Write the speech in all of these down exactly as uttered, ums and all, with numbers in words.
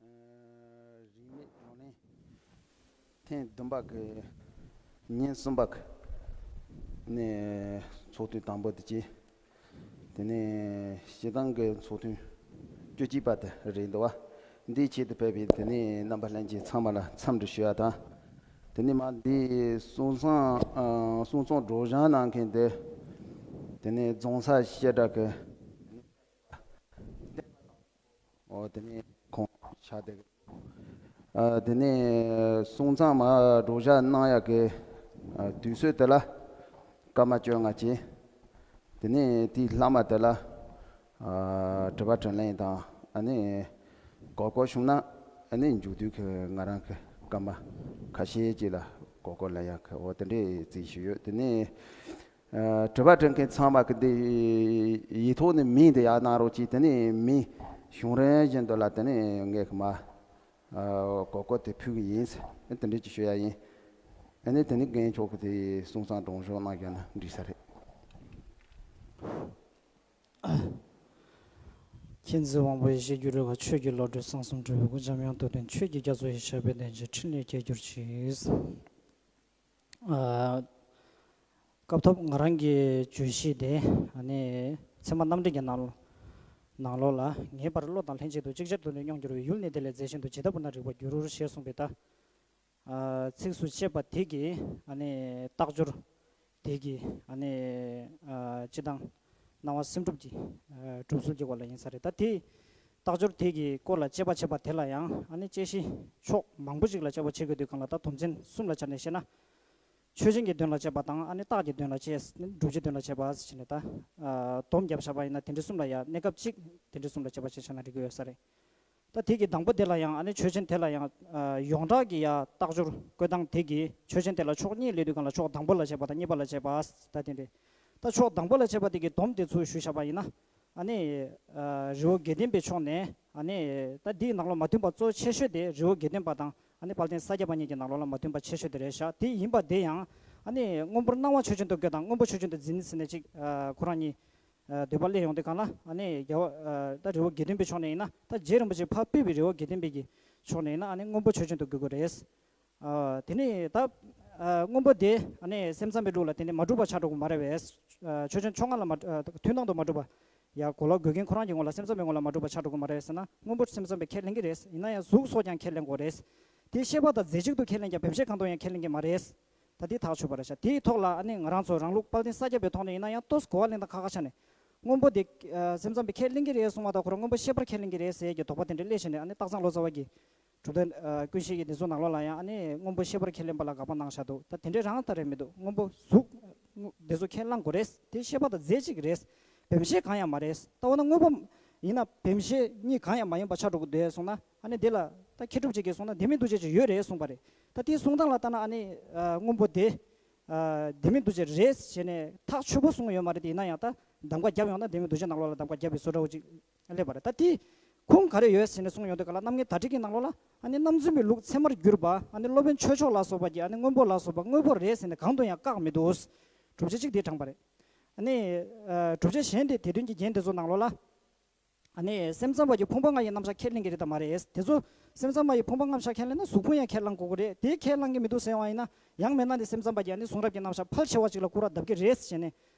རིས་མེད་བགྲོ་གླེང་ཐེངས་བདུན་པ་གི་ཉིན་གསུམ་པ་གི་ནས་ཚོགས་ཐུན་དང་པོ་དེ་བྱས། དེ་ནས་སྤྱི་བཏང་གི་ཚོགས་ཐུན་བཅུ་གཅིག་པ་དེ་རེད་འདུག་བ། འདིའི་ཆེད་དུ་ཕེབས་པའི་དེ་ནས་རྣམ་པ་ལྷན་རྒྱས་ཚང་མ་ལ་འཚམས་འདྲི་ཞུ་ཡ་དང་། དེ་ནས་མ་འདིའི་གསུང་ཚང་ཨ་གསུང་ཚང་སྒྲོག་སྦྱང་གནང་མཁན་དེ། དེ་ནས་རྫོང་སར་བཤད་གྲྭ་གི། ཨོ་དེ་ནས་ཁོང་ཆགས་བསྡད། ཨ་དེ་ནས་གསུང་ཚང་མ་སྒྲོག་སྦྱང་གནང་ཡག་གི་ཨ་དུས་ཚོད་དེ་ལ་སྐར་མ་བཅོ་ལྔ་བྱས། དེ་ནས་དེའི་ལྷག་མ་དེ་ལ་ཨ་དྲི་བ་དྲིས་ལན་དང་ཨ་ནི་གོ་སྐབས་བྱུང་ན་ཨ་ནི་མཇུག་བསྡུ་གི་ང་རང་གི་སྐར་མ་ཁ་ཤས་ཅིག་ལ་གོ་སྐབས་ལེན་ཡག་གི་འོ་དེ་འདྲའི་རྩིས་ཞུས་ཡོད། དེ་ནས། ཨ་དྲི་བ་དྲི་མཁན་ཚང་མ་གི་འདི་ཡིག་ཐོག་ནས་མིང་དེ་ཡར་གནང་རོགས་གྱིས། དེ་ནས་མིང་བྱུང་རན་བཞིན་དུ་ལ་དེ་ནས་ངས་གི་མ་ཨ་གོ་སྐབས་དེ་ཕུལ་གི་ཡིན་ཟེར་དེ་འདྲ་ཅིག་ཞུ་ཡ་ཡིན། ཨ་ནི་དེ་ནས་རྒན་མཆོག་གི་དེ་གསུང་བསམ་སྒྲོག་སྦྱང་གནང་རྒྱུ་ན་འགྲིག་ས་རེད། མཁྱེན་བརྩེ་དབང་པོ་ཡེ་ཤེས་སྒྱུ་འཕྲུལ་དཀར། ཆོས་ཀྱི་བློ་གྲོས་གསང་གསུམ་སྤྲུལ་པའི་སྐུ། འཇམ་དབྱངས་རྡོར་གདན་ཆོས་ཀྱི་རྒྱ་མཚོ་ཡི། ཞབས་པད་བརྟན་ཅིང་ཕྲིན་ལས་རྒྱས་གྱུར་ཅིག། ཨ། སྐབས་ཐོག་ང་རང་གི་བརྗོད་གཞི་དེ་ཨ་ནི་ཚད་མ་རྣམ་འགྲེལ་གྱི་ནང་ལོ་ནང་ལོགས་ལ། ངེས་པར་བློ་དང་ལྷན་ཅིག་ཏུ། ཅིག་ཅར་དུ་ནི་སྙོམས་འགྱུར་བའི། ཡུལ་ནི་དེ་ལས་རྫས་གཞན་དུ། ཇི་ལྟ་བུར་ན་རིག་པར་འགྱུར། ཞེས་གསུངས་པའི་ད་ཨ་ཚིགས་སུ་བཅད་པ་དེ་གི་ཨ་ནི་རྟགས་སྦྱོར་དེ་གི་ཨ་ནི་ཨ་སྤྱི་བཏང་སྣང་བ་སེམས་སྒྲུབ་ཀྱི་ཨ་སྒྲུབ་ཚུལ་གྱི་སྐོར་ལ་ཡིན་ས་རེད། ད་དེ་རྟགས་སྦྱོར་དེ་གི་སྐོར་ལ་དཔྱད་པ་བྱེད་པ་དེ་ལ་ཡང་ཨ་ནི་དཔྱད་གཞི་ཕྱོགས་མང་པོ་ཞིག་ལ་དཔྱད་པ་བྱེད་དགོས་དུས་སྒང་ལ། ད་དོན་ཚན་གསུམ་ལ་ཆ་ནས་བཤད་ན། ཆོས་ཅན་གྱི་དོན་ལ་དཔྱད་པ་དང་། ཨ་ནི་རྟགས་ཀྱི་དོན་ལ་དཔྱད། བསྒྲུབ་བྱའི་དོན་ལ་དཔྱད་པ་ཟེར་ནས་ད་ཨ་སྡོམ་བརྒྱབ་བཞག་པ་ཡིན་ན། དེ་འདྲ་གསུམ་ལ་ཡང་གནས་སྐབས་གཅིག་དེ་འདྲ་གསུམ་ལ་དཔྱད་པ་བྱས་བཞག་ན་འགྲིག་གི་ཡོད་ས་རེད། ད་དེ་གི་དང་པོ་དེ་ལ་ཡང་ཨ་ནི་ཆོས་ཅན་དེ་ལ་ཡང་ཨ་ཡོངས་གྲགས་ཀྱི་ཡ་རྟགས་སྦྱོར་བཀོད་སྟངས་དེ་གི་ཆོས་ཅན་དེ་ལ་ཕྱོགས་གཉིས་སླེབས་དུས་སྒང་ལ། ཕྱོགས་དང་པོ་ལ་དཔྱད་པ་དང་། གཉིས་པ་ལ་དཔྱད་པ། ད་དེ་འདྲ། ད་ཕྱོགས་དང་པོ་ལ་དཔྱད་པ་དེ་གི་སྡོམ་དེ་ཚུར་ཞུས་བཞག་པ་ཡིན་ན། ཨ་ནི་ཨ་རི་བོ་དགེ་ལྡན་པའི་ཕྱོགས་ནས། ཨ་ནི་ད་འདིའི་ནང་ལོགས་མ་མཐུན་པ་གཙོ་ཆེ་ཤོས་དེ་རི་བོ་དགེ་ལྡན་པ་དང་། ཨ་ནི་དཔལ་ལྡན་ས་སྐྱ་པ་གཉིས་ཀྱི་ནང་ལོགས་ལ་མ་མཐུན་པ་ཆེ་ཤོས་དེ་རེད་ཤག། དེ་ཡིན་པ་དེ་ཡང་ཨ་ནི་སྔོན་པོར་སྣང་བ་ཆོས་ཅན་དུ་འགོད་དང་སྔོན་པོ་ཆོས་ཅན་དུ་འཛིན་ཟེར་ནས་ཅིག་ཨ་ཁོ་རང་གཉིས་ཨ་འདོད་པ་སླེབས་ཡོང་དུས་སྒང་ལ། ཨ་ནི་རྒྱལ་བ་ཨ་ད་རི་བོ་དགེ་ལྡན་པའི་ཕྱོགས་ནས་ཡིན་ན། ད་རྗེ་རིན་པོ་ཆེ་ཕར་ཕུལ་བའི་རི་བོ་དགེ་ལྡན་པའི་གི་ཕྱོགས་ནས་ཡིན་ན། ཨ་ནི་སྔོན་པོ་ཆོས་ཅན་དུ་འགོད་དགོས་རེད། ཨ་དེ་ནས་ད་ཨ་སྔོན་པོ་དེ་ཨ་ནི་སེམས་ཙམ་པའི་ལུགས་ལ་དེ་ནི་མ་གྲུབ་པ་ཆགས་འགྲོ་གི་མ་རེད་པས། ཨ་ཆོས་ཅན་ཕྱོགས་སྔ་ལ་མ་ཨ་ཐུན་མོང་དུ་མ་གྲུབ་པ་ཡ་གོ་ལ་འགོད་མཁན་ཁོ་རང་གི་ངོ་ལ། སེམས་ཙམ་པའི་ངོ་ལ་མ་གྲུབ་པ་ཆགས་འགྲོ་གི་མ་རེད་ཟེར་ན། སྔོན་པོ་སེམས་ཙམ་པས་ཁས་ལེན་གྱི་རེད། ཡིན་ན་ཡང་གཟུགས་སོགས་ཀྱང་ཁས་ལེན་དགོས་རེད། དེ་ཤེས་པ་དང་རྫས་གཅིག་ཏུ་ཁས་ལེན་ཀྱང་བེམ་ཤེས་གང་དུ་ཡང་ཁས་ལེན་གྱི་མ་རེད། ད་དེ་ཐག་ཆོད་པ་རེད་ཤག། དེའི་ཐོག་ལ་ཨ་ནི་ང་རང་ཚོ་རང་ལུགས་དཔལ་ལྡན་ས་སྐྱ་པའི་ཐོག་ནས་ཡིན་ན་ཡང་ཏོག་ཙམ་གོ་བ་ལེན་སྟངས་ཁ་ཁ་ཆགས་ནས། སྔོན་པོ་དེ་ཨ་སེམས་ཙམ་པས་ཁས་ལེན་གྱི་རེད་གསུངས་པ་དང་། ཁོ་རང་སྔོན་པོ་ཤེས་པར་ཁས་ལེན་གྱི་རེད་ཟེར་གྱི་དོགས་པ་དེ་འདྲ་སླེབས་བྱས་ནས། ཨ་ནི་སྟག་ཚང་ལོ་ཙཱ་བ་གིས་གྲུབ་དོན་ཨ་ཀུན་ཤེས་ཀྱི་དེ་ཚོ་ནང་ལོགས་ལ་ཡང་ཨ་ནི་སྔོན་པོ་ཤེས་པར་ཁས་ལེན་པ་ལ་དགག་པ་གནང་བཞག་འདུག། ད་དེ་འདྲའི་རང་ལྟ་རེད་མི་འདུག། སྔོན་པོ་གཟུགས་དེ་ཚོ་ཁས་བླང་དགོས་རེད། དེ་ཤེས་པ་དང་རྫས་གཅིག་རེད། བེམ་ཤེས་གང་ཡང་མ་རེད། ད་འོ་ན་སྔོན་པོ་ཡིན་ན་བེམ་ཤེས་གཉིས་གང་ཡང་མ་ཡིན་པ་ཆགས་འགྲོ་གི་འདུག་གསུངས་ན། ཨ་ནི་དེ་ལ་ད་མཁས་གྲུབ་ཅིག་གིས་གསུངས་ན་ལྡན་མིན་འདུ་བྱེད་ཅིག་ཡོད་རེད་གསུངས་པ་རེད། ད་དེའི་གསུང་སྟངས་ལ་ལྟ་ན་ཨ་ནི་ཨ་སྔོན་པོ་དེ་ཨ་ལྡན་མིན་འདུ་བྱེད་རེད་ཟེར་ནས་ཐག་ཆོད་པོ་གསུངས་ཡོད་མ་རེད། དེ་ཡིན་ན་ཡང་ད་གདམ་ག་བརྒྱབ་ཡོང་ན་ལྡན་མིན་འདུ་བྱེད་ནང་ལོགས་ལ་གདམ་ག་བརྒྱབ་པའི་བཟོ་འདྲ་བོ་ཅིག་སླེབས་པ་རེད། ད་དེ་ཁུངས་ག་རེ་ཡོད་ཟེར་ནས་གསུངས་ཡོང་དུས་སྒང་ལ། རྣམ་ངེས་བརྡ་སྤྲོད་ཀྱི་ནང་ལོགས་ལ་ཨ་ནི་རྣམ་རྫུན་པའི་ལུགས་ཚད་མར་གྱུར་པ། ཨ་ནི་སློབ་དཔོན་ཆོས་མཆོག་ལ་སོགས་པ་གིས་ཨ་ནི་སྔོན་པོ་ལ་སོགས་པ་དངོས་པོ་རེད་ཟེར་ནས་གང་དུ་ཡང་བཀག་མི་འདུག། བསྒྲུབ་བྱ་གཅིག་དེ་དྲངས་པ་རེད། ཨ་ནི་ཨ་བསྒྲུབ་བྱ་གཞན་དེ་དེ་དོན་གྱི་རྒྱན་དེ་ཚོ་ནང་ལོགས་ལ། ཨ་ནི་སེམས་ཙམ་པ་གིས་ཕུང་པོ་ལྔ་ཡི་རྣམ་གཞག་ཁས་ལེན་གྱི་རེད་དམ་མ་རེད། དེ་ཚོ་སེམས་ཙམ་པ་ཡིས་ཕུང་པོ་ལྔ་ཡི་རྣམ་གཞག་ཁས་ལེན་ན་གཟུགས་ཕུང་ཡང་ཁས་བླང་དགོས་ཀྱི་རེད། དེ་ཁས་བླང་གི་མི་འདུག་ཟེར་བ་ཡིན་ན། ཡང་མིན་ན་ནི་སེམས་ཙམ་པ་གྱིས་ཨ་ནི་གཟུང་རབ་ཀྱི་རྣམ་གཞག་ཕལ་ཆེ་བ་ཅིག་ལ་སྐུར་བ་བརྡབ་ཀྱི་རེད་ཟེར་ནས།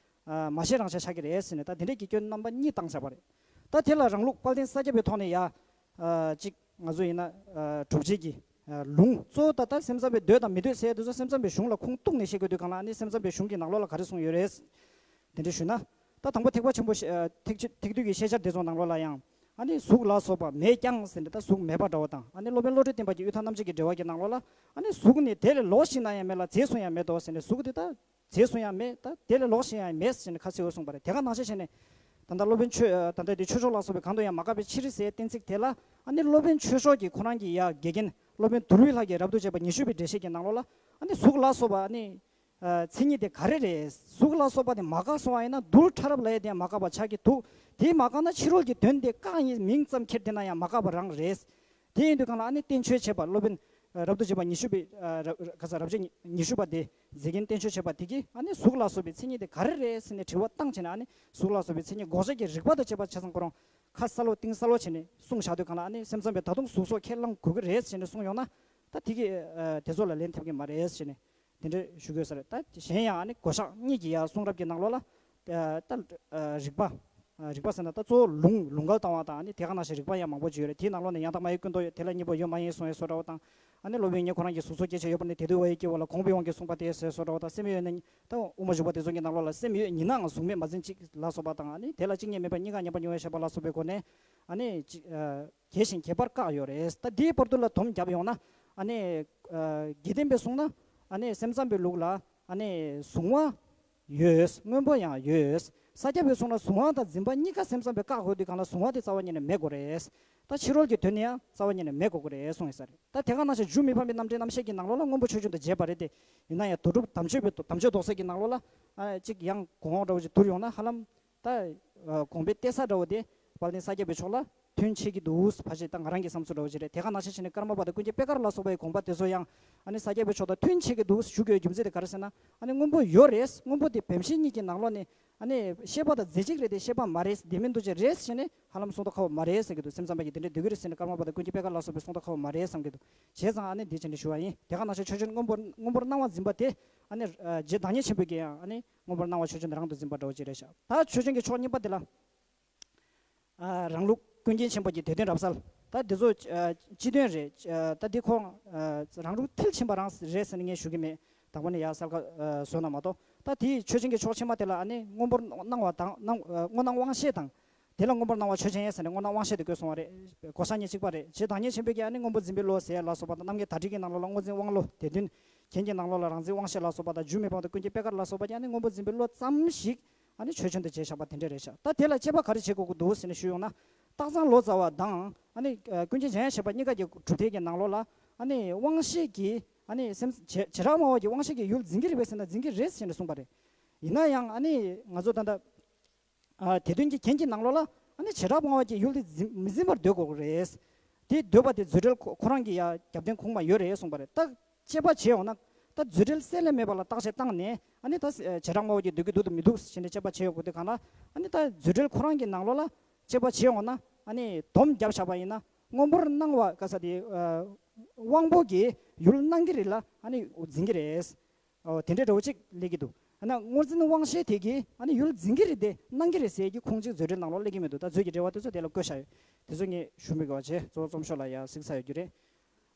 ཨ་མ་ཤེས་རང་ཤེས་ཆགས་ཀྱི་རེད་ཟེར་ནས། ད་དེ་འདྲས་ཀྱི་སྐྱོན་རྣམ་པ་གཉིས་བཏང་བཞག་པ་རེད། ད་དེ་ལ་རང་ལུགས་དཔལ་ལྡན་ས་སྐྱ་པའི་ཐོག་ནས་ཡ། ཨ་ཅིག་ང་ཚོ་ཡིན་ན་ཨ་སྒྲུབ་བྱེད་ཀྱི་ཨ་ལུང་གཙོ་བོ་ད་ལྟ་སེམས་ཙམ་པས་འདོད་དང་མི་འདོད་ཟེར་ཡ་དེ་ཚོ་སེམས་ཙམ་པའི་གཞུང་ལ་ཁུངས་གཏུགས་ནས་བཤད་དགོས་དུས་སྒང་ལ། ཨ་ནི་སེམས་ཙམ་པའི་གཞུང་གི་ནང་ལོགས་ལ་ག་རེ་གསུངས་ཡོད་རེད། དེ་འདྲ་ཞུས་ན། ད་དང་པོ་ཐེག་པ་ཆེན་པོ་ཤེ་ཨ་ཐེག་ཆེ་ཐེག་བསྡུས་ཀྱི་ཤེས་བྱ་སྡེ་ཚོགས་ནང་ལོགས་ལ་ཡང་། ཨ་ནི་གཟུགས་ལ་སོགས་པ་མེད་ཀྱང་ཟེར་ནས། ད་གཟུགས་མེད་པ་འདྲ་བོ་དང་། ཨ་ནི་སློབ་དཔོན་བློ་གྲོས་བསྟན་པ་གྱི་དབུས་ཐང་རྣམ་འབྱེད་ཀྱི་འགྲེལ་བ་གྱི་ནང་ལོགས་ལ། ཨ་ནི་གཟུགས་ནི་དེ་ལས་ལོགས་ཤིག་ན་ཡང་མེད་ལ། རྫས་སུ་ཡང་མེད་དོ་ཟེར་ནས། གཟུགས་དེ་ད་རྫས་སུ་ཡང་མེད། ད་དེ་ལས་ལོགས་ཤིག་ཡང་མེད་ཟེར་ནས་ཁ་གསལ་བོ་གསུངས་པ་རེད། དེ་ག་ནང་བཞིན་བྱས་ནས། ད་ལྟ་སློབ་དཔོན་ཆོས་ཨ་ད་ལྟ་དེ་ཆོས་མཆོག་ལ་སོགས་པས་གང་དུ་ཡང་མ་བཀག་པའི་ཕྱིར་ཟེར་གཏན་ཚིགས་དེ་ལ། ཨ་ནི་སློབ་དཔོན་ཆོས་མཆོག་གིས་ཁོ་རང་གི་ཡ་དགེ་རྒན་སློབ་དཔོན་དུལ་བའི་ལྷ་གིས་རབ་ཏུ་བྱེད་པ་ཉི་ཤུ་པའི་འགྲེལ་བཤད་ཀྱི་ནང་ལོགས་ལ། ཨ་ནི་གཟུགས་ལ་སོགས་པ་ཨ་ནི། ཨ་མཚན་ཉིད་དེ་ག་རེ་རེད། གཟུགས་ལ་སོགས་པ་དེ་མ་བཀག་སོང་བ་ཡིན་ན། རྡུལ་ཕྲ་རབ་ལ་ཡ་དེ་ཡང་མ་བཀག་པ་ཆགས་ཀྱི་འདུག། དེ་མ་བཀག་ན་ཕྱི་རོལ་གྱི་དོན་དེ་བཀག་ཡིན་མིང་ཙམ་ཁྱེར་བསྡད་ན་ཡང་མ་བཀག་པ་རང་རེད། དེ་ཡིན་དུས་སྒང་ལ་ཨ་ནི་བསྟན་བཅོས་བྱེད་པ་སློབ་དཔོན་ཨ་རབ་ཏུ་བྱེད་པ་ཉི་ཤུ་པའི་ཨ་རབ་ག་ས་རབ་བྱེད་ཉི་ཤུ་པ་དེ་མཛེས་རྒྱན་བསྟན་བཅོས་བྱེད་པ་དེ་གིས། ཨ་ནི་གཟུགས་ལ་སོགས་པའི་མཚན་ཉིད་དེ་ག་རེ་རེད་ཟེར་ནས་དྲི་བ་བཏང་བྱས་ནས། ཨ་ནི་གཟུགས་ལ་སོགས་པའི་མཚན་ཉིད་འགོག་བྱེད་ཀྱི་རིགས་པ་དང་བཅས་པ་ཆ་ཚང་ཁོ་རང་ ཁ་གསལ་པོ་གཏིང་གསལ་པོ་བྱས་ནས་གསུངས་བཞག་དུས་གང་ལ་ཨ་ནི་སེམས་ཙམ་པས་ད་དུང་གཟུགས་སོགས་ཁས་བླངས་དགོས་ཀྱི་རེད་ཟེར་ནས་གསུངས་ཡོང་ན། ད་དེ་གི་དེ་ཚོ་ལ་ལན་ཐེབས་ཀྱི་མ་རེད་ཟེར་ནས་དེ་འདྲ་ཞུ་དགོས་ས་རེད། ད་གཞན་ཡང་ཨ་ནི་གོ་ཤག་གཉིས་ཀྱི་ཡ་གསུང་རབ་ཀྱི་ནང་ལོགས་ལ་ད་རིགས་པ། རིགས་པ་ཟེར་ན་ད་གཙོ་བོ་ལུང་ལུང་འགལ་བཏང་བ་དང་ཨ་ནི་དེ་ག་ནང་བཞིན་རིགས་པ་ཡང་མང་པོ་ཅིག་ཡོད་རེད། དེའི་ནང་ལོགས་ནས་ཡང་དག་མ་ཡི་ཀུན་རྟོག་ཡོད། དེ་ལ་གཉིས་པོ་ཡོད་མ་ཡིན་གསུང་ཡས་བཟོ་འདྲ་བོ་དང་། ཨ་ནི་སློབ་དཔོན་ཉིད་ཁོ་རང་གི་གཟུགས་སོགས་སྐྱེ་མཆེད་ཡོད་པ་ནི་དེ་དུས་བ་ཡི་སྐྱེ་བོ་ལ་གོང་བུའི་དབང་གིས་གསུངས་པ་སྟེ་ཟེར་བཟོ་འདྲ་བོ་དང་། སེམས་ཡོད་ནི་ད་དབུ་མ་འཇུག་པ་དེ་ཚོ་གི་ནང་ལོགས་ལ་སེམས་ཡོད་ཉིད་ནའང་གཟུགས་མེད་མ་འཛིན་ཅིག་ལ་སོགས་པ་དང་། ཨ་ནི་དེ་ལ་གཅིག་ཉིད་མེད་པ་གཉིས་ཀ་མཉམ་པར་མྱོང་བའི་ཤེས་པ་ལ་སོགས་པའི་སྒོ་ནས་ཨ་ནི་ཅི་རྒྱས་ཤིང་རྒྱས་པར་བཀག་ཡོད་རེད། ད་དེའི་བར་དུ་ལ་སྡོམ་བརྒྱབ་ཡོང་ན་ཨ་ནི་དགེ་ལྡན་པའི་གསུང་ན་ཨ་ནི་སེམས་ཙམ་པའི་ལུགས་ལ་ཨ་ནི་གཟུང་བ་ཡོད། སྔོན་པོ་ཡང་ཡོད། ས་སྐྱ་པའི་གསུང་ན་གཟུང་བ་དང་འཛིན་པ་གཉིས་ཀ་སེམས་ཙམ་པས་བཀག་དགོས་དུས་གང་ལ་གཟུང་བ་དེ་རྩ་བ་ཉིད་ནས་མེད་དགོས་རེད། ད་ཕྱི་རོལ་གྱི་དོན་ནི་ཡང་རྩ་བ་ཉིད་ནས་མེད་དགོས་ཀྱི་རེད་གསུངས་ཡོད་ས་རེད། ད་དེ་ག་ནང་བཞིན་མཇུག་མི་ཕམ་པའི་རྣམ་འགྲེལ་རྣམ་བཤད་ཀྱི་ནང་ལོགས་ལ་སྔོན་པོ་ཆོས་ཅན་དུ་བྱས་པ་རེད་དེ། ཡིན་ན་ཡང་དོ་གྲུབ་དམ་ཆོས་པའི་དམ་ཆོས་རྡོག་རྩ་གྱི་ནང་ལོགས་ལ་ཨ་གཅིག་ཡང་གོང་འོག་འདྲ་བོ་ཅིག་བསྡུར་ཡོང་ན་ཧ་ལམ་ད་དགོངས་པའི་གཏད་ས་འདྲ་བོ་དེ་དཔལ་ལྡན་ས་སྐྱ་པའི་ཕྱོགས་ལ་མཐུན་ཆེ་གི་འདུག་ཕལ་ཆེར་ད་ང་རང་གི་བསམ་ཚུལ་འདྲ་བོ་ཅིག་རེད། དེ་ག་ནང་བཞིན་བྱས་ནས་ཀརྨ་པ་དང་ཀུན་མཁྱེན་པད་དཀར་ལ་སོགས་པའི་དགོངས་པ་དེ་ཚོ་ཡང་ཨ་ནི་ས་སྐྱ་པའི་ཕྱོགས་དང་མཐུན་ཆེ་གི་འདུག་ཞུ་དགོས་རྒྱུ་མཚན་དེ་ག་རེ་ཟེར་ན། ཨ་ནི་སྔོན་པོ་ཡོད་རེད། སྔོན་པོ་དེ་བེམ་ཤེས་གཉིས་ཀྱི་ནང་ལོགས་ནས་ཨ་ནི་ཤེས་པ་དང་རྫས་གཅིག་རེད་དེ་ཤེས་པ་མ་རེད། བདེན་མིན་འདུ་བྱེད་རེད་ཟེར་ནས་ཧ་ལམ་གསུང་ཐོག་ཁ་བ་མ་རེད་ཟེར་གྱི་འདུག་སེམས་ཙམ་པ་གིས་དེ་འདྲ་འདོད་ཀྱི་རེད་ཟེར་ནས་ཀརྨ་པ་དང་ཀུན་མཁྱེན་པད་དཀར་ལ་སོགས་པས་གསུང་ཐོག་ཁ་བ་མ་རེད་བསམ་གྱི་འདུག་བྱས་ཙང་ཨ་ནི་འདི་བྱས་ནས་ཞུ་བ་ཡིན། དེ་ག་ནང་བཞིན་ཆོས་ཅན་སྔོན་པོ་སྔོན་པོར་སྣང་བ་འཛིན་པ་དེ་ཨ་ནི་རྗེ་བདག་ཉིད་ཆེན་པོས་ཀྱང་ཨ་ནི་སྔོན་པོར་སྣང་བ་ཆོས་ཅན་དུ་རང་དུ་འཛིན་པ་འདྲ་བོ་ཅིག་རེད་ཤག་ད་ཆོས་ཅན་གྱི་ཕྱོགས་གཉིས་པ་དེ་ལ། ཨ་རང་ལུགས་ཀུན་མཁྱེན་ཆེན་པོ་གྱི་དད་འདུན་རབ་གསལ། ད་འདི་ཚོ་ཨ་སྤྱི་དོན་རེད། ཨ་ད་འདི་ཁོང་ཨ་རང་ལུགས་མཐིལ་ཕྱིན་པ་རང་རེད་ཟེར་ནས་ངས་ཞུ་གི་མེད། དང་པོ་ནས་ཡར་གསལ་ཁ་ཨ་བཟོས་ན་མ་གཏོགས། ད་དེའི་ཆོས་ཅན་གྱི་ཕྱོགས་ཕྱི་མ་དེ་ལ་ཨ་ནི་སྔོན་པོར་སྣང་བ་དང་སྣང་ཨ་སྔོ་སྣང་དབང་ཤེས་དང་། དེ་ལ་སྔོན་པོར་སྣང་བ་ཆོས་ཅན་ཟེར་ནས་སྔོ་སྣང་དབང་ཤེས་དེ་བཀོད་སོང་བ་རེད། གོ་ས་གཉིས་གཅིག་པ་རེད། རྗེ་བདག་ཉིད་ཆེན་པོས་ཀྱང་ཨ་ནི་སྔོན་པོ་འཛིན་པའི་བློ་ཟེར་ལ་སོགས་པ་དང་། རྣམ་ངེས་དར་ཊིཀ་གི་ནང་ལོགས་ལ་སྔོ་འཛིན་དབང་བློ། དད་འདུན་མཁན་གྱི་ནང་ལོགས་ལ་རང་འཛིན་དབང་ཤེས་ལ་སོགས་པ་དང་། མཇུག་མི་ཕམ་དང་ཀུན་མཁྱེན་པད་དཀར་ལ་སོགས་པ་ཀྱང་ཨ་ནི་སྔོན་པོ་འཛིན་པའི་བློ་ཙམ་ཞིག་ཨ་ནི་ཆོས་ཅན་དུ་བྱས་བཞག་པ་དེ་འདྲ་རེད་ཤག་ད་དེ་ལ་དཔྱད་པ་ག་རེ་བྱེད་དགོས་ཀྱི་འདུག་ཟེར་ནས་ཞུས་ཡོང་ན། སྟག་ཚང་ལོ་ཙཱ་བ་དང་ཨ་ནི་ཀུན་མཁྱེན་འཇམ་དབྱངས་བཞད་པ་གཉིས་ཀ་གི་གྲུབ་མཐའ་གི་ནང་ལོགས་ལ་ཨ་ནི་དབང་ཤེས་ཀྱིས་ཨ་ནི་སེམས་བྱེ་བྱེ་བྲག་སྨྲ་བ་གིས་དབང་ཤེས་ཀྱིས་ཡུལ་འཛིན་གྱི་རེད་པས་ཟེར་ན་འཛིན་གྱི་རེད་ཟེར་ནས་གསུངས་པ་རེད། ཡིན་ན་ཡང་ཨ་ནི་ང་ཚོ་ད་ལྟ་ཨ་དེ་དོན་གྱི་རྒྱན་གྱི་ནང་ལོགས་ལ་ཨ་ནི་བྱེ་བྲག་སྨྲ་བ་གིས་ཡུལ་དེ་འཛིན་མི་འཛིན་པར་འདོད་དགོས་ཀྱི་རེད། དེ་འདོད་པ་དེ་རྫུ་འབྲེལ་ཁོ་ཁོ་རང་གི་ཡ་རྒྱབ་རྟེན་གོང་མ་ཡོད་རེད་གསུངས་པ་རེད། ད་དཔྱད་པ་བྱས་ཡོང་ན་ད་རྫུ་འབྲེལ་གསལ་ལེ་མེད་པ་ལ་བརྟག་དཔྱད་བཏང་ནས་ཨ་ནི་ད་བྱེ་བྲག་སྨྲ་བ་གིས་འདོད་ཀྱི་འདུག་དང་མི་འདུག་ཞེས་ནས་དཔྱད་པ་བྱས་ཡོང་དགོས་དུས་གང་ལ་ཨ་ནི་ད་རྫུ་འབྲེལ་ཁོ་རང་གི་ནང་ལོགས་ལ་དཔྱད་པ་བྱས་ཡོང་ན་ཨ་ནི་སྡོམ་བརྒྱབ་བཞག་པ་ཡིན་ན་སྔོན་པོར་སྣང་བ་ག་ས་དེ་དབང་པོ་གིས་ཡུལ་སྣང་གི་རེད་ལ་ཨ་ནི་འཛིན་གྱི་རེད། ཨོ་དེ་འདྲའི་འདྲ་བོ་ཅིག་སླེབས་ཀྱི་འདུག་ཨ་ན་སྔོ་འཛིན་དབང་ཤེས་དེ་གིས་ཨ་ནི་ཡུལ་འཛིན་གྱི་རེད་དེ་སྣང་གི་རེད་ཟེར་གྱི་ཁུངས་གཅིག་རྫུ་འབྲེལ་ནང་ལོགས་སླེབས་ཀྱི་མི་འདུག་ད་རྫུ་འབྲེལ་གྱི་འགྲེལ་པ་དེ་ཚོ་དེ་ལ་བཀོད་བཞག་ཡོད། དེ་ཚོ་ངས་ཞུ་མི་དགོས་པ་བྱས། གཙོ་བོ་རྩོམ་ཤོག་ལ་ཡ་གཟིགས་ཚར་ཡོད་རྒྱུ་རེད།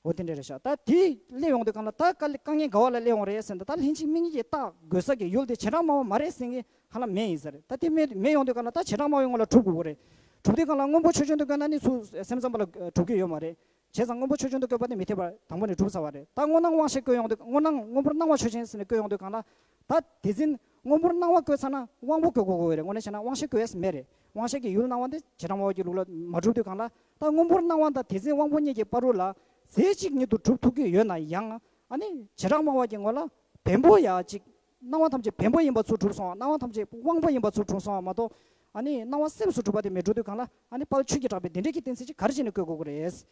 འོ་དེ་འདྲ་རེད་ཤག་ད་དེ་སླེབས་ཡོང་དུས་གང་ལ་ད་དཀའ་ལས་དཀའ་ངལ་ག་བ་ལ་སླེབས་ཡོང་རེད་ཟེར་ན། ད་ལྷན་ཅིག་དམིགས་ངེས་ཀྱིས་བརྟག་དགོས་ས་གི་ཡུལ་དེ་བྱེ་བྲག་སྨྲ་བ་མ་རེད་ཟེར་མཁན་ཧ་ལམ་མེད་ཡིན་ས་རེད། ད་དེ་མེད་མེད་ཡོང་དུས་གང་ལ་ད་བྱེ་བྲག་སྨྲ་བའི་ངོ་ལ་གྲུབ་དགོས་ཀྱི་རེད། གྲུབ་དུས་གང་ལ་སྔོན་པོ་ཆོས་ཅན་དུ་བཀོད་ན་ནི་ཚུར་སེམས་ཙམ་པ་ལ་གྲུབ་ཀྱི་ཡོད་མ་རེད། བྱས་ཙང་སྔོན་པོ་ཆོས་ཅན་དུ་བཀོད་པ་དེ་མི་འཐད་པར་དང་པོ་ནས་གྲུབ་ཚར་བ་རེད། ད་སྔོ་སྣང་དབང་ཤེས་བཀོད་ཡོང་དུས་སྔོ་སྣང་སྔོན་པོར་སྣང་བ་ཆོས་ཅན་ཟེར་ནས་བཀོད་ཡོང་དུས་གང་ལ། ད་དེ་བཞིན་སྔོན་པོར་སྣང་བ་བཀོད་ཚར་ན་དབང་པོ་བཀོད་དགོས་ཀྱི་རེད། དངོས་གནས་བྱས་ན་དབང་ཤེས་བཀོད་ཡས་མེད་རེད། དབང་ཤེས་ཀྱི་ཡུལ་སྣང་བ་དེ་བྱེ་བྲག་སྨྲ་བ་གི་ལུགས་ལ་མ་གྲུབ་དུས་གང་ལ། ད་སྔོན་པོར་སྣང་བ་དང་དེ་བཞིན་དབང་པོ་གཉིས་ཀྱི་བར་དུ་ལ་རྫས་གཅིག་ཉིད་དུ་གྲུབ་ཐུབ་ཀྱི་ཡོད་ན་ཡང་ཨ་ནི་བྱེ་བྲག་སྨྲ་བ་གི་ངོ་ལ་བེམ་པོ་ཡ་གཅིག་སྣང་བ་ཐམས་ཅད་བེམ་པོ་ཡིན་པ་ཚུར་གྲུབ་སོང་བ། སྣང་བ་ཐམས་ཅད་དབང་པོ་ཡིན་པ་ཚུར་གྲུབ་སོང་བ་མ་གཏོགས་ཨ་ནི་སྣང་བ་སེམས་སུ་གྲུབ་པ་དེ་མི་གྲུབ་དུས་གང་ལ་ཨ་ནི་དཔལ་ཆོས་ཀྱིས་གྲགས་པའི་བདེན་འབྲེལ་གྱི་གཏན་ཚིགས་ཅིག་ག་རེ་བྱས་ནས་བཀོད་དགོས་ཀྱི་རེད།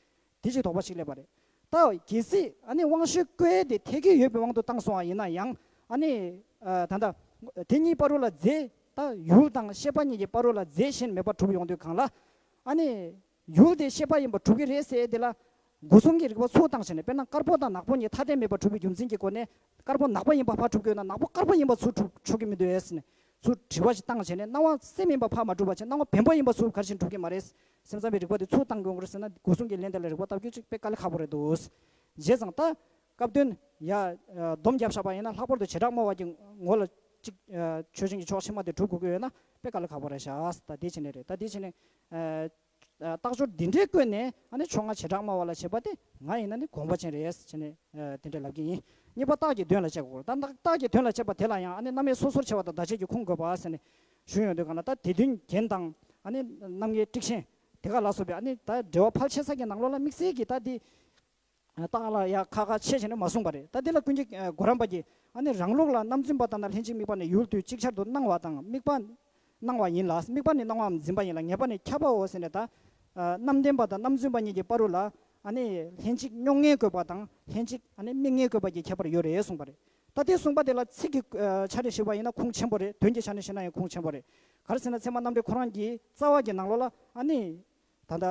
དེ་ཅིག་དོགས་པ་ཞིག་སླེབས་པ་རེད། ད་གལ་སྲིད་ཨ་ནི་དབང་ཤེས་བཀོད་དེ་འཐད་ཀྱི་ཡོད་པའི་དབང་དུ་བཏང་སོང་བ་ཡིན་ན་ཡང་ཨ་ནི་ད་ལྟ་དེ་གཉིས་བར་དུ་ལ་རྫས་ད་ཡུལ་དང་ཤེས་པ་གཉིས་ཀྱི་བར་དུ་ལ་རྫས་གཞན་མེད་པར་གྲུབ་ཡོང་དུས་གང་ལ་ཨ་ནི་ཡུལ་དེ་ཤེས་པ་ཡིན་པ་གྲུབ་ཀྱི་རེད་ཟེར་དེ་ལ་སྒོ་གསུམ་གྱི་རིགས་པ་ཚུར་བཏང་བྱས་ནས། དཔེར་ན་དཀར་པོ་དང་ནག་པོ་གཉིས་ཐ་དད་མེད་པར་གྲུབ་པའི་རྒྱུ་མཚན་གྱི་སྒོ་ནས་དཀར་པོ་ནག་པོ་ཡིན་པ་ཕར་གྲུབ་ཀྱི་ཡོད་ན་ནག་པོ་དཀར་པོ་ཡིན་པ་ཚུར་གྲུབ་ཆོག་གི་མི་འདུག་ཟེར་ནས་ཚུར་དྲི་བ་ཞིག་བཏང་བྱས་ནས། སྣང་བ་སེམས་ཡིན་པ་ཕར་མ་གྲུབ་པ་བྱས། སྣང་བ་བེམ་པོ་ཡིན་པ་ཚུར་ག་རེ་བྱས་ནས་གྲུབ་ཀྱི་མ་རེད། སེམས་ཙམ་པའི་རིགས་པ་དེ་ཚུར་བཏང་དགོས་ཀྱི་རེད་ཟེར་ན་སྒོ་གསུམ་གྱི་ལན་དེ་ལ་རིགས་པ་བཏབ་རྒྱུ་ཅིག་དཔེ་དཀའ་ལས་ཁག་པོ་རེད་འདུག་བྱས་ཙང་ད་སྐབས་དོན་ཡ་སྡོམ་བརྒྱབ་བཞག་པ་ཡིན་ན་ལྷག་པར་དུ་བྱེ་བྲག་སྨྲ་བ་གི་ངོ་ལ་ཅིག་ཆོས་ཅན་གྱི་ཕྱོགས་ཕྱི་མ་དེ་གྲུབ་དགོས་ཀྱི་ཡོད་ན་དཔེ་དཀའ་ལས་ཁག་པོ་རེད་ཤག་ད་དེ་བྱས་ནས་རེད། ད་དེ་བྱས་ནས་རྟགས་སྦྱོར་འདི་འདྲའི་བཀོད་ནས་ཨ་ནི་ཕྱོགས་སྔ་བྱེ་བྲག་སྨྲ་བ་ལ་བྱེད་པ་དེ་ང་ཡིན་ན་ནི་དགོངས་པ་ཅན་རེད་ཟེར་ནས་དེ་འདྲ་ལབ་ཀྱི་ཡིན། གཉིས་པ་རྟགས་ཀྱི་དོན་ལ་དཔྱད་དགོས། ད་རྟགས་ཀྱི་དོན་ལ་དཔྱད་པ་དེ་ལ་ཡང་ཨ་ནི་རྣམ་དབྱེ་སོ་སོར་ཕྱེ་བ་དང་བརྡ་ཆད་ཀྱི་ཁུངས་དགོས་པ་ཟེར་ནས་ཞུས་ཡོང་དུས་གང་ལ། ད་དེ་དོན་རྒྱན་དང་ཨ་ནི་རྣམ་ངེས་ཊིཀ་ཤན་དེ་ག་ལ་སོགས་པའི་ཨ་ནི་ད་འགྲེལ་པ་ཕལ་ཆེ་ས་གི་ནང་ལོགས་ལ་དམིགས་བསལ་གྱི་ད་དེ་རྟགས་ལ་ཡ་ཁ་ཁ་ཕྱེ་བྱས་ནས་མ་གསུངས་པ་རེད། ད་དེ་ལ་ཀུན་མཁྱེན་གོ་རམས་པ་གྱིས་ཨ་ནི་རང་ལུགས་ལ་རྣམ་རྫུན་པ་དང་ན་ལྷན་ཅིག་དམིགས་པ་ནི་ཡུལ་དུས་ཅིག་ཆར་དུ་སྣང་བ་དང་དམིགས་པ་སྣང་བ་ཡིན་ལ། དམིགས་པ་ནི་སྣང་བའམ་འཛིན་པ་ཡིན་ལ། ངེས་པ་ནི་ཁྱབ་པའོ་ཟེར་ནས། ད་རྣམ་བདེན་པ་དང་རྣམ་རྫུན་པ་གཉིས་ཀྱི་བར་དུ་ལ་ཨ་ནི་ལྷན་ཅིག་རྙོག་ངེས་བཀོད་པ་དང་ལྷན་ཅིག་ཨ་ནི་དམིགས་ངེས་བཀོད་པ་གྱི་ཁྱད་པར་ཡོད་རེད་གསུངས་པ་རེད། ད་དེ་གསུངས་པ་དེ་ལ་ཚིག་གི་ཆ་ནས་ཞུས་པ་ཡིན་ན་ཁུངས་ཆེན་པོ་རེད། དོན་གྱི་ཆ་ནས་ཞུས་ན་ཡང་ཁུངས་ཆེན་པོ་རེད། ག་རེ་ཟེར་ན་ཚད་མ་རྣམ་འགྲེལ་ཁོ་རང་གི་རྩ་བ་གི་ནང་ལོགས་ལ་ཨ་ནི་ད་ལྟ་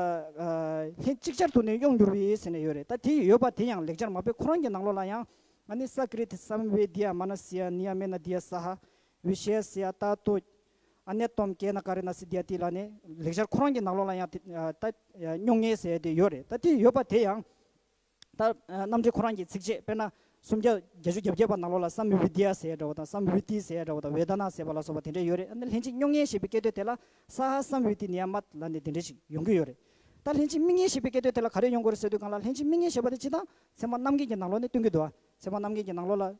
ལྷན་ཅིག་ཅར་དུ་ནི་གཡོ་འགྱུར་བའི་ཟེར་ནས་ཡོད་རེད། ད་དེ་ཡོད་པ་དེ་ཡང་ལེགས་སྦྱར་མ་དཔེ་ཁོ་རང་གི་ནང་ལོགས་ལ་ཡང་ཨ་ནི་ས་ཀི་རི་ཏི་སམ་ཝེ་དི་ཡ་མ་ན་སི་ཡ་ནི་ཡ་མེ་ན་དི་ཡ་ས་ཧ་བི་ཤེ་སི་ཡ་ཏ་ཏོ་ཨ་ནེ་ཏོམ་ཀེ་ན་ཀ་རི་ན་སི་དི་ཡ་ཏི་ལ་ནི་ལེགས་སྦྱར་ཁོ་རང་གི་ནང་ལོགས་ལ་ཡང་དེ་ད་སྙུང་ངེས་ཟེར་དེ་ཡོད་རེད། ད་དེ་ཡོད་པ་དེ་ཡང་། ད་རྣམ་འགྲེལ་ཁོ་རང་གི་ཚིགས་བཅད་དཔེར་ན་སུམ་བརྒྱ་བརྒྱད་ཅུ་གྱ་བརྒྱད་པ་ནང་ལོགས་ལ་སམ་ཝི་དི་ཡ་ཟེར་ཡ་འདྲ་བོ་དང་སམ་ཝི་ཏི་ཟེར་ཡ་འདྲ་བོ་དང་ཝེ་ད་ན་ཟེར་བ་ལ་སོགས་པ་དེ་འདྲ་ཡོད་རེད། ཨ་ནི་ལྷན་ཅིག་སྙུང་ངེས་ཞེས་པའི་སྐད་དོད་དེ་ལ་ས་ཧ་སམ་ཝི་ཏི་ནི་ཡ་མ་ལ་ནི་དེ་འདྲ་ཞིག་ཡོང་གི་ཡོད་རེད། ད་ལྷན་ཅིག་དམིགས་ངེས་ཞེས་པའི་སྐད་དོད་དེ་ལ་ག་རེ་ཡོང་དགོས་རེད་ཟེར་དུས་སྒང་ལ་ལྷན་ཅིག་དམིགས་ངེས་ཞེས་པ་དེ་སྤྱིར་བཏང་ཚད་མ་རྣམ་འགྲེལ་གྱི་ནང་ལོགས་ནས་སྟོན་གྱི་འདུག་བ། ཚད་མ་རྣམ་འགྲེལ་གྱི་ནང་ལོགས་ལ་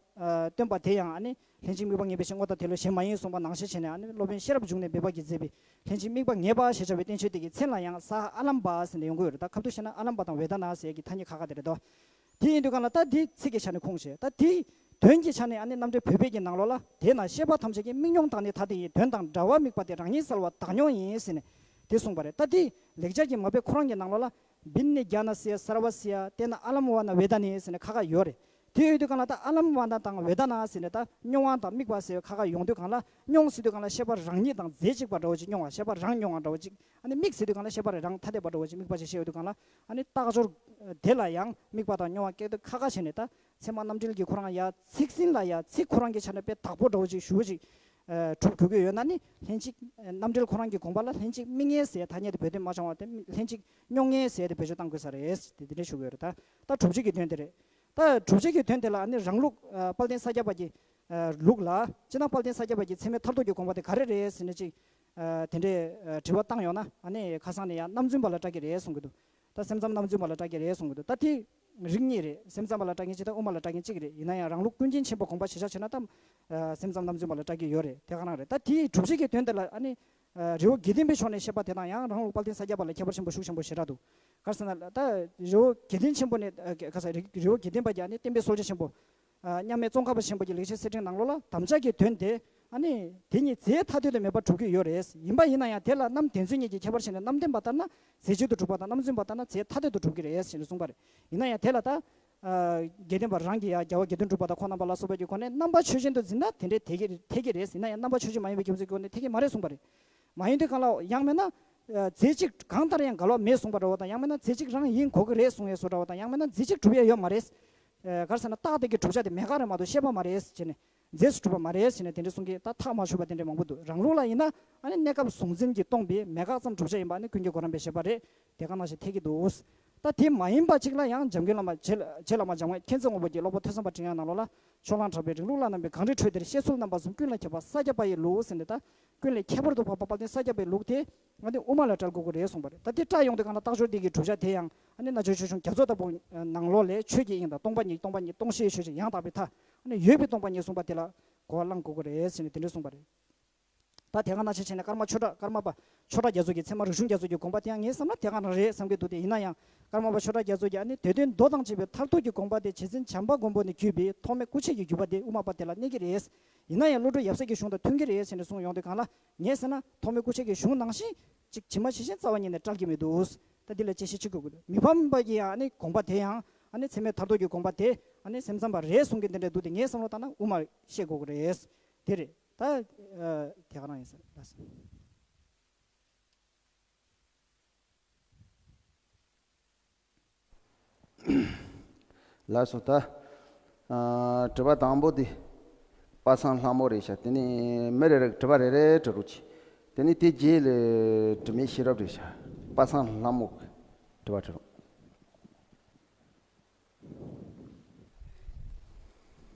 སྟོན་པ་དེ་ཡང་ཨ་ནི། ལྷན་ཅིག་དམིགས་པ་ངེས་པའི་ཕྱིར་སྔོ་དང་དེ་ལོས་གཞན་མ་ཡིན་གསུངས་པ་ནང་བཞིན་བྱས་ནས་ཨ་ནི་སློབ་དཔོན་ཤེས་རབ་འབྱུང་གནས་སྦས་པ་གིས་མཛད་པའི་ལྷན་ཅིག་དམིགས་པ་ངེས་པ་ཞེས་བྱ་བའི་བསྟན་བཅོས་དེ་གི་མཚན་ལ་ཡང་ས་ཧ་ཨ་ལམ་བ་ཟེར་ནས་ཡོང་གི་ཡོད་རེད། ད་ཁ་ཐུག་བཤད་ན་ཨ་ལམ་བ་དང་ཝེ་ད་ན་ཟེར་གྱི་ཐ་སྙད་ཁ་ཁ་དེ་རེད་དོ། དེ་ཡིན་དུས་གང་ལ་ད་དེ་ཚིག་གི་ཆ་ནས་ཁུངས་བཞེས། ད་དེ་དོན་གྱི་ཆ་ནས་ཨ་ནི་རྣམ་འགྲེལ་བོད་པའི་གི་ནང་ལོགས་ལ་དེས་ན་ཤེས་པ་ཐམས་ཅད་ཀྱི་དམིགས་མྱོང་དང་ནི་ཐ་དད་ཡིན། དོན་དང་འབྲེལ་བ་དམིགས་པ་དེ་རང་ཉིད་གསལ་བ་བདག་མྱོང་ཡིན་ཟེར་ནས་དེ་གསུངས་པ་རེད། ད་དེ་ལེགས་སྦྱར་གྱི་མ་དཔེ་ཁོ་རང་གི་ནང་ལོགས་ལ། བིན་ནི་རྒྱ་ན་སི་ཡ་སར་བ་སི་ཡ་ཏེ་ན་ཨ་ལམ་བ་ན་ཝེ་ད་ནི་ཟེར་ནས་ཁ་ཁ་ཡོད་རེད། དེ་ཡོད་དུས་གང་ལ་ད་ཨ་ལམ་བ་ན་དང་ཝེ་ད་ན་ཟེར་ནས་ད་མྱོང་བ་དང་དམིགས་པ་ཟེར་ཁ་ཁ་ཡོང་དུས་གང་ལ་མྱོང་ཟེར་དུས་གང་ལ་ཤེས་པ་རང་ཉིད་དང་རྫས་གཅིག་པ་འདྲ་བོ་ཅིག་མྱོང་བ། ཤེས་པ་རང་མྱོང་བ་འདྲ་བོ་ཅིག་ཨ་ནི་དམིགས་ཟེར་དུས་གང་ལ་ཤེས་པ་རང་ཐ་དད་པ་འདྲ་བོ་ཅིག་དམིགས་པ་ཅིག་བཤད་ཡོད་དུས་གང་ལ་ཨ་ནི་རྟགས་སྦྱོར་དེ་ལ་ཡང་དམིགས་པ་དང་མྱོང་བ་སྐད་དོད་ཁ་ཁ་བྱས་ནས་ད་ཚད་མ་རྣམ་འགྲེལ་གྱི་ཁོ་རང་ཡ་ཚིག་ཟིན་ལ་ཡ་ཚིག་ཁོ་རང་གི་ཆ་ནས་དཔེ་དག་པོ་འདྲ་བོ་ཅིག་ཞུ་བ་ཅིག་གྲུབ་དགོས་ཀྱི་ཡོད་ན་ནི་ལྷན་ཅིག་རྣམ་འགྲེལ་ཁོ་རང་གི་དགོངས་པ་ལ་ལྷན་ཅིག་དམིགས་ངེས་ཟེར་ཐ་སྙད་དེ་བེད་སྤྱོད་མ་བྱུང་བ་དེ་ལྷན་ཅིག་སྙུང་ངེས་ཟེར་དེ་བེད་སྤྱོད་བཏང་དགོས་ས་རེད། དེ་དེ་འདྲ་ཞུ་གི་ཡོད་རེད། ད་ད་སྒྲུབ་བྱེད་ཀྱི་དོན་དེ་རེད། ད་སྒྲུབ་བྱེད་ཀྱི་དོན་དེ་ལ་ཨ་ནི་རང་ལུགས་དཔལ་ལྡན་ས་སྐྱ་པ་གི་ལུགས་ལ་སྤྱིར་བཏང་དཔལ་ལྡན་ས་སྐྱ་པ་གི་ཚད་མའི་མཐར་ཐུག་གི་དགོངས་པ་དེ་ག་རེ་རེད་ཟེར་ནས་ཅིག་དེ་འདྲའི་དྲི་བ་བཏང་ཡོང་ན་ཨ་ནི་ཁ་སང་ནས་ཡང་རྣམ་རྫུན་པ་ལ་སྐྲག་གི་རེད་གསུང་གི་འདུག་ད་སེམས་ཙམ་རྣམ་རྫུན་པ་ལ་སྐྲག་གི་རེད་གསུང་གི་འདུག་ད་དེ་རིགས་གཉིས་རེད། སེམས་ཙམ་པ་ལ་སྐྲག་མཁན་གཅིག་དང་དབུ་མ་ལ་སྐྲག་མཁན་གཅིག་རེད། ཡིན་ན་ཡང་རང་ལུགས་ཀུན་མཁྱེན་ཆེན་པོ་དགོངས་པ་གཞིར་བཞག་བྱས་ན་ད་སེམས་ཙམ་རྣམ་རྫུན་པ་ལ་སྐྲག་གི་ཡོད་རེད། དེ་ག་རང་རེད། ད་དེའི་སྒྲུབ་བྱེད་ཀྱི་དོན་དེ་ལ་ཨ་ནི། རི་བོ་དགེ་ལྡན་པའི་ཕྱོགས་ནས་བཤད་པ་དེ་དང་ཡང་རང་ལུགས་དཔལ་ལྡན་ས་སྐྱ་པ་ལ་ཁྱད་པར་ཆེན་པོ་ཤུགས་ཆེན་པོ་ཞེ་དྲག་འདུག་ག་རེ་ཟེར་ན་ད་རི་བོ་དགེ་ལྡན་ཆེན་པོ་ནས་ག་ས་རི་བོ་དགེ་ལྡན་པ་གྱི་ཨ་ནི་བསྟན་པའི་སྲོལ་འབྱེད་ཆེན་པོ། མཉམ་མེད་ཙོང་ཁ་པ་ཆེན་པོ་གྱི་ལེགས་བཤད་གསེར་ཕྲེང་ནང་ལོགས་ལ་དམ་བཅའ་གི་དོན་དེ་ཨ་ནི་དེ་ཉིད་རྫས་ཐ་དད་དུ་མེད་པར་གྲུབ་ཀྱི་ཡོད་རེད། ཡིན་པ་ཡིན་ན་ཡང་དེ་ལ་རྣམ་བདེན་རྫུན་གཉིས་ཀྱི་ཁྱད་པར་ཕྱེ་ནས་རྣམ་བདེན་པ་ལྟར་ན་རྫས་གཅིག་ཏུ་གྲུབ་པ་དང་རྣམ་རྫུན་པ་ལྟར་ན་རྫས་ཐ་དད་དུ་གྲུབ་ཀྱི་རེད་ཞེས་གསུངས་པ་རེད། ཡིན་ན་ཡང་དེ་ལ་ད། དགེ་ལྡན་པ་རང་གིས་ཡང་རྒྱལ་བ་དགེ་འདུན་གྲུབ་པ་དང་ཁོང་རྣམ་པ་ལ་སོགས་པ་གྱི་སྒོ་ནས་རྣམ་པ་ཆོས་ཅན་དུ་འཛིན་ན་དེ་འདྲའི་འཐད་ཀྱི་འཐད་ཀྱི་རེད། ཡིན་ན་ཡང་རྣམ་པ་ཆོས་ཅན་མ་ཡིན་པའི་རྒྱུ་མཚན་གྱི་སྒོ་ནས་འཐད་ཀྱི་མ་རེད་གསུངས་པ་རེད། མ་ཡིན་དུས་གང་ལ་ཡང་མིན་ན། རྫས་གཅིག་གང་ལྟར་ཡང་འགལ་བ་མེད་གསུངས་པ་འདྲ་བོ་དང་ཡང་མིན་ན་རྫས་གཅིག་རང་ཡིན་དགོས་ཀྱི་རེད་གསུངས་ཡས་བཟོ་འདྲ་བོ་དང་ཡང་མིན་ན་རྫས་གཅིག་གྲུབ་ཡས་ཡོད་མ་རེད། ག་རེ་ཟེར་ན་རྟགས་དེ་གི་བསྒྲུབ་བྱ་དེ་མེད་དགག་རེད་མ་གཏོགས་ཤེས་པ་མ་རེད་ཅེས་ནས། རྫས་སུ་གྲུབ་པ་མ་རེད་ཟེར་ནས་དེ་འདྲ་གསུང་གི་ད་ཐག་མ་ཆོད་པ་དེ་འདྲ་མང་པོ་འདུག་རང་ལུགས་ལ་ཡིན་ན་ཨ་ནི་གནས་སྐབས་གཟུང་འཛིན་གྱིས་སྟོང་པའི་མེད་དགག་ཙམ་སྒྲུབ་བྱ་ཡིན་པ་ཨ་ནི་ཀུན་མཁྱེན་གོ་རམས་པས་བཞེད་པ་རེད། དེ་ག་ནང་བཞིན་འཐད་ཀྱི་འདུག་ད་དེ་མ་ཡིན་པ་གཅིག་ལ་ཡང་འཇམ་མགོན་བླ་མ་རྗེ་བླ་རྗེ་བླ་མ་འཇམ་དབྱངས་མཁྱེན་བརྩེ་ངོ་བོ་གྱི་སློབ་དཔོན་ཐོས་བསམ་པ་འདྲེན་ཡག་ནང་ལོགས་ལ་ཕྱོགས་གླང་གྲགས་པའི་རིང་ལུགས་ལ་རྣམ་པའི་གང་རིགས་འཕྲོས་དེར་བཤད་ཚུལ་རྣམ་པ་གསུམ་ཀུན་ལས་ཁྱད་པར་ས་སྐྱ་པ་ཡི་ལུགས་ཟེར་ནས་ད་ཀུན་ལས་ཁྱད་པར་དུ་འཕགས་པ་དཔལ་ལྡན་ས་སྐྱ་པའི་ལུགས་དེ་ང་དེ་དབུ་མ་ལ་བཀྲལ་དགོས་ཀྱི་རེད་གསུངས་པ་རེད། ད་དེ་བཀྲལ་ཡོང་དུས་གང་ལ་རྟགས་སྦྱོར་འདི་གི་བསྒྲུབ་བྱ་དེ་ཡང་ཨ་ནི་རྣལ་འབྱོར་ཆོས་སྐྱོང་རྒྱ་མཚོ་ལྟ་བུ་ནང་ལོགས་ལས་ཆོས་ཀྱི་དབྱིངས་དང་སྟོང་པ་ཉིད་སྟོང་པ་ཉིད་སྟོང་ཞེས་ཆོས་ཅན་ཡང་དག་པའི་མཐའ་ཨ་ནི་ཡོད་པའི་སྟོང་པ་ཉིད་གསུངས་པ་དེ་ལ་གོ་བ་བླང་དགོས་ཀྱི་རེད་ཟེར་ནས་དེ་འདྲ་གསུངས་པ་རེད། ད་དེ་སྔ་ནང་བཞིན་བྱས་ནས་ཀརྨ་ཆོས་གྲགས་ཀརྨ་པ་ཆོས་གྲགས་རྒྱ་མཚོ་གི་ཚད་མ་རིག་གཞུང་རྒྱ་མཚོ་གི་དགོངས་པ་དེ་ཡང་ངའི་བསམ་ན་དེ་སྔ་རང་རེད་བསམ་གྱི་འདུག་དེ་ཡིན་ན་ཡང་ཀརྨ་པ་ཆོས་གྲགས་རྒྱ་མཚོ་གིས་ཨ་ནི་སྡེ་བདུན་མདོ་དང་བཅས་པའི་མཐར་ཐུག་གི་དགོངས་པ་དེ་རྗེ་བཙུན་བྱམས་པ་མགོན་པོ་ནས་བརྒྱུད་པའི་ཐོགས་མེད་སྐུ་མཆེད་ཀྱི་བརྒྱུད་པ་དེ་དབུ་མ་པ་དེ་ལ་གནས་ཀྱི་རེད། ཡིན་ན་ཡང་བློ་གྲོས་ཡབ་སྲས་ཀྱི་གཞུང་དང་མཐུན་གྱི་རེད་ཟེར་ནས་གསུངས་ཡོང་དུས་གང་ལ་ངས་ཟེར་ན་ཐོགས་མེད་སྐུ་མཆེད་ཀྱི་གཞུང་ནང་བཞིན་ཅིག་ཇི་མ་ཇི་བཞིན་རྩ་བ་ཉིད་ནས་བཀྲལ་གྱི་མི་འདུག་ད་འདི་ལ་དཔྱད་ཤེས་བྱེད་དགོས་ཀྱི་འདུག་མི་ཕམ་པ་གི་ཡང་ཨ་ནི་དགོངས་པ་དེ་ཡང་ཨ་ནི་ཚད་མའི་མཐར་ཐུག་གི་དགོངས་པ་དེ་ཨ་ནི་སེམས་ཙམ་པ་རེད་གསུང་གི་འདི་འདྲ་འདུག་དེ་ངའི་བསམ་བློ་བཏང་ན་དབུ་མ་བཤད་དགོས་ཀྱི་རེད། དེ་རེད། ད་ཨ་དེ་ག་རང་ཡིན་ས་ལགས་སོ། ལགས་སོ། ད་ཨ་དྲི་བ་དང་པོ་དེ་པ་སངས་ལྷ་མོ་རེད་ཤག་དེ་ནས་མི་རེ་རེ་དྲི་བ་རེ་རེ་དྲི་རོགས་གྱིས། དེ་ནས་དེ་རྗེས་ལ་དྲི་མེད་ཤེས་རབ་རེད་ཤག་པ་སངས་ལྷ་མོ་དྲི་བ་དྲི་རོགས།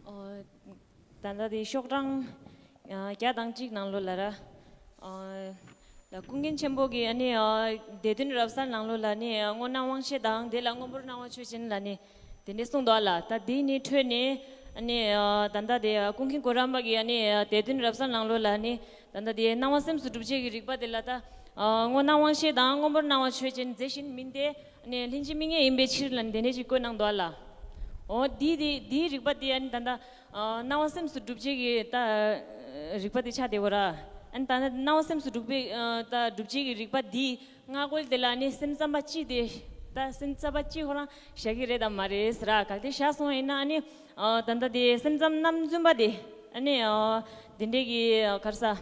ཨོ། ད་ལྟ་དེ་ཤོག་གྲངས་ཨ་བརྒྱ་དང་གཅིག་ནང་ལོགས་ལ་ར། ཨ་ལ་ཀུན་མཁྱེན་ཆེན་པོ་གིས་ཨ་ནི་ཨ་སྡེ་བདུན་རབ་གསལ་ནང་ལོགས་ལ་ནི་ཨ་སྔོ་སྣང་དབང་ཤེས་དང་དེ་ལ་སྔོན་པོར་སྣང་བ་ཆོས་ཅན་ལ་ནི་དེ་འདྲས་གསུངས་འདུག་ཨ་ལ། ད་དེ་ནི་འཕྲོས་ནས་ཨ་ནི་ཨ་ད་ལྟ་དེ་ཨ་ཀུན་མཁྱེན་གོ་རམས་པ་གིས་ཨ་ནི་ཨ་སྡེ་བདུན་རབ་གསལ་ནང་ལོགས་ལ་ནི་ད་ལྟ་དེ་སྣང་བ་སེམས་སུ་སྒྲུབ་བྱེད་ཀྱི་རིགས་པ་དེ་ལ་ད་ཨ་སྔོ་སྣང་དབང་ཤེས་དང་སྔོན་པོར་སྣང་བ་ཆོས་ཅན་རྫས་གཞན་མིན་ཏེ། ནས་ལྷན་ཅིག་དམིགས་ངེས་ཡིན་པའི་ཕྱིར་ལ་དེ་འདྲ་ཞིག་བཀོད་གནང་འདུག་ཨ་ལ། འོ་འདི་དེ་འདིའི་རིགས་པ་དེ་ཨ་ནི་ད་ལྟ་ཨ་སྣང་བ་སེམས་སུ་སྒྲུབ་བྱེད་ཀྱི་ད་རིགས་པ་དེ་ཆགས་བསྡད་ཡོད་ར། ཨ་ནི་ད་ལྟ་སྣང་བ་སེམས་སུ་སྒྲུབ་པའི་ཨ་ད་སྒྲུབ་བྱེད་ཀྱི་རིགས་པ་འདི་སྔ་རྒོལ་དེ་ལ་ནི་སེམས་ཙམ་པ་སྤྱི་དེ་ད་སེམས་ཙམ་པ་སྤྱི་ཁོ་རང་བཞག་གི་རེད་དམ་མ་རེད་ཟེར་ར། གལ་ཏེ་བཞག་སོང་ཡིན་ན་ཨ་ནི་ཨ་ད་ལྟ་དེ་སེམས་ཙམ་རྣམ་རྫུན་པ་དེ་ཨ་ནི་ཨ་དེ་འདྲས་ཀྱི་ག་རེ་ཟ།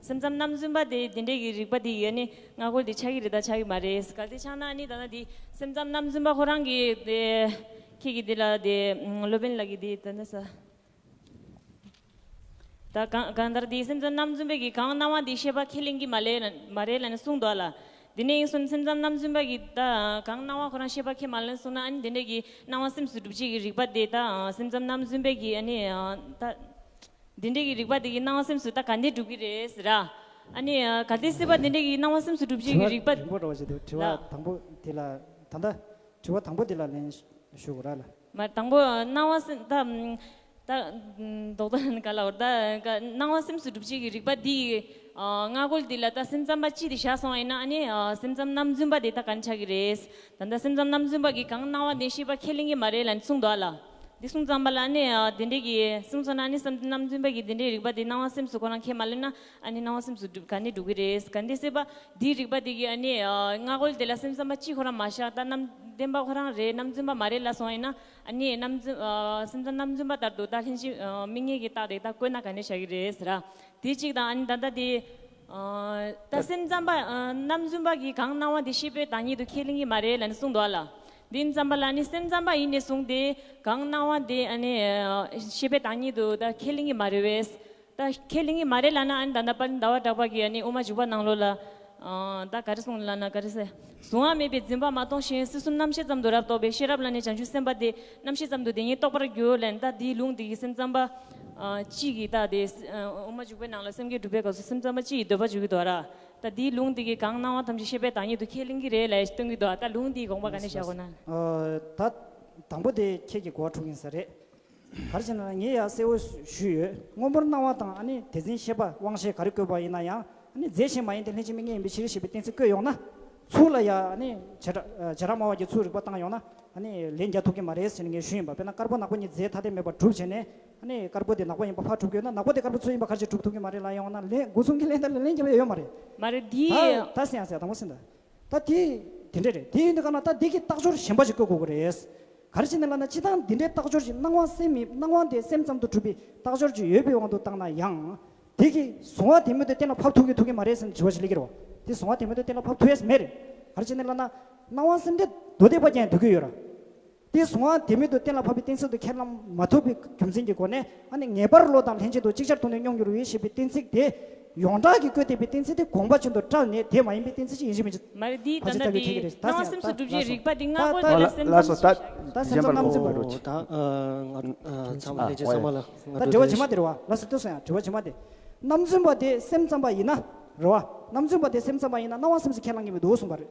སེམས་ཙམ་རྣམ་རྫུན་པ་དེ་དེ་འདྲས་ཀྱི་རིག་པ་དེ་ཡིས་ནི་སྔ་རྒོལ་དེ་ཆགས་ཀྱི་རེད་ད་ཆགས་ཀྱི་མ་རེད། གལ་ཏེ་ཆགས་ན་ནི་ད་ལྟ་དེ་སེམས་ཙམ་རྣམ་རྫུན་པ་ཁོ་རང་གི་དེ་ཁྱེད་ཀྱི་དེ་ལ་དེ་སློབ་དཔོན་ལགས་ཀྱི་དེ་ད་ནི་ས། ད་གང་གང་ལྟར་དེ་སེམས་ཙམ་རྣམ་རྫུན་པའི་གི་གང་སྣང་བ་དེ་ཤེས་པ་ཁས་ལེན་གྱི་མ་ལེ་མ་རེད་ལབ་ནས་གསུངས་འདུག་ཨ་ལ། དེ་ནས་ཡིན་སོང་སེམས་ཙམ་རྣམ་རྫུན་པ་གི་ད་གང་སྣང་བ་ཁོ་རང་ཤེས་པ་ཁས་མ་ལེན་སོང་ན་ཨ་ནི་དེ་འདྲས་ཀྱི་སྣང་བ་སེམས་སུ་སྒྲུབ་བྱེད་ཀྱི་རིག་པ་དེ་ད་སེམས་ཙམ་རྣམ་རྫུན་པའི་གི་ཨ་ནི་ད། འདི་འདྲའི་གི་རིག་པ་དེ་གི་སྣང་བ་སེམས་སུ་ད་ག་འདྲས་འགྲུབ་ཀྱི་རེད་ཟེར་ར། ཨ་ནི་གལ་ཏེ་སྲིད་པ་འདི་འདྲའི་གི་སྣང་བ་སེམས་སུ་འགྲུབ་བྱེད་ཀྱི་རིག་པ་རིང་པོ་འགྲོ་བ་ཞིག་འདུག་དྲི་བ་ལ། དང་པོ་དེ་ལ་ད་ལྟ་དྲི་བ་དང་པོ་དེ་ལ་ལན་ཞུ་དགོས་ར་ལ། མ་དང་པོ་སྣང་བ་སེམས་ད་ད་རྡོག་རྡོག་ནི་ག་ལ་བར་ད་ག་སྣང་བ་སེམས་སུ་འགྲུབ་བྱེད་ཀྱི་རིག་པ་འདི་ཡི་སྔ་རྒོལ་འདི་ལ་ད་སེམས་ཙམ་པ་སྤྱི་དེ་བཞག་སོང་ཡིན་ན་ཨ་ནི་སེམས་ཙམ་རྣམ་རྫུན་པ་དེ་ད་ག་འདྲ་ཆགས་ཀྱི་རེད། ད་ལྟ་སེམས་ཙམ་རྣམ་རྫུན་པ་གི་གང་སྣང་བ་ནི་ཤེས་པ་ཁས་ལེན་གྱི་མ་རེད་ལབ་ནས་གསུངས་འདུག་ཨ་ལ། འདི་གསུངས་ཙམ་པ་ལ་ནི་ཨ་དེ་འདྲས་ཀྱི་གསུངས་སོང་ན་ནི་སེམས་རྣམ་རྫུན་པ་གི་དེ་འདྲས་རིག་པ་དེ་སྣང་བ་སེམས་སུ་ཁོ་རང་ཁས་མ་ལེན་ན་ཨ་ནི་སྣང་བ་སེམས་སུ་སྒྲུབ་ག་ནས་འགྲུབ་ཀྱི་རེད། ག་འདི་སྲིད་པ་འདིའི་རིག་པ་དེ་གི་ཨ་ནི་ཨ་སྔ་རྒོལ་དེ་ལ་སེམས་ཙམ་པ་གཅིག་ཁོ་རང་མ་བཞག་ད་རྣམ་བདེན་པ་ཁོ་རང་རེད་རྣམ་རྫུན་པ་མ་རེད་ལབ་སོང་ཡིན་ན་ཨ་ནི་རྣམ་རྫུན་ཨ་སེམས་ཙམ་རྣམ་རྫུན་པ་ལྟར་དུ་ད་ལྷན་ཅིག་ཨ་མིག་ངེས་ཀྱི་རྟགས་དེ་ད་བཀོད་ན་ག་ནས་བཞག་གི་རེད་ཟེར་ར། དེ་གཅིག་དང་ཨ་ནི་ད་ལྟ་དེ། ཨ་ད་སེམས་ཙམ་པ་ཨ་རྣམ་རྫུན་པ་གི་གང་སྣང་བ་དེ་ཤེས་པའི་བདག་ཉིད་དུ་ཁས་ལེན་གྱི་མ་རེད་ལབ་ནས་གསུངས་འདུག་ཨ་ལ། དེ་ཙམ་པ་ལ་ནི་སེམས་ཙམ་པ་ཡིན་ནས་བཟུང་སྟེ་གང་སྣང་བ་དེ་ཨ་ནི་ཨ་ཤེས་པའི་བདག་ཉིད་དུ་ད་ཁས་ལེན་གྱི་མ་རེད་བས། ད་ཁས་ལེན་གྱི་མ་རེད་ལབ་ན་ཨ་ནི་ད་ལྟ་དཔལ་ལྡན་ཟླ་བ་གྲགས་པ་གིས་ཨ་ནི་དབུ་མ་འཇུག་པ་ནང་ལོགས་ལ་ཨ་ད་ག་རེ་གསུངས་ལབ་ན་ག་རེ་ཟེར། གཟུང་བ་མེད་པའི་འཛིན་པ་མ་གཏོང་ཞིང་སྲིད་གསུམ་རྣམ་ཤེས་ཙམ་དུ་རབ་རྟོག་པའི་ཤེས་རབ་ལ་ནི་བྱང་ཆུབ་སེམས་དཔའ་དེ་རྣམ་ཤེས་ཙམ་དུ་དེ་ཉིད་རྟོགས་པར་འགྱུར་ལབ་ནས་ད་དེའི་ལུང་དེ་གི་སེམས་ཙམ་པ། ཨ་གཅིག་གིས་ད་དེ་ཨ་དབུ་མ་འཇུག་པའི་ནང་ལ་སེམས་བསྐྱེད་སྒྲུབ་པའི་སྐབས་སུ་སེམས་ཙམ་པ་གཅིག་གིས་འདོད་པ་འཇུག་གི་འདུག་ར། ད་དེའི་ལུང་དེ་གིས་གང་སྣང་བ་ཐམས་ཅད་ཤེས་པའི་བདག་ཉིད་དུ་ཁས་ལེན་གྱི་རེད་ལབ་སྟོན་གྱི་འདུག་ད་ལུང་དེའི་དགོངས་པ་ག་ནས་བཞག་དགོས་ན། ཨ་ད་དང་པོ་དེ་ཁྱེད་ཀྱིས་གོ་བ་འཁྲུག་ཡིན་ས་རེད། ག་རེ་བྱས་ན་ངས་ཡ་གསལ་བོ་ཞུས་ཡོད། སྔོན་པོར་སྣང་བ་དང་ཨ་ནི་དེ་འཛིན་ཤེས་པ་དབང་ཤེས་ག་རེ་བཀོད་པ་ཡིན་ན་ཡང་ཨ་ནི་རྫས་གཞན་མ་ཡིན་ཏེ་ལྷན་ཅིག་དམིགས་ངེས་ཡིན་པའི་ཕྱིར་ཞེས་པའི་གཏན་ཚིགས་བཀོད་ཡོང་ན། ཚུར་ལ་ཡ་ཨ་ནི་བྱེ་བྲག་བྱེ་བྲག་སྨྲ་བ་གྱིས་ཚུར་རིགས་པ་བཏང་ཡོང་ན། ཨ་ནི་ལན་རྒྱག་ཐུབ་ཀྱི་མ་རེད་ཟེར་ནས་ངས་ཞུས་ཡིན་པ། དཔེར་ན་དཀར་པོ་ནག་པོ་གཉིས་རྫས་ཐ་དད་མེད་པར་གྲུབ་བྱས་ནས་ཨ་ནི་དཀར་པོ་དེ་ནག་པོ་ཡིན་པ་ཕར་གྲུབ་དགོས་ན་ནག་པོ་དེ་དཀར་པོ་ཚུར་ཡིན་པ་ག་རེ་བྱས་གྲུབ་ཐུབ་ཀྱི་མ་རེད་ལབ་ཡོང་ན་ལན་སྒོ་གསུམ་གྱི་ལན་ད་ལན་ལན་རྒྱབ་ཡ་ཡོད་མ་རེད། མ་རེད་དེ། ད་ད་སེང་ཡ་སེང་ཡ་དང་པོ་སེང་ད། ད་དེ་དེ་འདྲ་རེད། དེ་ཡིན་དུས་ག་ན་ད་དེ་གི་རྟགས་སྦྱོར་གཞན་པ་ཞིག་བཀོད་དགོས་ཀྱི་རེད། ག་རེ་བྱས་ནས་ལབ་ན་སྤྱིར་བཏང་འདི་འདྲའི་རྟགས་སྦྱོར་ཞིག་སྣང་བ་སེམས་མིན་སྣང་བ་དེ་སེམས་ཙམ་དུ་གྲུབ་པའི་རྟགས་སྦྱོར་ཅིག་ཡོད་པའི་དབང་དུ་བཏང་ན་ཡང་། དེ་གི་གཟུང་བ་དེ་མོ་དེ་གཏན་ལ་ཕབ་ཐུབ་ཀྱི་ཐུབ་ཀྱི་མ་རེད་ཟེར་ནས་དྲི་བ་ཞིག་སླེབས་ཀྱི་རེད་བ། དེ་གཟུང་བ་དེ་མོ་དེ་གཏན་ལ་ཕབ་ཐུབ་ཡས་མེད་རེད། ག་རེ་བྱས་ནས་ལབ་ན། སྣང་བ་སེམས་ཁྲལ་མདོ་སྡེ་པ་ཅན་འདུག་གི་ཡོད་ར། དེ་གཟུང་བ་དེ་མོ་དེ་གཏན་ལ་ཕབ་པའི་གཏན་ཚིགས་དེ་ཁས་བླངས་མ་ཐུབ་པའི་རྒྱུ་མཚན་གྱི་སྒོ་ནས་ཨ་ནི་ངེས་པར་བློ་དང་ལྷན་ཅིག་ཏུ་ཅིག་ཅར་དུ་ནི་སྙོམས་འགྱུར་བའི་ཞེས་པའི་གཏན་ཚིགས་དེ། ཡོངས་གྲགས་ཀྱིས་བཀོད་བསྡད་པའི་གཏན་ཚིགས་དེ་དགོངས་པ་ཅན་དུ་བཀྲལ་ནས་དེ་མ་ཡིན་པའི་གཏན་ཚིགས་ཅིག་ཡིན་གཅིག་མིན་གཅིག་མ་རེད་དེའི་ཕལ་ཆེར་ད་ལྟ་ལྟ་དེ་ཁྱེད་ཀྱི་རེད། ད་སྣང་བ་སེམས་སུ་གྲུབ་ཀྱི་རིག་པ་དེ་སྔ་རྒོལ་དེ་ལ་སེམས་ལ་སོ་ད་ད་སེམས་ཙམ་རྣམ་རྫུན་པ་རེད། ད་ཚང་མ་ལྷན་ཅིག་ཚང་མ་ལ་ད་དྲི་བ་རྗེས་མ་དེ་རེད་བ། ལ་སོ་ལྟོས་སོང་ཡ། དྲི་བ་རྗེས་མ་དེ། རྣམ་རྫུན་པ་དེ་སེམས་ཙམ་པ་ཡིན་ན་རེད་བ། རྣམ་རྫུན་པ་དེ་སེམས་ཙམ་པ་ཡིན་ན་སྣང་བ་སེམས་སུ་ཁས་བླངས་ཀྱི་མི་འདུག་གསུངས་པ་རེད།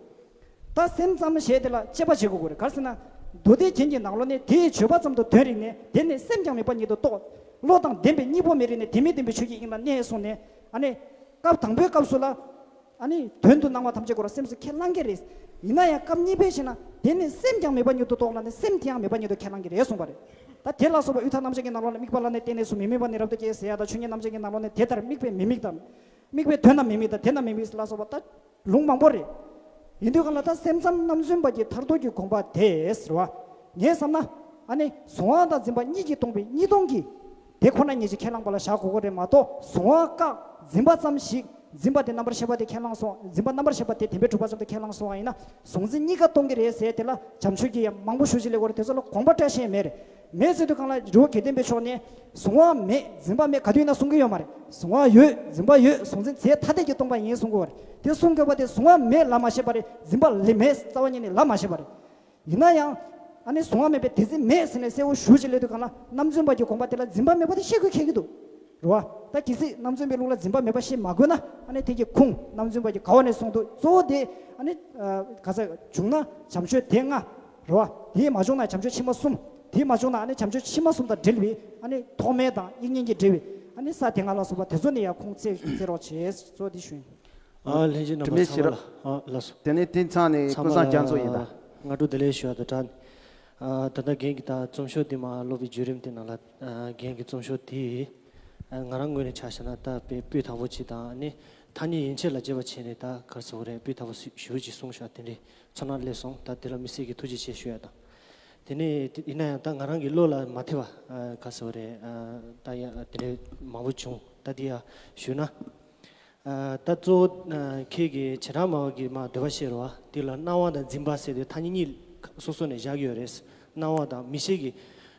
ད་སེམས་ཙམ་ཞེས་དེ་ལ་དཔྱད་པ་བྱེད་དགོས་ཀྱི་རེད། ག་རེ་ཟེར་ན། མདོ་སྡེ་རྒྱན་གྱི་ནང་ལོགས་ནས་དེའི་བརྗོད་པ་ཙམ་དུ་དོན་རིག་ནས་དེ་ནི་སེམས་ཀྱང་མེད་པ་ཉིད་དུ་རྟོགས། བློ་དང་ལྡན་པའི་གཉིས་པོ་མེད་རིག་ནས་དེ་མེད་བདེན་པའི་ཆོས་ཀྱི་དབྱིངས་ལ་གནས་གསུངས་ནས། ཨ་ནི། སྐབས་དང་པོའི་སྐབས་སུ་ལ། ཨ་ནི་དོན་དུ་སྣང་བ་ཐམས་ཅད་ཀྱང་སེམས་སུ་ཁས་བླངས་ཀྱི་རེད། ཡིན་ན་ཡང་སྐབས་གཉིས་པའི་ཞེ་ན་དེ་ནི་སེམས་ཀྱང་མེད་པ་ཉིད་དུ་རྟོགས་ལ་ནི་སེམས་དེ་ཡང་མེད་པ་ཉིད་དུ་ཁས་བླངས་ཀྱི་རེད་གསུངས་པ་རེད། ད་དེ་ལ་སོགས་པ་དབུས་མཐའ་རྣམ་གཞག་གི་ནང་ལོགས་ནས་དམིགས་པ་ལ་ནི་བརྟེན་ནས་སུ་མི་དམིགས་པ་ནི་རབ་ཏུ་སྐྱེ་ཟེར་ཡ་དང་ཆོས་ཉིད་རྣམ་གཞག་གི་ནང་ལོགས་ནས་དེ་ལྟར་དམིགས་པའི་མི་དམིགས་དང་། དམིགས་པའི་དོན་རྣམས་མི་དམིགས་དང་དེ་རྣམས་མི་དམིགས་ལ་སོགས་པ་ད། ལུང་མང་པོ་རེད། ཡིན་དུས་གང་ལ་ད་སེམས་ཙམ་རྣམ་རྫུན་པ་གྱི་མཐར་ཐུག་གི་དགོངས་པ་དེ་ཟེར་བ། ངས་བསམ་ན། ཨ་ནི་གཟུང་བ་དང་འཛིན་པ་གཉིས་ཀྱིས་སྟོང་པའི་གཉིས་སྟོང་གི། དེ་ཁོ་ན་ཉིད་ཀྱིས་ཁས་བླངས་པ་ལ་བཞག་དགོས་ཀྱི་རེད་མ་གཏོགས་གཟུང་བ་བཀག་འཛིན་པ་ཙམ་ཞིག་འཛིན་པ་དེ་རྣམ་པར་ཤེས་པ་དེ་ཁས་བླངས་སོང་འཛིན་པ་རྣམ་པར་ཤེས་པ་དེ་བདེན་པའི་གྲུབ་པ་ཙམ་དུ་ཁས་བླངས་སོང་བ་ཡིན་ན་གཟུང་འཛིན་གཉིས་ཀ་སྟོང་གི་རེད་ཟེར་དེ་ལ་བྱམས་ཆོས་ཀྱིས་ཡང་མང་པོ་ཞུ་ཅི་ལས་གོ་རེད་དེ་ཚོ་ལ་དགོངས་པ་བཀྲལ་ཤེས་མེད་རེད། མེད་ཟེར་དུས་གང་ལ་རི་བོ་དགེ་ལྡན་པའི་ཕྱོགས་ནས་གཟུང་བ་མེད་འཛིན་པ་མེད་ག་དུས་ཡིན་ན་གསུང་གི་ཡོད་མ་རེད། གཟུང་བ་ཡོད་འཛིན་པ་ཡོད་གཟུང་འཛིན་རྫས་ཐ་དད་ཀྱིས་སྟོང་པ་ཡིན་གསུང་གི་ཡོད་རེད། དེ་གསུང་དགོས་པ་དེ་གཟུང་བ་མེད་ལབ་མ་ཤེས་པ་རེད། འཛིན་པ་ལས་མེད་རྩ་བ་ཉིད་ནས་ལབ་མ་ཤེས་པ་རེད། ཡིན་ན་ཡང་། ཨ་ནི་གཟུང་བ་མེད་པའི་དེ་འཛིན་མེད་ཟེར་ནས་གསལ་བོ་ཞུ་ཅི་ལས་དུས་གང་ལ་རྣམ་རྫུན་པ་གྱི་དགོངས་པ་དེ་ལ་འཛིན་པ་མེད་པ་དེ་ཤེས་དགོས་ཁེལ་གྱི་འདུག་རེད་བ། ད་གལ་སྲིད་རྣམ་རྫུན་པའི་ལུགས་ལ་འཛིན་པ་མེད་པ་ཤེས་མ་དགོས་ན་ཨ་ནི་དེ་གི་ཁུངས་རྣམ་རྫུན་པ་གྱི་ག་བ་ནས་གསུངས་འདུག་གཙོ་བོ་དེ་ཨ་ནི། ག་ས་བྱུང་ན་བྱམས་ཆོས་དེ་ལྔ། རེད་བ། དེ་མ་བྱུང་ན་བྱམས་ཆོས་ཕྱི་མ་གསུམ། དེ་མ་བྱུང་ན་ཨ་ནི་བྱམས་ཆོས་ཕྱི་མ་གསུམ་དང་འབྲེལ་བའི་ཨ་ནི་ཐོགས་མེད་དང་དབྱིག་གཉེན་གྱིས་འབྲེལ་བའི་ཨ་ནི་ས་དེ་ལྔ་ལ་སོགས་པ་དེ་ཚོ་ནས་ཡང་ཁུངས་བཙན་བཙན་རོགས་བྱེད་གཙོ་བོ་དེ་ཞུ་ཡིན། ཨ་ལྷན་རྒྱས་རྣམ་པ་དྲི་མེད་ཚང་མ་ལ་ཨ་ལགས་སོ། དེ་ནས་དེ་ཚང་ནས་ཀུན་བཟང་རྒྱ་མཚོ་ཡིན་ད། སྔ་དྲོ་བདེ་ལེགས་ཞུ་བ་དང་སྦྲགས། ད་ལྟ་རྒན་གྱིས་ད་རྩོམ་ཤོག་འདི་མ་ཀློག་པའི་བརྒྱུད་རིམ་དེ་ནང་ལ་རྒན་གྱི་རྩོམ་ཤོག་དེ་ང་རང་ངོས་ནས་ཆ་བཞག་ན་ད་དཔེ་སྤུས་དག་པོ་ཅིག་དང་ནི་ཐ་སྙད་ཡན་ཆད་ལ་དཔྱད་པ་བྱས་ནས་ད་ག་རེ་ཟེར་དགོས་རེད་སྤུས་དག་པོ་ཞེ་པོ་ཅིག་གསུངས་ཤག་དེ་འདྲའི་ཚོར་སྣང་སླེབས་སོང་ད་དེ་ལ་དམིགས་བསལ་གྱི་ཐུགས་རྗེ་ཆེ་ཞུ་ཡ་དང་། དེ་ནས་ཡིན་ན་ཡང་ད་ང་རང་གི་བློ་ལ་མ་ཐེབས་པ་ག་རེ་ཟེར་དགོས་རེད་ད་ཡ་དེ་འདྲའི་མང་པོ་བྱུང་ད་དེ་ཡ་ཞུས་ན། ཨ། ད་གཙོ་བོ་ཨ་ཁྱེད་ཀྱིས་བྱེ་བྲག་སྨྲ་བ་གི་མ་འདོད་པ་བཤད་རོགས། དེ་ལ་སྣང་བ་དང་འཛིན་པ་ཟེར་དུས་ཐ་སྙད་གཉིས་སོ་སོ་ནས་བཞག་གི་ཡོད་རེད། སྣང་བ་དང་མིག་ཤེས་ཀྱི་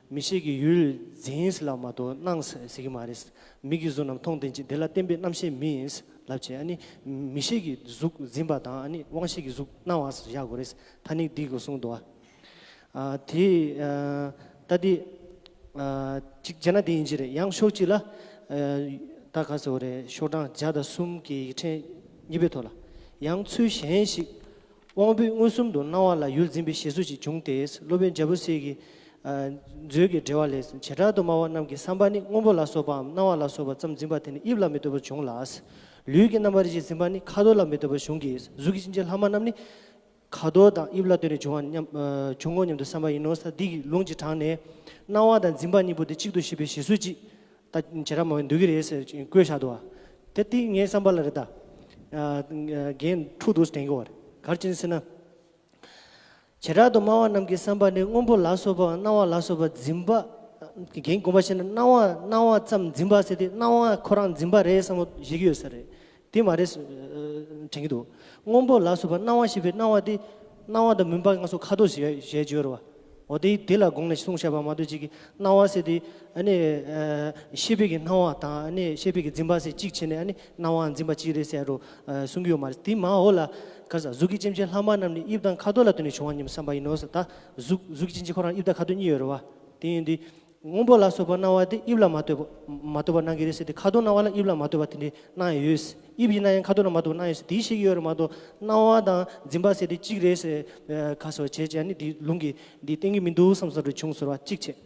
མིག་ཤེས་ཀྱི་ཡུལ་འཛིན་ལ་མ་གཏོགས་སྣང་ཟེར་གྱི་མ་རེད། མིག་གིས་གཟུགས་རྣམས་མཐོང་དོན་ཅན། དེ་ལ་བརྟེན་པའི་རྣམ་ཤེས་མིན་ལབ་བྱས། ཨ་ནི་མིག་ཤེས་ཀྱི་གཟུགས་འཛིན་པ་དང་། ཨ་ནི་དབང་ཤེས་ཀྱི་གཟུགས་སྣང་བ་བཞག་དགོས་རེད། ཐ་སྙད་འདི་གོ་གསུངས་འདུག་བ། ཨ། དེ་ཨ་ད་དེ་ཨ་གཅིག་བྱས་ན་དེ་ཡིན་གྱི་རེད། ཡང་ཕྱོགས་གཅིག་ལ་ཨ་ད་ག་ཟེར་བ་རེད། ཤོག་གྲངས་བརྒྱ་དང་གསུམ་གྱི་ཡིག་ཕྲེང་གཉིས་པའི་ཐོག་ལ། ཡང་ཚུལ་གཞན་ཞིག་དབང་པོས་མངོན་སུམ་དུ་སྣང་བ་ལ་ཡུལ་འཛིན་པའི་ཞེས་སོགས་ཀྱིས་བྱུང་སྟེ། སློབ་དཔོན་རྒྱལ་པོ་སྲས་ཀྱི་ཨ་མཛོད་ཀྱི་འགྲེལ་བ་ལས། བྱེ་བྲག་ཏུ་སྨྲ་བ་རྣམས་ཀྱི་བསམ་པ་ནི་སྔོན་པོ་ལ་སོགས་པའམ་སྣང་བ་ལ་སོགས་པ་ཙམ་འཛིན་པ་དེ་ནི་དབྱིབས་ལ་མི་ལྟོས་པར་འབྱུང་ལ། ལུས་ཀྱི་རྣམ་པར་ཤེས་འཛིན་པ་ནི་ཁ་དོག་ལ་མི་ལྟོས་པར་འབྱུང་གི། གཟུགས་ཀྱི་སྐྱེ་མཆེད་ལྷག་མ་རྣམས་ནི་ཁ་དོག་དང་དབྱིབས་ལ་ལྟོས་ནས་བྱུང་བ་མཉམ་ཨ་བྱུང་ངོ་སྙམ་དུ་བསམ་པ་ཡིན་ནོ། ས་འདི་གི་ལུང་གི་དྲངས་ནས། སྣང་བ་དང་འཛིན་པ་གཉིས་པོ་དེ་གཅིག་ཏུ་བྱེད་པའི་ཞེས་སོགས་ཀྱིས་ད་བྱེ་བྲག་སྨྲ་བས་འདོད་ཀྱི་རེད་ཟེར་བཀོད་བཞག་འདུག་བ། དེ་དེ་ངའི་བསམ་པ་ལ་རེད་ད། ཨ་འགན་འཁྲུག་འདུག་དྲན་གྱི་ཡོད་རེད། ག་རེ་བྱས་ཟེར་ན། བྱེ་བྲག་ཏུ་སྨྲ་བ་རྣམས་ཀྱི་བསམ་པ་ནི་སྔོན་པོ་ལ་སོགས་པ་སྣང་བ་ལ་སོགས་པ་འཛིན་པ། རྒན་དགོངས་པ་བཞེས་ན། སྣང་བ་སྣང་བ་ཙམ་འཛིན་པ་ཟེར་དུས་སྣང་བ་ཁོ་རང་འཛིན་པ་རེད་བསམ་བློ་བཞེས་ཀྱི་ཡོད་ས་རེད། དེ་མ་རེད་དྲན་གྱི་འདུག་སྔོན་པོ་ལ་སོགས་པ་སྣང་བ་ཞེས་པའི་སྣང་བ་དེ། སྣང་བ་དང་མུན་པ་ང་ཚོ་ཁ་དོག་ཞེས་བྱ་ཡོད་རེད་བ། འོ་དེ་དེ་ལ་དགོངས་ནས་གསུངས་བཞག་པ་མ་གཏོགས། ཅིག་གི་སྣང་བ་ཟེར་དུས་ཨ་ནི་ཨ་ཤེས་པའི་གི་སྣང་བ་དང་། ཨ་ནི་ཤེས་པའི་གི་འཛིན་པ་ཟེར་གཅིག་བྱས་ནས། ཨ་ནི་སྣང་བ་འཛིན་པ་གཅིག་རེད་ཟེར་རོ་ཨ་གསུང་གི་ཡོད་མ་རེད། དེ་མ་འོ་ལ་ག་ས་གཟུགས་ཀྱི་སྐྱེ་མཆེད་ལྷག་མ་རྣམས་ནི་དབྱིབས་དང་ཁ་དོག་ལ་ལྟོས་ནས་བྱུང་བ་སྙམ་བསམ་པ་ཡིན་ནོ་ཟེར། ད་གཟུགས་གཟུགས་ཀྱི་སྐྱེ་མཆེད་ཁོ་རང་དབྱིབས་དང་ཁ་དོག་གཉིས་ཡོད་རེད་བ། དེ་ཡིན་དུས་སྔོན་པོ་ལ་སོགས་པ་སྣང་བ་དེ་དབྱིབས་ལ་མ་ལྟོས་པ་མ་ལྟོས་པར་སྣང་གི་རེད་ཟེར་ཏེ། ཁ་དོག་སྣང་བ་ལ་དབྱིབས་ལ་མ་ལྟོས་པ་དེ་འདྲའི་སྣང་ཡང་ཡོད། དབྱིབས་ཡིན་ན་ཡང་ཁ་དོག་ལ་མ་ལྟོས་པར་སྣང་ཡོད་ཟེར། དེ་བཤད་ཀྱི་ཡོད་རེད་མ་གཏོགས། སྣང་བ་དང་འཛིན་པ་ཟེར་དེ་གཅིག་རེད་ཟེར་ཁ་སོ་བྱས་བྱས་ནི་དེ་ལུང་གིས་འདི་བསྟན་གྱི་མི་འདུག་བསམ་བསམ་རུ་བྱུང་ཟེར་བ་གཅིག་བྱས།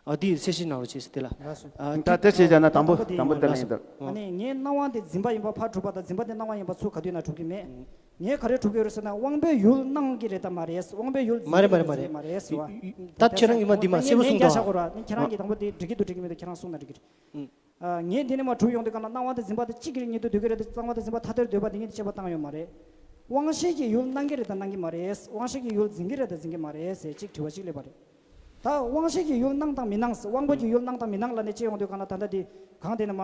ཨ་དེ་གསལ་བཤད་གནང་རོགས་བྱེད་ཟེར་དེ་ལ། ལགས་སོ། ཨ་ད་དེ་བྱས་བྱས་ན་དང་པོ་དང་པོ་དེ་ལ་ཡིན་འདུག་ཨ་ནི་ངའི་སྣང་བ་དེ་འཛིན་པ་ཡིན་པ་ཕར་གྲུབ་པ་དང་། འཛིན་པ་དེ་སྣང་བ་ཡིན་པ་ཚུར་ག་དུས་ན་གྲུབ་ཀྱི་མེད། ངས་ག་རེ་གྲུབ་ཀྱི་ཡོད་རེད་ཟེར་ན། དབང་པོས་ཡུལ་སྣང་གི་རེད་ད་མ་རེད། དབང་པོས་ཡུལ་མ་རེད་མ་རེད་མ་རེད། མ་རེད་ཟེར་བ། ད་ཁྱེད་རང་གིས་མ་འདི་མ་གསལ་པོ་གསུངས་ད། ཁྱེད་རང་གིས་དང་པོ་འདི་འགྲིག་གི་འདུག་འགྲིག་གི་མི་འདུག་ཁྱེད་རང་གསུངས་ན་འགྲིག་གི་རེད། ཨ་ངས་འདི་ནས་མ་གྲུབ་ཡོང་དུས་ག་ལ། སྣང་བ་དང་འཛིན་པ་དེ་གཅིག་གི་རེད་ཉིད་དུ་འདོད་ཀྱི་རེད་དེ། སྣང་བ་དང་འཛིན་པ་ཐ་དད་འདོད་པ་དེ་ཉིད་དུ་དཔྱད་པ་བཏང་ཡོད་མ་རེད། དབང་ཤེས་ཀྱིས་ཡུལ་སྣང་གི་རེད་ད་སྣང་གི་མ་རེད། དབང་ཤེས་ཀྱིས་ཡུལ་འཛིན་གི་རེད་ད་འཛིན་གི་མ་རེད་ཟེར་གཅིག་དྲི་བ་གཅིག་སླེབས་པ་རེད། ད་དབང་ཤེས་ཀྱིས་ཡུལ་སྣང་དང་མི་སྣང་། དབང་པོ་གྱིས་ཡུལ་སྣང་དང་མི་སྣང་ལབ་ནས་དཔྱད་ཡོང་དུས་གང་ལ། ད་ལྟ་འདི་གང་དེ་ནས་མ་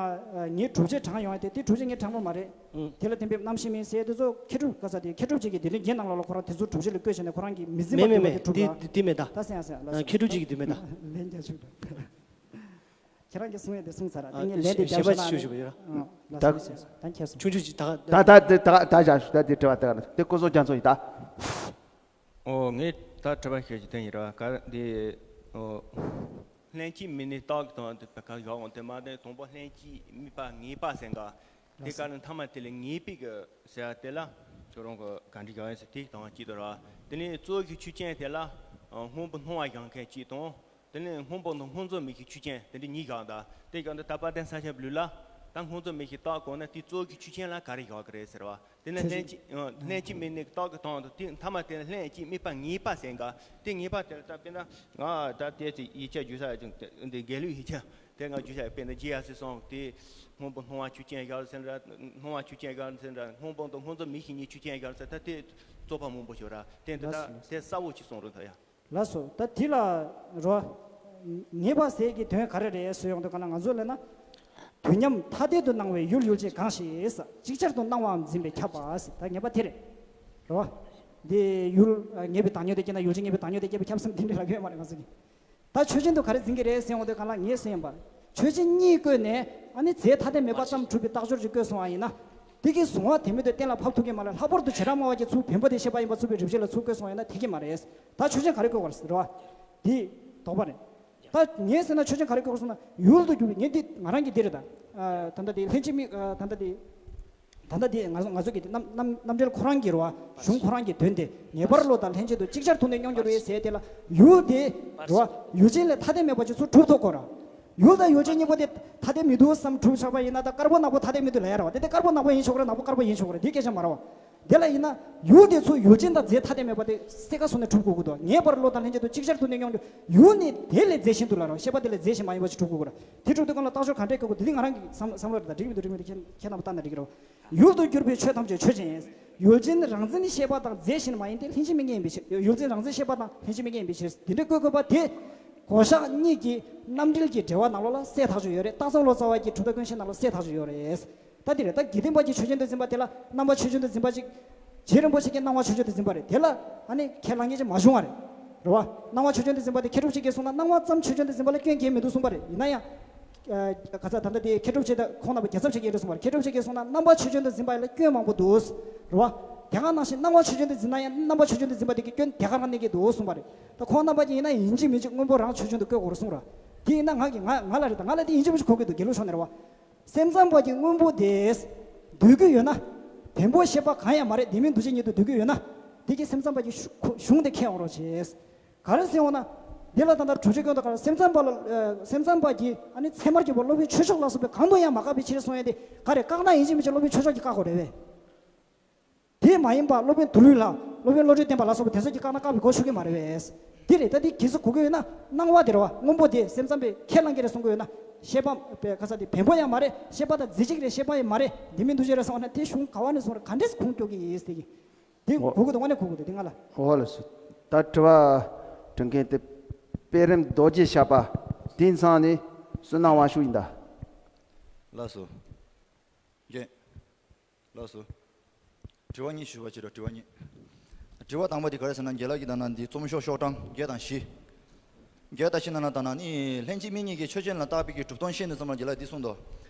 ངས་སྒྲུབ་བྱེད་དྲངས་ཡོང་ཡ་དེ། དེ་སྒྲུབ་བྱེད་ངས་དྲངས་པ་མ་རེད། ཨུ། དེ་ལ་བརྟེན་པའི་རྣམ་ཤེས་མིན་ཟེར་དེ་ཚོ་མཁས་གྲུབ་ག་ས་དེ་མཁས་གྲུབ་ཅིག་གིས་དེ་ནས་རྒྱན་ནང་ལོགས་ལ་ཁོ་རང་དེ་ཚོ་སྒྲུབ་བྱེད་ལ་བཀོད་བྱས་ནས་ཁོ་རང་གིས་མི་འཛིན་པ་མེད་མེད་སྟོན་པ་དེ་མེད་ད། གྲུབ་དེ་ལ་དེ་དེ་མེད་ད། ད་སེམས་ཡ་སེམས་ཡ་ལ་ཨ་མཁས་གྲུབ་ཅིག་གིས་དེ་མེད་ད། ལན་རྒྱག་ཆོག་ད། ཁྱེད་རང་གིས་གསུང་ཡ་དེ་གསུངས་ཚར་ར། དེ་ངས་ལན་དེ་ཞེ་ཞེ་བརྒྱབ་པ་ཤོད་ན་ཞུ་ཞུ་བ་ཡོད་ར། ཨང་། ལགས་ད་སོ་ལགས་སོ། ད་མཁས་སོང་། ཆུང་ཆུང་ཅིག་ད། ད་ད་ད་ད་ད་བཞག་ཞུ། ད་དེ་དྲི་བ་ད་ག་ན་དེ་ཀོ་བཟོ་རྒྱ་མཚོ་ཡིན་ད། ཨོ་ངས་ད་དྲི་བ་ཞུ་རྒྱུ་དེ་ཡིན་ར། ག་འདི་ཨོ་ལྷན་སྐྱེས་མིན་ནི་རྟགས་ཀྱི་དོན་དེ་ག་ཡོག་འོང་དེ་མ་དེ་དང་པོ་ལྷན་སྐྱེས་དམིགས་པ་ངེས་པ་ཟེར་ག་དེ་ག་ནི་མཐའ་མ་དེ་ལ་ངེས་པའི་གི་ཟེར་བ་དེ་ལ་ཁྱོད་རང་གི་ག་འདྲི་ཡོག་ཡིན་ཟེར་དེ་དང་གཅིག་ཏུ་ར། དེ་ནས་གཙོ་བོ་གི་ཆོས་ཅན་དེ་ལ་སྔོན་པོ་སྣང་བ་བཞག་མཁན་གཅིག་དང་། དེ་ནས་སྔོན་པོ་དང་སྔོ་འཛིན་མིག་གི་ཆོས་ཅན་དེ་འདྲ་གཉིས་བཞག་ད། དེ་བཞག་ད་ད་དཔལ་ལྡན་ས་སྐྱ་པ་ལུགས་ལ་ད་སྔོ་འཛིན་མིག་གི་རྟགས་གོ་ན་དེ་གཙོ་བོ་གི་ཆོས་ཅན་ལ་ག་རེ་བཞག་གི་རེད་ཟེར་བ། དེ་ནས་ཆོས་ལྷན་ཅན་སྐྱེས་ལྷན་ཅན་སྐྱེས་མིན་ནི་རྟགས་ཀྱི་དོན་དུ་དེ་མཐའ་མ་དེ་ལྷན་ཅན་སྐྱེས་དམིགས་པ་ངེས་པ་ཟེར་ག་དེ་ངེས་པ་དེ་ལ་ད་དཔེར་ན་ང་ད་དེ་ཚེ་ཡིག་ཆ་བརྗོད་ས་ཡ་ཅུང་དེ་འདི་དགེ་ལུགས་ཡིག་ཆ་དེ་ང་བརྗོད་ས་ཡ་དཔེར་ན་རྗེ་ཡབ་སྲས་གསུམ་དེ་སྔོན་པོ་སྣང་བ་ཆོས་ཅན་བཞག་ཟེར་འདྲ། སྣང་བ་ཆོས་ཅན་བཞག་ཟེར་འདྲ། སྔོན་པོ་དང་སྔོ་འཛིན་མིག་གི་གཉིས་ཆོས་ཅན་བཞག་ཟེར་ད་དེ་རྩོད་པ་མང་པོ་ཤོར་ར། དེ་འདི་ད་དེ་གསལ་བོ་ཅིག་གསུངས་རོགས་ད་ཡ། ལགས་སོ། ད་དེ་ལ་རོ། ངེས་པ་ཟེར་གྱི་དོན་ག་རེ་རེད་ཟེར་ཡོང་དུས་ག་ན་ང་ཚོ་ལབ་ན། དུས་མཉམ་ཐ་དད་དུ་སྣང་བའི་ཡུལ་ཡུལ་ཅན་གང་ཞིག་ཟེར། ཅིག་ཅར་དུ་སྣང་བའམ་འཛིན་པས་ཁྱབ་པ་ཟེར། ད་ངེས་པ་དེ་རེད། རོ། འདི་ཡུལ་ངེས་པའི་བཏང་སྙོམས་དེ་སྐྱེས་ན་ཡུལ་ཅན་ངེས་པའི་བཏང་སྙོམས་དེ་སྐྱེས་པས་ཁྱབ་བསམ་དེ་འདྲ་ལབ་ཡོད་མ་རེད་ང་ཚོ་གིས། ད་ཆོས་ཅན་དུ་ག་རེ་འཛིན་གྱི་རེད་ཟེར་ཡོང་དུས་ག་ལ་ངས་ཟེར་ཡིན་པ། ཆོས་ཅན་གཉིས་བཀོད་ནས་ཨ་ནི་རྫས་ཐ་དད་མེད་པ་ཙམ་གྲུབ་པའི་རྟགས་སྦྱོར་གྱིས་བཀོད་སོང་བ་ཡིན་ན། དེ་གིས་གཟུང་བ་དེ་མེད་དུ་གཏན་ལ་ཕབ་ཐུབ་ཀྱི་མ་རེད། ལྷག་པར་དུ་བྱེ་བྲག་སྨྲ་བ་གྱིས་ཚུར་བེམ་པོ་དེ་ཤེས་པ་ཡིན་པ་ཚུགས་པའི་རིགས་བྱེད་ལ་ཚུར་བཀོད་སོང་བ་ཡིན་ན་དེ་གིས་མ་རེད། ད་ཆོས་ཅན་ག་རེ་བཀོད་དགོས་རེད་ཟེར་བ། དེ་དོགས་པ་རེད། ད་ངས་ཟེར་ན་ཆོས་ཅན་ག་རེ་བཀོད་དགོས་ཟེར་ན་ཡུལ་དུ་གྱུར་པའི་ངས་འདི་ང་རང་གི་འདི་རེད་ད། ད་ལྟ་དེ་ལྷན་ཅིག་དམིགས་ད་ལྟ་དེ། ད་ལྟ་དེ་ང་ཚོ་ང་ཚོ་གི་རྣམ་རྣམ་རྣམ་འགྲེལ་ཁོ་རང་གི་རེད་བ། གཞུང་ཁོ་རང་གི་དོན་དེ་ངེས་པར་བློ་དང་ལྷན་ཅིག་ཏུ་ཅིག་ཅར་ཐུག་ནས་མྱོང་འགྱུར་བའི་ཟེར་དེ་ལ་ཡུལ་དེ་རེད་བ། ཡུལ་ཅན་ལས་ཐ་དད་མེད་པ་ཅིག་ཚུར་གྲུབ་ཐུབ་དགོས་ར། ཡུལ་དང་ཡུལ་ཅན་གཉིས་པོ་དེ་ཐ་དད་མི་འདུག་བསམ་གྲུབ་ཆགས་པ་ཡིན་ན་ད་དཀར་པོ་ནག་པོ་ཐ་དད་མི་འདུག་ལབ་ཡ་རེད་བ། དེ་དེ་དཀར་པོ་ནག་པོ་ཡིན་ཆོག་གི་རེད། ནག་པོ་དཀར་པོ་ཡིན་ཆོག་གི་རེད། དེ་སྐད་ཆ་མ་རེད་བ། དེ་ལ་ཡིན་ན་ཡུལ་དེ་ཚུར་ཡུལ་ཅན་དང་རྫས་ཐ་དད་མེད་པ་དེ་གསལ་ཁ་བཟོ་ནས་གྲུབ་དགོས་ཀྱི་འདུག་ངེས་པར་བློ་དང་ལྷན་ཅིག་ཏུ་ཅིག་ཅར་ཐུག་ནས་མྱོང་འགྱུར་ཡུལ་ནི་དེ་ལས་རྫས་གཞན་དུ་ལ་རེད་བ། ཤེས་པ་དེ་ལས་རྫས་གཞན་མ་ཡིན་པ་ཅིག་གྲུབ་དགོས་ཀྱི་རེད། དེ་གྲུབ་དུས་གང་ལ་རྟགས་སྦྱོར་ག་འདྲས་བཀོད་དགོས་དེ་ནི་ང་རང་གི་བསམ་བསམ་བློ་རེད་ད། འགྲིག་མི་འདུག་འགྲིག་མི་འདུག་ཁྱེད་ཁྱེད་རྣམ་པ་ལྟ་ན་འགྲིག་གི་རེད་བ། ཡུལ་དུ་གྱུར་པའི་ཆོས་ཐམས་ཅད་ཆོས་ཅན། ཡུལ་ཅན་རང་འཛིན་ཤེས་པ་དང་རྫས་གཞན་མ་ཡིན་ཏེ། ལྷན་ཅིག་དམིགས་ངེས་ཡིན་པའི་ཕྱིར། ཡུལ་ཅན་རང་འཛིན་ཤེས་པ་དང་ལྷན་ཅིག་དམིགས་ངེས་ཡིན་པའི་ཕྱིར། འདི་འདྲའི་བཀོད་དགོས་པ་དེ་གོ་བཞག་གཉིས་ཀྱི་རྣམ་འགྲེལ་གྱི་འགྲེལ་བ་ནང་ལོགས་ལ་གསལ་ཐག་ཆོད་ཡོད་རེད། སྟག་ཚང་ལོ་ཙཱ་བ་གི་གྲུབ་མཐའ་ཀུན་ཤེས་ནང་ལ་གསལ་ཐག་ཆོད་ཡོད་རེད། ད་དེ་རེད། ད་དགེ་ལྡན་པ་གྱིས་ཆོས་ཅན་དུ་འཛིན་པ་དེ་ལ་རྣམ་པ་ཆོས་ཅན་དུ་འཛིན་པ་ཅིག་རྗེ་རིན་པོ་ཆེ་གིས་སྣང་བ་ཆོས་ཅན་དུ་འཛིན་པ་རེད། དེ་ལ་ཨ་ནི་ཁས་བླངས་མཁན་ཅིག་མ་བྱུང་བ་རེད། རེད་བ། སྣང་བ་ཆོས་ཅན་དུ་འཛིན་པ་དེ་མཁས་གྲུབ་ཆེན་གྱིས་གསུངས་ན་སྣང་བ་ཙམ་ཆོས་ཅན་དུ་འཛིན་པ་ལ་སྐྱོན་གང་ཡང་མི་འདུག་གསུངས་པ་རེད། ཡིན་ན་ཡང་། ཨ། ག་ས་ད་ལྟ་དེ་མཁས་གྲུབ་ཆེན་དང་ཁོང་རྣམ་པ་རྒྱལ་ཚབ་ཆེན་གྱིས་རེད་གསུངས་པ་རེད། མཁས་གྲུབ་ཆེན་གྱིས་གསུངས་ན་རྣམ་པ་ཆོས་ཅན་དུ་འཛིན་པ་ལ་སྐྱོན་མང་པོ་འདུག་རེད་བ། དེ་ག་ནང་བཞིན་སྣང་བ་ཆོས་ཅན་དུ་འཛིན་ན་ཡང་རྣམ་པ་ཆོས་ཅན་དུ་འཛིན་པ་དེ་གི་སྐྱོན་དེ་ག་རང་གནས་ཀྱི་འདུག་གསུངས་པ་རེད། ད་ཁོང་རྣམ་པ་གྱིས་ཡིན་ན་ཡིན་གཅིག་མིན་གཅིག་སྔོན་པོ་རང་ཆོས་ཅན་དུ་བཀོད་དགོས་རེད་གསུངས་ར། དེ་ཡིན་ན་ང་གི་ང་ང་ལ་རེད། ད་ང་ལ་དེ་ཡིན་གཅིག་མིན་གཅིག་གོ་གི་འདུག་དགེ་ལུགས་ཕྱོགས་ནས་རེད་བ། སེམས་ཙམ་པ་གྱིས་སྔོན་པོ་དེ་འདོད་ཀྱི་ཡོད་ན། བེམ་པོ་ཤེས་པ་གང་ཡང་མ་རེད། དེ་མིན་འདུ་བྱེད་ཉིད་དུ་འདོད་ཀྱི་ཡོད་ན། དེ་གི་སེམས་ཙམ་པ་གྱི་གཞུང་དེ་ཁས་འོང་རོགས་བྱས། ག་རེ་ཟེར་འོང་ན། འདི་ལ་ད་ལྟ་དྲུག་ཅུ་སྐྱོན་དུ་ག་རེ་སེམས་ཙམ་པ་ལ་ཨ། སེམས་ཙམ་པ་གྱིས་ཨ་ནི་ཚད་མར་གྱུར་པ་སློབ་དཔོན་ཆོས་མཆོག་ལ་སོགས་པས་གང་དུ་ཡང་མ་བཀག་པའི་ཕྱིར་གསུང་ཡས་དེ་ག་རེ། བཀག་ན་ཡིན་གཅིག་མིན་གཅིག་སློབ་དཔོན་ཆོས་མཆོག་གིས་བཀག་དགོས་རེད་པས། དེ་མ་ཡིན་པ་སློབ་དཔོན་མདོ་ལུགས་ལ། སློབ་དཔོན་བློ་གྲོས་བསྟན་པ་ལ་སོགས་པ་དེ་ཚོ་གིས་བཀག་ན་བཀག་པའི་གོ་ཆོད་ཀྱི་མ་རེད་པས། དེ་རེད། ད་དེ་གལ་སྲིད་གོ་གི་ཡོད་ན་སྣང་བ་དེ་རེད་བ། སྔོན་པོ་དེ་སེམས་ཙམ་པས་ཁས་བླངས་ཀྱི་རེད་གསུང་གི་ཡོད་ན། ཤེས་པ་པའི་ཁ་ས་དེ་བེམ་པོ་ཡང་མ་རེད། ཤེས་པ་དང་རྫས་གཅིག་རེད། ཤེས་པ་ཡང་མ་རེད། དེ་མིན་འདུ་བྱེད་རེད་གསུངས་ན་དེ་གཞུང་ག་བ་ནས་གསུངས་རེད། ག་འདྲས་ཁུངས་སྐྱོར་གྱི་ཡིན་ཟེར་གྱི། དེ་གོ་གི་འདུག་དངོས་གནས་གོ་གི་འདུག་དེ་ང་ལ། འོ་ལགས་སོ། ད་དྲི་བ་དྲི་མཁན་དེ་དཔལ་རིམ་རྡོ་རྗེ་ཞབས་པ་དེ་ཚང་ནས་བསོད་ནམས་དབང་ཕྱུག་ཡིན་ད། ལགས་སོ། རྒན། ལགས་སོ། དྲི་བ་གཉིས་ཞུ་བ་བྱེད་རོགས། དྲི་བ་གཉིས། དྲི་བ་དང་པོ་དེ་ག་རེ་ཟེར་ན། རྒན་ལགས་ཀྱིས་ད་ན་འདི་རྩོམ་ཤོག་ཤོག་གྲངས་བརྒྱད་དང་བཞི། བརྒྱད་དང་བཞི་ནང་ལ་ད་ན་ནི་ལྷན་ཅིག་དམིགས་ངེས་ཀྱི་ཆོས་ཅན་ལ་བརྟག་པའི་གི་གྲུབ་དོན་བཤད་ནས་ཙམ་ལ་རྒན་ལགས་འདི་གསུངས་འདུག་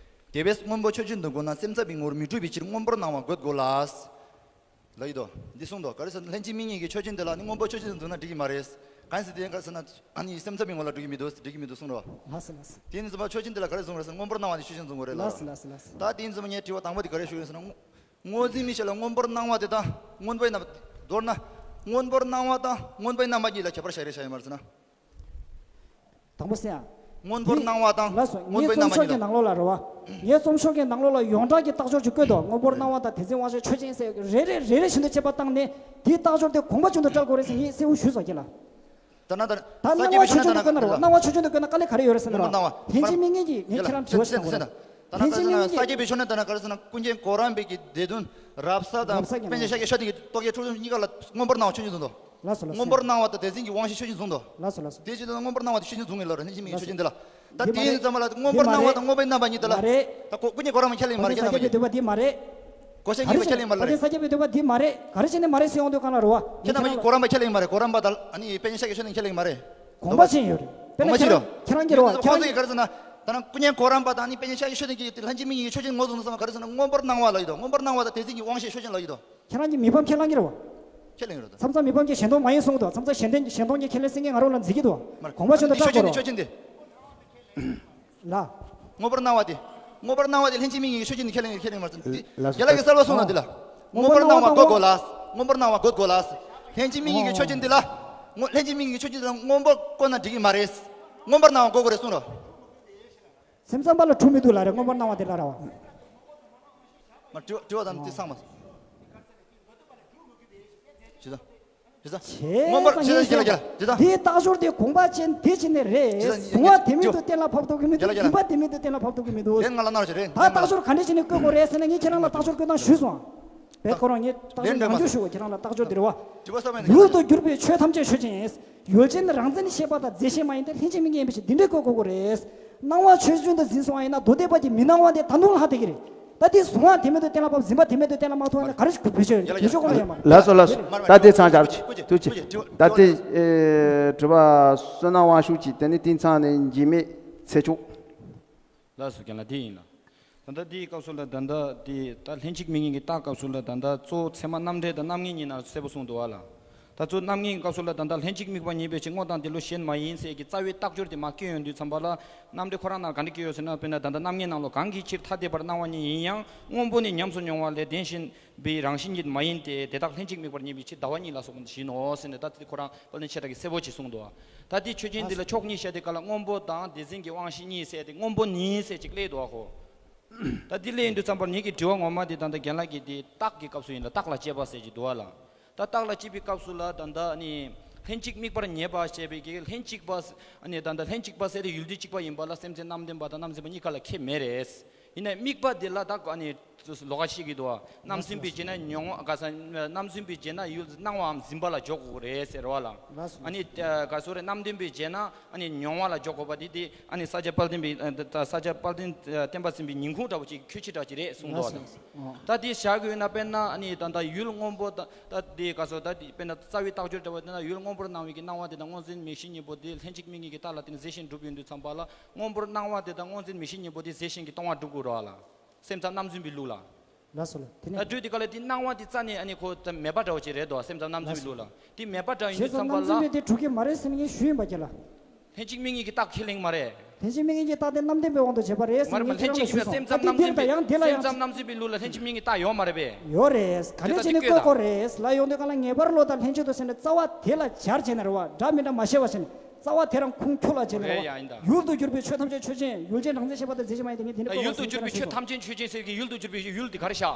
དེ་བས་སྔོན་པོ་ཆོས་ཅན་དུ་འགོད་ན་སེམས་ཙམ་པའི་ངོར་མི་འགྲུབ་པའི་ཕྱིར་སྔོན་པོར་སྣང་བ་འགོད་དགོས་ལ། ལབ་ཡོད་དོ། འདི་གསུངས་དོ། ག་རེ་ཟེར་ན་ལྷན་ཅིག་དམིགས་ངེས་ཀྱི་ཆོས་ཅན་དེ་ལ་ནི་སྔོན་པོ་ཆོས་ཅན་དུ་འཛིན་ན་འགྲིག་གི་མ་རེད། གང་ཟེར་དེ་ག་རེ་ཟེར་ན། ཨ་ནི་སེམས་ཙམ་པའི་ངོ་ལ་འགྲིག་གི་མི་འདུག་འགྲིག་གི་མི་འདུག་གསུངས་རོ། ལགས་སོ་ལགས་སོ། དེ་ནི་ཙམ་པ་ཆོས་ཅན་དེ་ལ་ག་རེ་གསུངས་རེད་ཟེར་ན། སྔོན་པོར་སྣང་བ་དེ་ཆོས་ཅན་གསུང་དགོས་རེད་ལ། ལགས་སོ་ལགས་སོ་ལགས་སོ། ད་དེ་ནི་ཙམ་པ་ངའི་དྲི་བ་དང་པོ་དེ་ག་རེ་ཞུ་ཡིན་ཟེར་ན། སྔོ་འཛིན་མིག་ཤེས་ལ་སྔོན་པོར་སྣང་བ་དེ་དང་སྔོན་པོའི་རྣམ། མདོར་ན། སྔོན་པོར་སྣང་བ་དང་སྔོན་པོའི་རྣམ་པ་གཉིས་ལ་ཁྱད་པར་བྱ་རེ་བྱ་ཡིན་མ་རེད་ཟེར་ན། དང་པོ་སེ་ཡང་། སྔོན་པོར་སྣང་བ་དང་། ལགས་སོ། སྔོན་ངའི་པོའི་རྣམ་པ་གཉིས་ལ། རྩོམ་ཤོག་གི་ནང་ལོགས་ལ་རེད་བ། ངའི་རྩོམ་ཤོག་གི་ནང་ལོགས་ལ་ཡོངས་གྲགས་ཀྱི་རྟགས་སྦྱོར་གྱི་བཀོད་དོ། སྔོན་པོར་སྣང་བ་དང་དེ་འཛིན་དབང་ཤེས་ཆོས་ཅན་ཟེར་རེ་རེ་རེ་རེ་བཞིན་དུ་དཔྱད་པ་བཏང་ནས་དེའི་རྟགས་སྦྱོར་དེ་དགོངས་པ་ཅན་དུ་བཀྲལ་དགོས་རེད་ཟེར་ངས་གསལ་བོ་ཞུས་སོ་ཁྱེད་ལ། ད་ན་ད་ད་སངས་རྒྱས་པའི་ཆོས་ནང་ལྟར་ན་ག་རེ་ཟེར་ན། སྣང་བ་ཆོས་ཅན་དུ་བཀོད་ན་དཀའ་ལས་ཡོད་རེད་ཟེར་ན་རོ། སྔོན་པོར་སྣང་བ། ལྷན་ཅིག་དམིགས་ངེས་ཀྱིས་ངས་ཁྱེད་རང་དྲི་བ་ཞུ་དགོས་རེད། ད་ན་ག་རེ་ཟེར་ན། སངས་རྒྱས་པའི་ཆོས་ནང་ལྟར་ན་ག་རེ་ཟེར་ན། ཀུན་མཁྱེན་གོ་རམས་པའི་གི་སྡེ་བདུན། རབ་གསལ་དང་རབ་གསལ་ཀྱི་ནང་ལ། པཎ་ཆེན་ཤཱཀྱ་ཤོ་ཏན་གྱི་རྟོག་གེ་ཁྲོ་ཆུང་གཉིས་ཀ་ལ་སྔོན་པོར་སྣང་བ་ཆོས་ཅན་གསུངས་འདུག་ལགས་སོ་ལགས་སོ། སྔོན་པོར་སྣང་བ་དང་དེ་འཛིན་གྱི་དབང་ཤེས་ཆོས་ཅན་གསུངས་འདུག་ལགས་སོ་ལགས་སོ། དེ་བཞིན་དུ་སྔོན་པོར་སྣང་བ་དེ་ཆོས་ཅན་གསུང་གི་ལ་རེད། ལྷན་ཅིག་དམིགས་ཀྱི་ཆོས་ཅན་དེ་ལ། ད་དེ་ཡིན་ཙམ་ལ་སྔོན་པོར་སྣང་བ་དང་སྔོན་པོའི་རྣམ་པ་གཉིས་དེ་ལ། ད་ཀུན་མཁྱེན་གོ་རམས་པ་ཁས་ལེན་མ་རེད། ཁྱེད་རྣམ་པ་ཀྱི་འདོད་པ་འདི་མ་རེད། གོ་ཤེས་ཉིད་པ་ཁས་ལེན་མ་རེད། ས་སྐྱ་པའི་འདོད་པ་འདི་མ་རེད། ག་རེ་བྱས་ནས་མ་རེད་ཟེར་ཡོང་དུས་གང་ལ་རེད་བ། ཁྱེད་རྣམ་པ་ཀུན་མཁྱེན་གོ་རམས་པ་ཁས་ལེན་མ་རེད། གོ་རམས་པ་དང་ཨ་ནི་པཎ་ཆེན་ཤཱཀྱ་ཤོ་ཏན་ཁས་ལེན་མ་རེད། དགོངས་པ་ཆེན་ཡོད་རེད། དཔེར་ན་དགོངས་པ་ཆེན་རེད། ཁྱེད་རང་ཁྱེད་རང་གིས་རེད་བ། ཁྱེད་རང་གིས་ག་རེ་ཟེར་ན། ད་ན་ཀུན་མཁྱེན་གོ་རམས་པ་དང་ཨ་ནི་པཎ་ཆེན་ཤཱཀྱ་ཤོ་ཏན་གྱིས་ལྷན་ཅིག་དམིགས་ངེས་ཀྱི་ཆོས་ཅན་ངོས་བཟུང་དུས་ཙམ་པ་ག་རེ་ཟེར་ན། སྔོན་པོར་སྣང་བ་ལབ་ཡོད་དོ། སྔོན་པོར་སྣང་བ་དང་དེ་འཛིན་གྱི་དབང་ཤེས་ཆོས་ཅན་ལབ་ཡོད་དོ། ཁྱེད་རང་གིས་མི་ཕམ་ཁས་བླངས་ཀྱི་རེད་བ། ཁས་ལེན་ཡོད་དོ། མཚམས་མཚམས་མི་ཕམ་གྱིས་གཞན་སྟོང་མ་ཡིན་གསུངས་འདུག་མཚམས་མཚམས་གཞན་སྟོང་གཞན་སྟོང་གི་ཁས་ལེན་གསན་མཁན་ང་རང་ལ་འཛིན་གྱི་འདུག་མ་རེད། དགོངས་པ་ཆེན་དུ་ཨ་ནི་བཀྲལ་ཆོས་ཅན་དགོས་རེད་བ། ཆོས་ཅན་དེ། ལ། སྔོན་པོར་སྣང་བ་དེ། སྔོན་པོར་སྣང་བ་དེ་ལྷན་ཅིག་དམིགས་ངེས་ཀྱི་ཆོས་ཅན་དེ་ཁས་ལེན་ཁས་ལེན་མ་རེད། ལགས་སོ། རྒན་ལགས་ཀྱིས་གསལ་པོ་གསུངས་ན་དེ་ལ། སྔོན་པོར་སྣང་བ་འགོད་དགོས་ལ། སྔོན་པོར་སྣང་བ་འགོད་དགོས་ལ། ལྷན་ཅིག་དམིགས་ངེས་ཀྱི་ཆོས་ཅན་དེ་ལ། སྔོ་ལྷན་ཅིག་དམིགས་ངེས་ཀྱི་ཆོས་ཅན་དེ་ལ་སྔོན་པོ་བཀོད་ན་འགྲིག་གི་མ་རེད། སྔོན་པོར་སྣང་བ་འགོད་དགོས་རེད་གསུངས་རོ། སེམས་ཙམ་པ་ལ་གྲུབ་མི་འདུག་ལ་རེད། སྔོན་པོར་སྣང་བ་དེ་ལ་ར་བ། མ་དྲི་བ་དྲི་བ་དང་དེ་ཚང་མ། ཇི་ལྟར། ཇི་ལྟར། བྱས་སྔོན་པར་ཙང་ཇི་ལྟར་ངས་ཇི་ལྟར་ཇི་ལྟར། འདིའི་རྟགས་སྦྱོར་དེ་དགོངས་པ་ཅན་དེ་བྱས་ནས་རེད། ཇི་ལྟར་གཟུང་བ་དེ་མིན་དུ་གཏན་ལ་ཕབ་ཐུབ་ཀྱི་མི་འདུག་ཇི་ལྟར་ཇི་ལྟར། འཛིན་པ་དེ་མིན་དུ་གཏན་ལ་ཕབ་ཐུབ་ཀྱི་མི་འདུག་དེ་ང་ལ་གནང་རོགས་བྱེད་རེད། ད་རྟགས་སྦྱོར་ག་འདྲ་བྱས་ནས་བཀོད་དགོས་རེད་ཟེར་ན་ངས་ཁྱེད་རང་ལ་རྟགས་སྦྱོར་བཀོད་སྟངས་ཞུས་སོང་། བས་ཁོ་རང་ངས་རྟགས་སྦྱོར་ལན་འདེབས་མ་མང་ཆུང་ཞུ་བ་ཁྱེད་རང་ལ་རྟགས་སྦྱོར་དེ་རེད་བ། དྲི་བ་གསར་པ་ཡིན་ན་ཡུལ་དུ་གྱུར་པའི་ཆོས་ཐམས་ཅད་ཆོས་ཅན་ཡིན། ཡུལ་ཅན་རང་མཚན་ཤེས་པ་དང་རྫས་གཞན་མ་ཡིན་ཏེ། ལྷན་ཅིག་དམིགས་ངེས་ཡིན་པའི་ཕྱིར་འདི་འདྲའི་བཀོད་དགོས་ཀྱི་རེད། སྣང་བ་ཆོས་ཅན་དུ་འཛིན་སོང་བ་ཡིན་ན་མདོ་སྡེ་པ་གྱི་མི་སྣང་བ་དེ་ད་དུང་ལྷག་བསྡད་ཀྱི་རེད། ད་དེ་གཟུང་བ་དེ་མིན་དུ་གཏན་ལ་ཕབ། འཛིན་པ་དེ་མིན་དུ་གཏན་ལ་མ་ཐོབ་ན་ག་རེ་ཞིག་བེད་སྤྱོད་ཡོད་རེད། བེད་སྤྱོད་དགོས་ན་ཡོད་མ་རེད། ལགས་སོ་ལགས་སོ། ད་དེ་ཚང་རྒྱབ་ཀྱི་ཐུགས་རྗེ་ཆེ། ད་དེ་ཨེ་དྲི་བ་བསོད་ནམས་དབང་ཕྱུག་གིས་དེ་ནི་དེ་ཚང་ནས་འཇིགས་མེད་ཚེ་མཆོག་ལགས་སོ། རྒན་ལགས་དེ་ཡིན་ལ། ད་ལྟ་དེའི་སྐབས་སུ་ལ་ད་ལྟ་དེ་ད་ལྷན་ཅིག་དམིགས་ངེས་ཀྱི་རྟགས་སྐབས་སུ་ལ་ད་ལྟ་གཙོ་བོ་ཚད་མ་རྣམ་འགྲེལ་དང་རྣམ་ངེས་གཉིས་ནང་གསལ་པོ་གསུངས་འདུག་བ་ལ། ད་གཙོ་རྣམ་ངེས་ཀྱི་སྐབས་སུ་ལ་ད་ལྟ་ལྷན་ཅིག་དམིགས་པ་ཉིད་པའི་ཕྱིར་དངོས་དང་དེ་ལུགས་གཞན་མ་ཡིན་ཟེར་གྱི་རྩ་བའི་རྟགས་སྦྱོར་དེ་མར་བཀོད་ཡོང་དུས་ཙམ་པ་ལ་རྣམ་འགྲེལ་ཁོ་རང་ནང་ག་འདྲ་བཀོད་ཡོད་ཟེར་ན། དཔེར་ན་ད་ལྟ་རྣམ་ངེས་ནང་ལོགས་གང་གི་ཕྱིར་ཐ་དད་པར་སྣང་བ་ཉིད་ཡིན་ཡང་སྔོན་པོ་ནི་ཉམས་སུ་མྱོང་བ་ལས་བདེན་ཞེན་པའི་རང་བཞིན་ཉིད་མ་ཡིན་ཏེ། དེ་དག་ལྷན་ཅིག་དམིགས་པར་ངེས་པའི་ཕྱིར་ཟླ་བ་གཉིས་ལ་སོགས་པ་བཞིན་ནོ་ཟེར་ནས། ད་དེ་ཁོ་རང་དཔལ་ལྡན་ཆོས་གྲགས་ཀྱིས་གསལ་པོ་ཅིག་གསུངས་འདུག་ད་དེ་ཆོས་ཅན་འདི་ལ་ཕྱོགས་གཉིས་བཤད་དེ་ག་ལ་སྔོན་པོ་དང་སྡེ་ཚན་གྱི་དབང་ཤེས་གཉིས་ཟེར་ཏེ་སྔོན་པོ་ནི་ཟེར་ཅིག་སླེབས་འདུག་ཨ་ཁོ། ད་འདི་སླེབས་ཡོང་དུས་ཙམ་པར་ངེད་ཀྱི་དྲི་བ་ངོ་མ་དེ་ད་ལྟ་རྒན་ལགས་ཀྱིས་དེ་རྟགས་ཀྱི་སྐབས་སུ་ཡིན་ལ་རྟགས་ལ་དཔྱད་པ་ཟེར་གྱི་འདུག་ཨ་ལ། ད་རྟགས་ལ་དཔྱད་པའི་སྐབས་སུ་ལ་ད་ལྟ་ནི་ལྷན་ཅིག་དམིགས་པར་ངེས་པ་ཞེས་པའི་གི་ལྷན་ཅིག་པ་ནི་ད་ལྟ་ལྷན་ཅིག་པ་ཟེར་ཏེ་ཡུལ་དུས་གཅིག་པ་ཡིན་པ་ལ་སེམས་ཅན་རྣམ་བདེན་པ་དང་རྣམ་འཛིན་པ་གཉིས་ཀ་ལ་ཁྱད་མེད་རེད། ཡིན་ནའི་དམིགས་པ་དེ་ལ་ད་ནི། ལོགས་ཀ་ཤེས་ཀྱི་འདུག་བ། རྣམ་སྨིན་པའི་རྗེས་ན་མྱོང་བ་ག་ས་རྣམ་སྨིན་པའི་རྗེས་ན་ཡུལ་སྣང་བའམ་འཛིན་པ་ལ་འཇོག་དགོས་རེད་ཟེར་བ་ལ། ལགས་སོ། ཨ་ནི་ག་སོ་རེད། རྣམ་སྨིན་པའི་རྗེས་ན་ཨ་ནི་མྱོང་བ་ལ་འཇོག་དགོས་པ་དེ་དེ་ཨ་ནི་ས་སྐྱ་དཔལ་ལྡན་པའི་ས་སྐྱ་དཔལ་ལྡན་བསྟན་པ་ཟིན་པའི་ཉིན་གུང་འདྲ་བོ་ཅིག་ཁྱད་ཆོས་འདྲ་ཅིག་རེད་གསུངས་འདུག་བ། ལགས་སོ། ད་དེ་བཞག་དགོས་ན་དཔེར་ན་ཨ་ནི་ད་ལྟ་ཡུལ་སྔོན་པོ་ད་ད་དེ་ག་སོ་ད་དེ་དཔེར་ན་རྩ་བའི་རྟགས་སྦྱོར་འདྲ་བོ་དེ་ན་ཡུལ་སྔོན་པོར་སྣང་བའི་གི་སྣང་བ་དེ་དང་སྔོ་འཛིན་མིག་ཤེས་གཉིས་པོ་དེ་ལྷན་ཅིག་དམིགས་ངེས་ཀྱི་རྟགས་ལ་བརྟེན་ནས་གཟེར་ཞིང་གྲུབ་པའི་དུས་ཙམ་པ་ལ་སྔོན་པོར་སྣང་བ་དེ་དང་སྔོ་འཛིན་མིག་ཤེས་གཉིས་པོ་དེ་གཟེར་ཞིང་གི་སྟོང་པར་སྒྲུབ་དགོས་རེད་བ་ལ། སེམས་ཙམ་རྣམ་རྫུན་པའི་ལུགས་ལ། ལགས་སོ་ལགས། དེ་ནས། ད་དུས་དེ་ག་ལ་དེ་སྣང་བ་དེ་རྩ་ནས་ཨ་ནི་ཁོ་ད་མེད་པ་འདྲ་བོ་ཅིག་རེད་དོ། སེམས་ཙམ་རྣམ་རྫུན་པའི་ལུགས་ལ་དེ་མེད་པ་འདྲ་ཡིན་དུས་ཙམ་པ་ལ། ཞེས་སོགས་རྣམ་རྫུན་པའི་དེ་གྲུབ་ཀྱི་མ་རེད་ཟེར་ནས་ངས་ཞུས་ཡིན་པ་ཁྱེད་ལ། ལྷན་ཅིག་དམིགས་ངེས་ཀྱི་རྟགས་ཁས་ལེན་མ་རེད། ལྷན་ཅིག་དམིགས་ངེས་ཀྱི་རྟགས་དེ་རྣམ་བདེན་པའི་དབང་དུ་བྱས་པ་རེད་ཟེར་ནས་ངས་ཁྱེད་རང་ལ་ཞུས་སོང་། ད་དེ་འདིར་དང་ཡང་དེ་ལ་ཡང་། སེམས་ཙམ་རྣམ་རྫུན་པའི་ལུགས་ལ་ལྷན་ཅིག་དམིགས་ངེས་རྟགས་ཡོད་མ་རེད་པས། ཡོད་རེད། ག་ལེ་བྱས་ནས་བཀོད་དགོས་རེད། ལ་ཡོང་དུས་ག་ལ་ངེས་པར་ལོག་ལྟ་ལྷན་ཅིག་ཏུ་ཟེར་ནས་རྩ་བ་དེ་ལ་སྦྱར་བྱས་ནས་རེད་བ། འདྲ་མི་འདྲ་མ་ཤེས་པ་བྱས་ནས། རྩ་བ་དེ་རང་ཁུངས་འཁྱོལ་ལ་བྱས་ནས་རེད་བ། ཡིན་ད། ཡུལ་དུ་གྱུར་པའི་ཆོས་ཐམས་ཅད་ཆོས་ཅན། ཡུལ་ཅན་རང་མཚན་ཤེས་པ་དང་རྫས་གཞན་མ་ཡིན་ཏེ། ངས་དེ་འདྲ་ཡུལ་དུ་གྱུར་པའི་ཆོས་ཐམས་ཅད་ཆོས་ཅན་ཟེར་གྱི་ཡུལ་དུ་གྱུར་པའི་ཡུལ་དེ་ག་རེ་བཞག་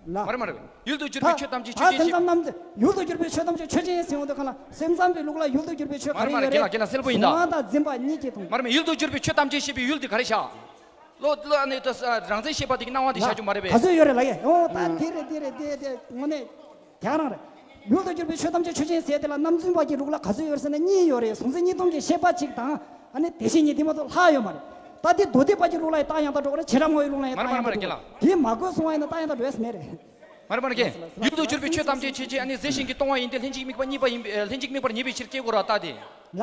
ལ། མ་རེད་མ་རེད། ཡུལ་དུ་གྱུར་པའི་ཆོས་ཐམས་ཅད་ཆོས་ཅན་ཞེས། སེམས་ཙམ་རྣམས་ཡུལ་དུ་གྱུར་པའི་ཆོས་ཐམས་ཅད་ཆོས་ཅན་ཟེར་ཡོང་དུས་ག་ལ་སེམས་ཙམ་པའི་ལུགས་ལ་ཡུལ་དུ་གྱུར་པའི་ཆོས་ག་རེ་ཡོད་རེད། ག་ལ་ག་ལ་གསལ་པོ་ཡིན་ད། གཟུང་བ་དང་འཛིན་པ་གཉིས་ཀྱི་དོན། མ་རེད་མ་རེད། ཡུལ་དུ་གྱུར་པའི་ཆོས་ཐམས་ཅད་ཞེས་པའི་ཡུལ་དེ་ག་རེ་བཞག་ལོ་ལོ་ཨ་ནི་ད་རང་མཚན་ཤེས་པ་དེ་གི་སྣང་བ་དེ་བཞག་རྒྱུ་མ་རེད་པས། ག་ཚོད་ཡོད་རེད་ལ་ཡེ། ཨོ་ད་དེ་རེད་དེ་རེད་དེ་དེ་དངོས་གནས་རྒྱག་རང་རེད། ཡུལ་དུ་གྱུར་པའི་ཆོས་ཐམས་ཅད་ཆོས་ཅན་ཟེར་དེ་ལ་རྣམ་རྫུན་པ་གྱི་ལུགས་ལ་ག་ཚོད་ཡོད་ཟེར་ན་གཉིས་ཡོད་རེད། གཟུང་འཛིན་གཉིས་སྟོང་གི་ཤེས་པ་གཅིག་དང་ཨ་ནི་དེ་བཞིན་ཉིད་དེ་མ་གཏོགས་ལྷག་ཡོད་མ་རེད། ད་དེ་མདོ་སྡེ་པ་གྱི་ལུགས་ལ་ཡང་རྟགས་ཡང་དག་འགྲོ་གི་རེད། བྱེ་བྲག་སྨྲ་བའི་ལུགས་ལ་ཡང་རྟགས་ཡང་དག་འགྲོ་གི་རེད། དེ་མ་གོ་སོང་བ་ཡིན་ན་རྟགས་ཡང་དག་འགྲོ་ཡ་མེད་རེད། མ་རེད་མ་རེད་ཀྱེ། ཡུལ་དུ་གྱུར་པའི་ཆོས་ཐམས་ཅད་ཆོས་ཅན། ཨ་ནི་གཟེར་ཞིང་གི་སྟོང་པ་ཡིན་ཏེ། ལྷན་ཅིག་དམིགས་པ་གཉིས་པ་ཡིན་པས། ལྷན་ཅིག་དམིགས་པར་ཉེ་བའི་ཕྱིར་སྐྱེ་དགོས་ར་ལྟ་སྟེ། ལ།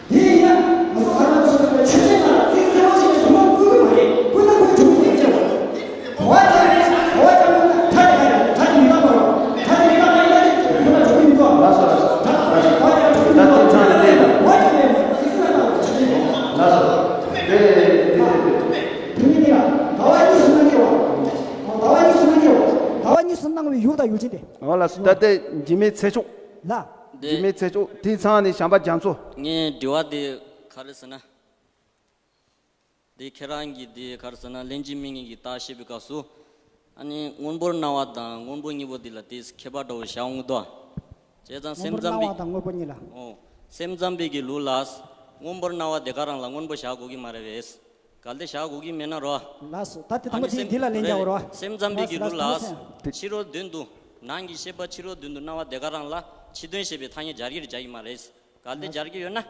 དེ་ཡིན་ན་ང་ཚོ་ག་རེ་ལབ་སོང་ན་ཆོས་ཅན་ལ་རྩིས་གསལ་བ་ཞིག་གིས་གཟུངས་སྔགས་བཀོལ་གི་མ་རེད། བཀོལ་ན་ཁོའི་གྲུབ་མཐའ་ཅི་ཡང་ཆད་པ། གོ་བ་རྒྱག་རེད། གོ་བ་རྒྱག་ན་ཁྲ་དེ་ག་རེད། ཁྲ་དེ་མི་རྟག་པ་རེད། ཁྲ་དེ་མི་རྟག་པ་ཡིན་ན་ཁོ་ལ་གྲུབ་མཐའ་མི་འདུག་ཨ། ལགས་སོ་ལགས་སོ། ད་གོ་བ་རྒྱག་གྲུབ་མཐའ་མི་འདུག་ཨ། ད་དེང་སང་ལ་བལྟས་ན། གོ་བ་རྒྱག་རེད། རྩིས་གསལ་ལ་བཏང་བ་ཆོས་ཅན་རེད། ལགས་སོ། རེད་རེད་རེད་རེད། གྲུབ་མཐའ་དེ་ལ་ག་བ་གཉིས་སུ་སྣང་གི་བ། ག་བ་གཉིས་སུ་སྣང་གི་བ། ག་བ་གཉིས་སུ་སྣང་བའི་ཡུལ་དང་ཡུལ་ཅན་དེ། ཨོ་ལགས་སོ། ད་ལྟའི་འཇིགས་མེད་ཚེ་མཆོག་ལ། འདི། འཇིགས་མེད་ཚེ་མཆོག་དེང་སང་ནས་བྱམས་པ་རྒྱ་མཚོ། ངའི་དྲི་བ་འདི་ག་རེ་ཟེར་ན། འདི་ཁྱེད་རང་གིས་འདི་ག་རེ་ཟེར་ན། ལྷན་ཅིག་དམིགས་ངེས་ཀྱི་རྟགས་བཤད་པའི་སྐབས་སུ། ཨ་ནི་སྔོན་པོར་སྣང་བ་དང་སྔོན་པོ་གཉིས་པོ་འདི་ལ་དེས་ཁྱད་པར་འདྲ་བོ་བཞག་འོང་གི་འདུག་ཨ། བྱས་ཙང་སེམས་ཙམ་པའི། སྔོན་པོར་སྣང་བ་དང་སྔོན་པོ་གཉིས་ལ། ཨོ། སེམས་ཙམ་པའི་གི་ལུགས་ལ། སྔོན་པོར་སྣང་བ་དེ་ག་རང་ལ་སྔོན་པོ་བཞག་དགོས་ཀྱི་མ་རེད་པས། གལ་ཏེ་བཞག་དགོས་ཀྱི་མེད་ན་རོ། ལགས་སོ། ད་དེ་དང་པོ་དེ་འདི་ལ་ལན་རྒྱག་རོགས། སེམས་ཙམ་པའི་གི་ལུགས་ལ། ཕྱི་རོལ་དོན་དུ། ནང་གི་ཤེས་པ་ཕྱི་རོལ་དོན་དུ་སྣང་བ་དེ་ག་རང་ལ་ཕྱི་དོན་ཤེས་པའི་ཐ་སྙད་སྦྱར་གྱི་རེད་སྦྱར་གྱི་མ་རེད། གལ་ཏེ་སྦྱར་གྱི་ཡོད་ན།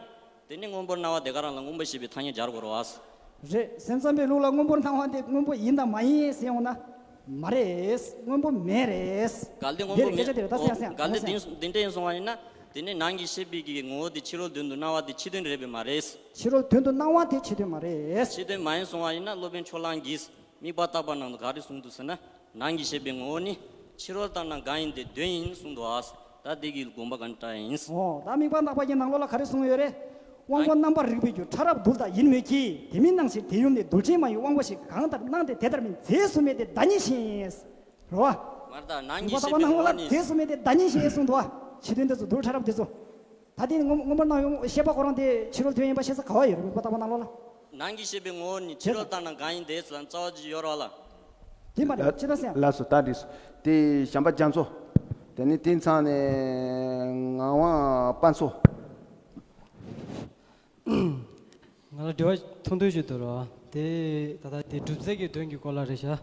དེ་ནི་སྔོན་པོར་སྣང་བ་དེ་ག་རང་ལ་སྔོན་པོ་ཤེས་པའི་ཐ་སྙད་སྦྱར་དགོས་རེད་པ། རེད། སེམས་ཙམ་པའི་ལུགས་ལ་སྔོན་པོར་སྣང་བ་དེ་སྔོན་པོ་ཡིན་དང་མ་ཡིན་ཟེར་ཡོང་ན། མ་རེད། སྔོན་པོ་མེད་རེད། གལ་ཏེ་སྔོན་པོ་མེད། འདི་རེད་སྐད་ཆ་དེ་རེད། ད་ཨོ། སེམས་སེམས་གལ་ཏེ་སེམས་དེ་འདྲ་ཡིན་སོང་བ་ཡིན་ན། དེ་ནི་ནང་གི་ཤེས་པའི་གི་ངོ་བོ་དེ་ཕྱི་རོལ་དོན་དུ་སྣང་བ་དེ་ཕྱི་དོན་རེད་པས་མ་རེད། ཕྱི་རོལ་དོན་དུ་སྣང་བ་དེ་ཕྱི་དོན་མ་རེད། ཕྱི་དོན་མ་ཡིན་སོང་བ་ཡིན་ན་སློབ་དཔོན་ཕྱོགས་གླང་གིས་དམིགས་པ་བརྟག་པ་ནང་དུ་ག་རེ་གསུངས་འདུག་ཟེར་ན། ནང་གི་ཤེས་པའི་ངོ་བོ་ནི་ཕྱི་རོལ་ལྟར་སྣང་གང་ཡིན་དེ་དོན་ཡིན་གསུངས་འདུག་ཨ། ད་དེ་གི་དགོངས་པ་ག་འདྲ་ཡིན། ཨོ། ད་དམིགས་པ་བརྟག་པ་གི་ནང་ལོགས་ལ་ག་རེ་གསུངས་ཡོད་རེད། དབང་པོ་རྣམ་པར་རིག་པའི་རྒྱུ། ཕྲ་རབ་རྡུལ་དག་ཡིན་མོད་ཀྱི། དེ་མིན་སྣང་ཕྱིར་དེ་ཡུམ་ནི། རྡུལ་ཕྲན་མ་ཡིན་དབང་པོ་ཞིག། གང་ལྟར་སྣང་སྟེ་དེ་ལྟར་མིན། རྫས་སུ་མེད་དེ་བདག་ཉིད་བཞིན། རེད་བ། མར་ད་ནང་གི་ཤེས་པའི་ངོ་བོ་ནི། རྫས་སུ་མེད་དེ་བདག་ཉིད་བཞིན་གསུངས་འདུག་བ། ཕྱི་དོན་དེ་ཚོ་རྡུལ་ཕྲ་རབ་དེ་ཚོ། ད་དེ་ནི་སྔོན་སྔོན་པོར་སྣང་བའི་ཤེས་པ་ཁོ་རང་དེ་ཕྱི་རོལ་དོན་ཡིན་པ་ཤེས་ས་ག་བ་ཡོད་རེད། དམིགས་པ་བརྟག་པ་ནང་ལོགས་ལ། ནང་གི་ཤེས་པའི་ངོ་བོ་ནི་ཕྱི་རོལ་ལྟར་སྣང་གང་ཡིན་དེ་ལ་རྩ་བ་ཅིག་ཡོད་རེད་བ་ལ། དེ་མ་རེད། ལ་ཅི་ལྟར་ཟེར་ཡང་། ལགས་སོ། ད་འགྲིག་སོང་། དེ་བྱམས་པ་རྒྱ་མཚོ། དེ་ནི་དེང་སང་ནས་ངག་དབང་དཔལ་མཚོ། ང་ལ་དྲི་བ་ཐུང་ཐུང་ཞིག་འདུག་རོ། དེ་ད་ལྟ་དེ་སྒྲུབ་རྫས་ཀྱི་དོན་གྱི་སྐོར་ལ་རེད་ཤག་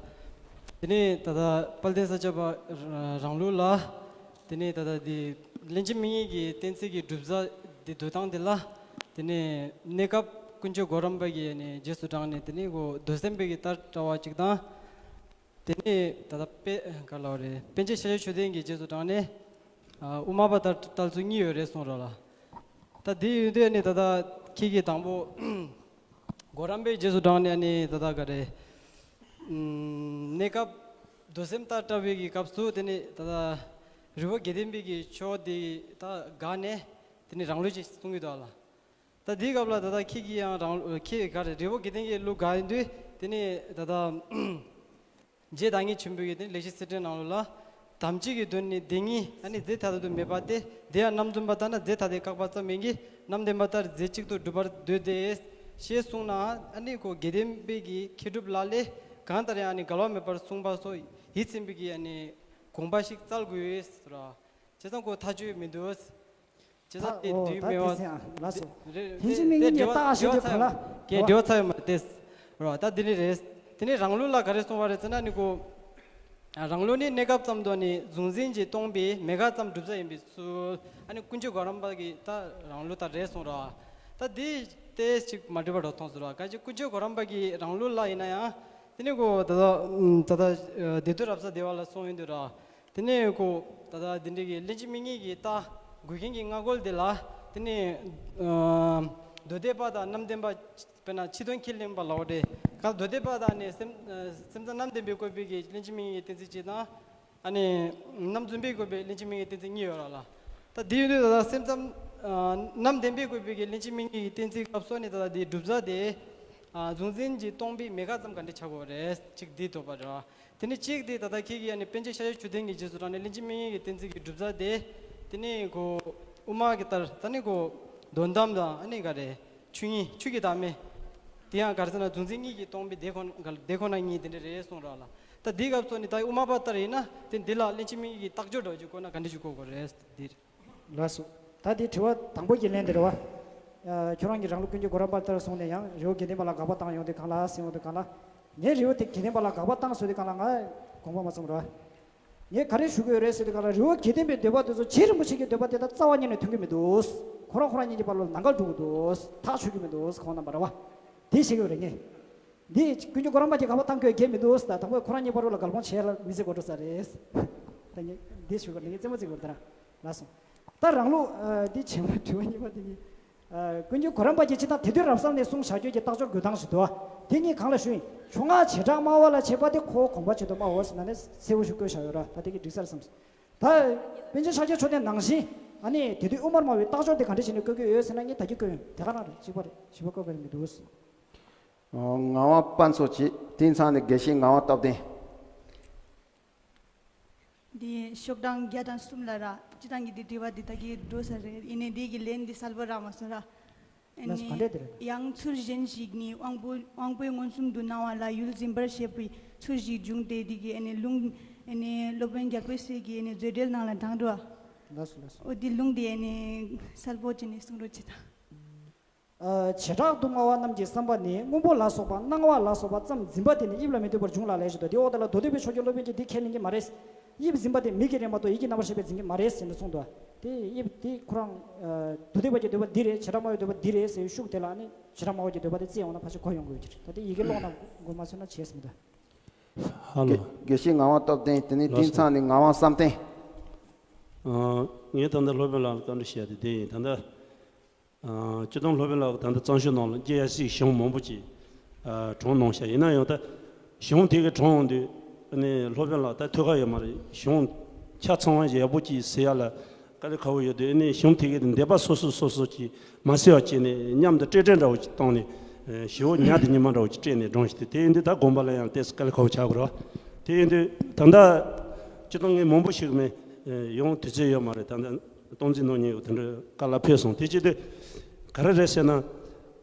དེ་ནས་ད་ལྟ་དཔལ་ལྡན་ས་སྐྱ་པ་རང་ལུགས་ལ། དེ་ནས་ད་ལྟ་དེ་ལྷན་ཅིག་དམིགས་ངེས་ཀྱི་གཏན་ཚིགས་ཀྱི་སྒྲུབ་རྫས་དེ་འདོད་སྟངས་དེ་ལ། དེ་ནས་གནས་སྐབས་དཀོན་མཆོག་གོ་རམས་པ་གིས་ནས་རྗེས་སུ་འབྲངས་ནས། དེ་ནས་གོ་འདོད་སེམས་པའི་གི་ལྟར་བཀྲལ་བ་གཅིག་དང་། དེ་ནས་ད་ལྟ་པེ་ག་ལ་བ་རེད། པཎ་ཆེན་ཤཱཀྱ་མཆོག་ལྡན་གྱི་རྗེས་སུ་འབྲངས་ནས། ཨ། དབུ་མ་པ་ལྟར་བཀྲལ་ཚུལ་གཉིས་ཡོད་རེད་གསུངས་རོགས་ལ། ད་དེ་ཡོད་དུས་ནི་ད་ལྟ་ཁྱེད་ཀྱིས་དང་པོ་གོ་རམས་པའི་རྗེས་སུ་འབྲངས་ནས་ནི་ད་ལྟ་ག་རེ། ཨམ། གནས་སྐབས་འདོད་སེམས་ལྟར་བཀྲལ་བའི་གི་སྐབས་སུ་དེ་ནི་ད་ལྟ་རི་བོ་དགེ་ལྡན་པའི་གི་ཕྱོགས་དེ་ད་དགག་ནས་དེ་ནི་རང་ལུགས་ཅིག་གསུང་གི་འདུག་ལ། ད་དེའི་སྐབས་ལ་ད་ལྟ་ཁྱེད་ཀྱིས་ཡང་རང་ཁྱེད་ག་རེ་རི་བོ་དགེ་ལྡན་གྱི་ལུགས་དགག་ཡིན་དུས་དེ་ནི་ད་ལྟ་ རྗེ་བདག་ཉིད་ཆེན་པོ་ཡི་དེ་ལེགས་བཤད་གསེར་ཕྲེང་ནང་ལོགས་ལ། དམ་ཚིག་གི་དོན་ནི་བདེན་གཉིས། ཨ་ནི་རྫས་ཐ་དད་དུ་མེད་པ་སྟེ། དེ་ཡང་རྣམ་རྫུན་པ་ལྟར་ན་རྫས་ཐ་དད་བཀག་པ་ཙམ་ཡིན་གྱི། རྣམ་བདེན་པ་ལྟར་རྫས་གཅིག་ཏུ་གྲུབ་པར་འདོད་དེ། ཞེས་གསུངས་ན། ཨ་ནི་ཁོ་དགེ་ལྡན་པའི་གི་མཁས་གྲུབ་ལག་ལེན་གང་ལྟར་ཡང་ཨ་ནི་འགལ་བ་མེད་པར་གསུངས་པ་སོགས་ཡིད་ཚིམ་པའི་གི་ཨ་ནི་དགོངས་པ་ཞིག་བཙལ་དགོས་ཟེར་ར། བྱས་ཙང་ཁོ་ཐག་ཆོད་མི་འདུག། བྱས་ཙང་དེ་ཨོ་དུས་ད་མེད་དེ་པ། ཟེར་ཡང་ལགས་སོ། རེད་ཐེངས་རེད་གཅིག་མིན་དེ་གྱི་ཉེས་འབྲེལ་བ་བརྟག་ཞིབ་འབྲེལ་བ་དེ་ཚ་གང་ལ་ཡོད་མ་རེད། གས་འོ་འབྲེལ་བ་ཚ་ཡོད་མ་རེད་དེ། རོ་ད་དེ་ནི་རེད། དེ་ནི་རང་ལུགས་ལ་ག་རེ་གསུངས་པ་རེད་ཟེར་ན་ནི་ཁོ། རང་ལུགས་ནི་གནས་སྐབས་ཙམ་དུ་ནི་གཟུང་འཛིན་གྱིས་སྟོང་པའི་མེད་དགག་ཙམ་གྲུབ་ས་ཡིན་པའི་ཚུལ། ཨ་ནི་ཀུན་མཁྱེན་གོ་རམས་པ་གི་ད་རང་ལུགས་ད་རེད་གསུངས་ར། ད་དེ་དེ་ཅིག་མ་འགྲིག་པ་འདྲ་མཐོང་ཟེར་ར། ག་ཅི་ཀུན་མཁྱེན་གོ་རམས་པ་གི་རང་ལུགས་ལ་ཡིན་ན་ཡང་། དེ་ནི་ཁོ་ད་ད་ད་ད་བདེ་སྡུག་རབ་གསལ་སྡེ་པ་ལ་གསུངས་ཡོང་དུས་ར། དེ་ནས་ཁོ་ད་ལྟ་འདི་འདྲའི་གི་གླེང་གཞི་དམིགས་ངེས་ཀྱི་རྟགས་འགོད་མཁན་གྱི་སྔ་རྒོལ་དེ་ལ། དེ་ནས་ཨ་མདོ་སྡེ་པ་དང་རྣམ་བདེན་པ། དཔེར་ན་ཕྱི་དོན་ཁས་ལེན་པ་ལའོ་རེད། ག་མདོ་སྡེ་པ་དང་ནི་སེམས་ཨ་སེམས་ཙམ་རྣམ་བདེན་པས་བཀོད་པའི་གི་གླེང་གཞི་དམིགས་ངེས་ཀྱི་གཏན་ཚིགས་གཅིག་དང་། ཨ་ནི་རྣམ་རྫུན་པས་བཀོད་པའི་གླེང་གཞི་དམིགས་ངེས་གཏན་ཚིགས་གཉིས་ཡོད་ར་ལ། ད་དེ་ཡིན་དུས་ད་ལྟ་སེམས་ཙམ་ཨ་རྣམ་བདེན་པས་བཀོད་པའི་གི་གླེང་གཞི་དམིགས་ངེས་ཀྱི་གཏན་ཚིགས་སྐབས་སུ་ནི་ད་ལྟ་དེའི་གྲུབ་རྩ་དེ་ཨ་གཟུང་འཛིན་གྱིས་སྟོང་པའི་མེད་དགག་ཙམ་ག་འདྲ་ཆགས་དགོས་རེད། གཅིག་འདི་དོགས་པ་རེད། དེ་ནས་གཅིག་དེ་ད་ལྟ་ཁྱེད་ཀྱིས་ཨ་ནི་པཎ་ཆེན་ཤཱཀྱ་མཆོག་ལྡན་གྱི་རྗེས་སུ་འབྲངས་ནས་གླེང་གཞི་དམིགས་ངེས་ཀྱི་གཏན་ཚིགས་ཀྱི་གྲུབ་རྩ་དེ། དེ་ནས་ཁོ་དབུ་མ་གི་ལྟར་ད་ནི་ཁོ་དོན་དམ་དང་ཨ་ནི་ག་རེ་ཆོས་ཉིད་ཆོས་ཀྱི་བདག་མེད། དེ་ཡང་ག་རེ་ཟེར་ན་གཟུང་འཛིན་གཉིས་ཀྱིས་སྟོང་པའི་དེ་ཁོ་ན་དེ་ཁོ་ན་ཉིད་དེ་འདྲ་རེད་གསུངས་ར་ལ། ད་འདི་སྐབས་སུ་ནི་ད་དབུ་མ་པ་ལྟར་ཡིན་ན་དེ་འདི་ལ་གླེང་གཞི་དམིགས་ངེས་ཀྱི་རྟགས་སྦྱོར་འདྲ་བོ་ཅིག་བཀོད་ན་ག་འདྲ་ཞིག་བཀོད་དགོས་རེད་འདི་རེད། ལགས་སོ། ད་དེ་དྲི་བ་དང་པོ་གི་ལན་དེ་རེད་བ། ཨ་ཁྱོད་རང་གིས་རང་ལུགས་ཀུན་མཁྱེན་གོ་རམས་པ་ལྟར་སོང་ནས་ཡང་རི་བོ་དགེ་ལྡན་པ་ལ་དགག་པ་བཏང་ཡོང་དུས་གང་ལ་ཟེར་ཡོང་དུས་གང་ལ། ངས་རི་བོ་དེ་དགེ་ལྡན་པ་ལ་དགག་པ་བཏང་ཟེར་དུས་གང་ལ་ང་དགོངས་པ་མ་ཚོམ་རེད་བ། ངས་ག་རེ་ཞུ་གི་ཡོད་རེད་ཟེར་དུས་གང་ལ་རི་བོ་དགེ་ལྡན་པའི་འདོད་པ་དེ་ཚོ་རྗེ་རིན་པོ་ཆེ་གི་འདོད་པ་དེ་དང་རྩ་བ་ཉིད་ནས་མཐུན་གྱི་མི་འདུག་ཁོ་རང་ཁོ་རང་གཉིས་ཀྱི་བར་ལ་ནང་འགལ་འགྲོ་གི་འདུག་ཐག་ཆོད་ཀྱི་མི་འདུག་ཁོང་རྣམ་པ་རེད་བ། དེ་བཤད་ཀྱི་ཡོད་རེད་ངས། འདི་ཀུན་མཁྱེན་གོ་རམས་པ་གྱི་དགག་པ་བཏང་དགོས་གལ་མི་འདུག་ཟེར། དང་པོ་ཁོ་རང་གཉིས་བར་ལ་དགག་སློང་བྱས་ལ་མི་ཚེ་འགོར་འགྲོ་ས་རེད། ད་ངས་འདི་ཞུ་གར་ངས་རྩེད་མོ་རྩེ་དགོས་ད་ར་ལགས་སོ། ད་རང་ལུགས་ཨ་འདི་བྱེད་པ་དྲི་བ་གཉིས་པ་འདི་ནི། ཨ་ཀུན་མཁྱེན་གོ་རམས་པ་གྱིས་ཅི་ལྟར་དེ་དུས་རབ་གསལ་ནས་གསུངས་བཞག་རྒྱུ་གྱི་རྟགས་སྦྱོར་འགོད་སྟངས་ཞིག་འདུག་དེ་གཉིས་གང་ལ་ཞུ་ཡིན། ཕྱོགས་སྔ་བྱེ་བྲག་སྨྲ་བ་ལ་བྱེད་པ་དེ་ཁོ་དགོངས་པ་ཆེད་དུ་སྨྲ་བ་ཟེར་ན་ནི་གསལ་བོ་ཞིག་བཀོད་བཞག་ཡོད་ར། ད་དེ་གི་འགྲིག་ས་རེད་བསམ། ད་པཎ་ཆེན་ཤཱཀྱ་མཆོག་ལྡན་ནང་བཞིན་ཨ་ནི་དེ་དུས་དབུ་མར་སྨྲ་བའི་རྟགས་སྦྱོར་དེ་ག་འདྲ་བྱས་ནས་བཀོད་ཀྱི་ཡོད་ཟེར་ན་ངས་ད་གིན་བཀོད་ཡོད་དེ་ག་རང་རེད། གཅིག་པ་རེད། བཞི་པ་བཀོད་པ་རེད་མི་འདུག་ངག་དབང་དཔལ་མཚོ་བྱས། དེ་ཚང་ནས་དགེ་བཤེས་ངག་དབང་སྟོབས་ལྡན། འདི་ཤོག་གྲངས་བརྒྱ་དང་གསུམ་ལ་ར། སྤྱི་བཏང་གི་འདི་དྲི་བ་འདི་ད་གིན་འགྲོ་ས་རེད། ཡིན་ནའི་འདི་གི་ལན་འདི་གསལ་པོ་རག་མ་སོང་ར། ཨ་ལགས་སོ། ག་འདྲས་དེ་རེད། ཡང་ཚུལ་གཞན་ཞིག་ནི་དབང་པོ་དབང་པོས་མངོན་སུམ་དུ་སྣང་བ་ལ་ཡུལ་འཛིན་པར་བྱེད་པའི་ཚུལ་ཞིག་འབྱུང་སྟེ། འདི་གི་ཨ་ནི་ལུང་ཨ་ནི་སློབ་དཔོན་རྒྱལ་པོའི་སྲས་ཀྱི་ཨ་ནི་མཛོད་འགྲེལ་ནང་ལ་དྲངས་འགྲོ། ལགས་སོ་ལགས་སོ། འོ་འདི་ལུང་འདི་ཨ་ནི་གསལ་པོ་བྱས་ནས་གསུང་རོགས་བྱེད་དང་། ཨ་བྱེ་བྲག་ཏུ་སྨྲ་བ་རྣམས་ཀྱི་བསམ་པ་ནི་སྔོན་པོ་ལ་སོགས་པ་སྣང་བ་ལ་སོགས་པ་ཙམ་འཛིན་པ་དེ་ནི་དབྱིབས་ལ་མི་ལྟོས་པར་འབྱུང་ལ་ལས་ཞེས་དང་། དེ་འོག་དེ་ལ་མདོ་སྡེ་པའི་ཕྱོགས་ཀྱི་སློབ་དཔོན་གྱིས་འདི་ཁས་ལེན་གྱི་མ་རེད། དབྱིབས་འཛིན་པ་དེ་མིག་གི་རེད་མ་གཏོགས་ཡིད་ཀྱི་རྣམ་པར་ཤེས་པས་འཛིན་གྱི་མ་རེད་ཟེར་ནས་གསུངས་འདུག་དེ་དབྱིབས་དེ་ཁོ་རང་ཨ་མདོ་སྡེ་པ་གྱི་འདོད་པ་འདི་རེད། བྱེ་བྲག་སྨྲ་བའི་འདོད་པ་འདི་རེད་ཟེར་བའི་ཤུགས་དེ་ལ་ནི་བྱེ་བྲག་སྨྲ་བ་གྱི་འདོད་པ་དེ་བརྩི་ཡོང་ན་ཕལ་ཆེར་གོ་ཡོང་དགོས་ཀྱི་རེད། ད་དེ་ཡི་གེ་ཀློག་ན་མགོ་མ་ཚོས་ན་བྱས་ཟིན་འདུག་ཧ་ལོ། དགེ་དགེ་བཤེས་ངག་དབང་སྟོབས་ལྡན། དེ་ནས་ལགས་དེང་སོ། སང་ནས་ངག་དབང་བསམ་གཏན། ཨ་ངས་ད་ལྟ་སློབ་དཔོན་ལགས་ལ་བཀའ་འདྲི་ཞུ་ཡ་དེ་དེ་ཡིན། ད་ལྟ་ཨ་སྤྱིར་བཏང་སློབ་དཔོན་ལགས་ད་ལྟ་གཙང་ཆུ་ནང་ལ་རྒྱལ་ཡ་སྲིད་གཞུང་མང་པོ་ཅིག་ཨ་གྲོངས་གནང་ཤག་ཡིན་ན་ཡང་ད་གཞུང་དེ་གི་གྲོངས་ཡོང་དུས་ཨ་ནི་སློབ་དཔོན་ལགས་ད་ཐུགས་ཁག་ཡོད་མ་རེད། གཞུང་ཆ་ཚང་བ་ཡག་པོ་ཅིག་ཟེར་ཡ་ལ་དཀའ་ལས་ཁག་པོ་ཡོད་དུས། ཨ་ནི་གཞུང་དེ་གི་འདས་པ་སོ་སོ་སོ་སོ་ཅིག་མ་ཟེར་བ་བྱས་ནས་མཉམ་དུ་སྤྲེལ་སྤྲེལ་འདྲ་བོ་ཅིག་བཏང་ནས་ཨ་ཞེ་པོ་ཉལ་དུ་ཉི་མ་འདྲ་བོ་ཅིག་སྤྲད་ནས་གྲོངས་ཤག་དེ་དེ་ཡིན་དུས་ད་དགོངས་པ་ལ་ཡང་ཏོག་ཙམ་དཀའ་ལས་ཁག་པོ་ཆགས་དགོས་རེད་བ། དེ་ཡིན་དུས་ད་ལྟ་སྤྱིར་བཏང་ངས་མང་པོ་ཞིག་མེད་ཡོང་དུས་ཚོད་ཡོད་མ་རེད། ད་ལྟ་སྟོང་འཛིན་ནང་ཉིད་ཡོད་དེ་འདྲ་དཀའ་ལ་ཕེབས་སོང་། དེ་ཅི་སྟེ་ག་རེ་རེད་ཟེར་ན།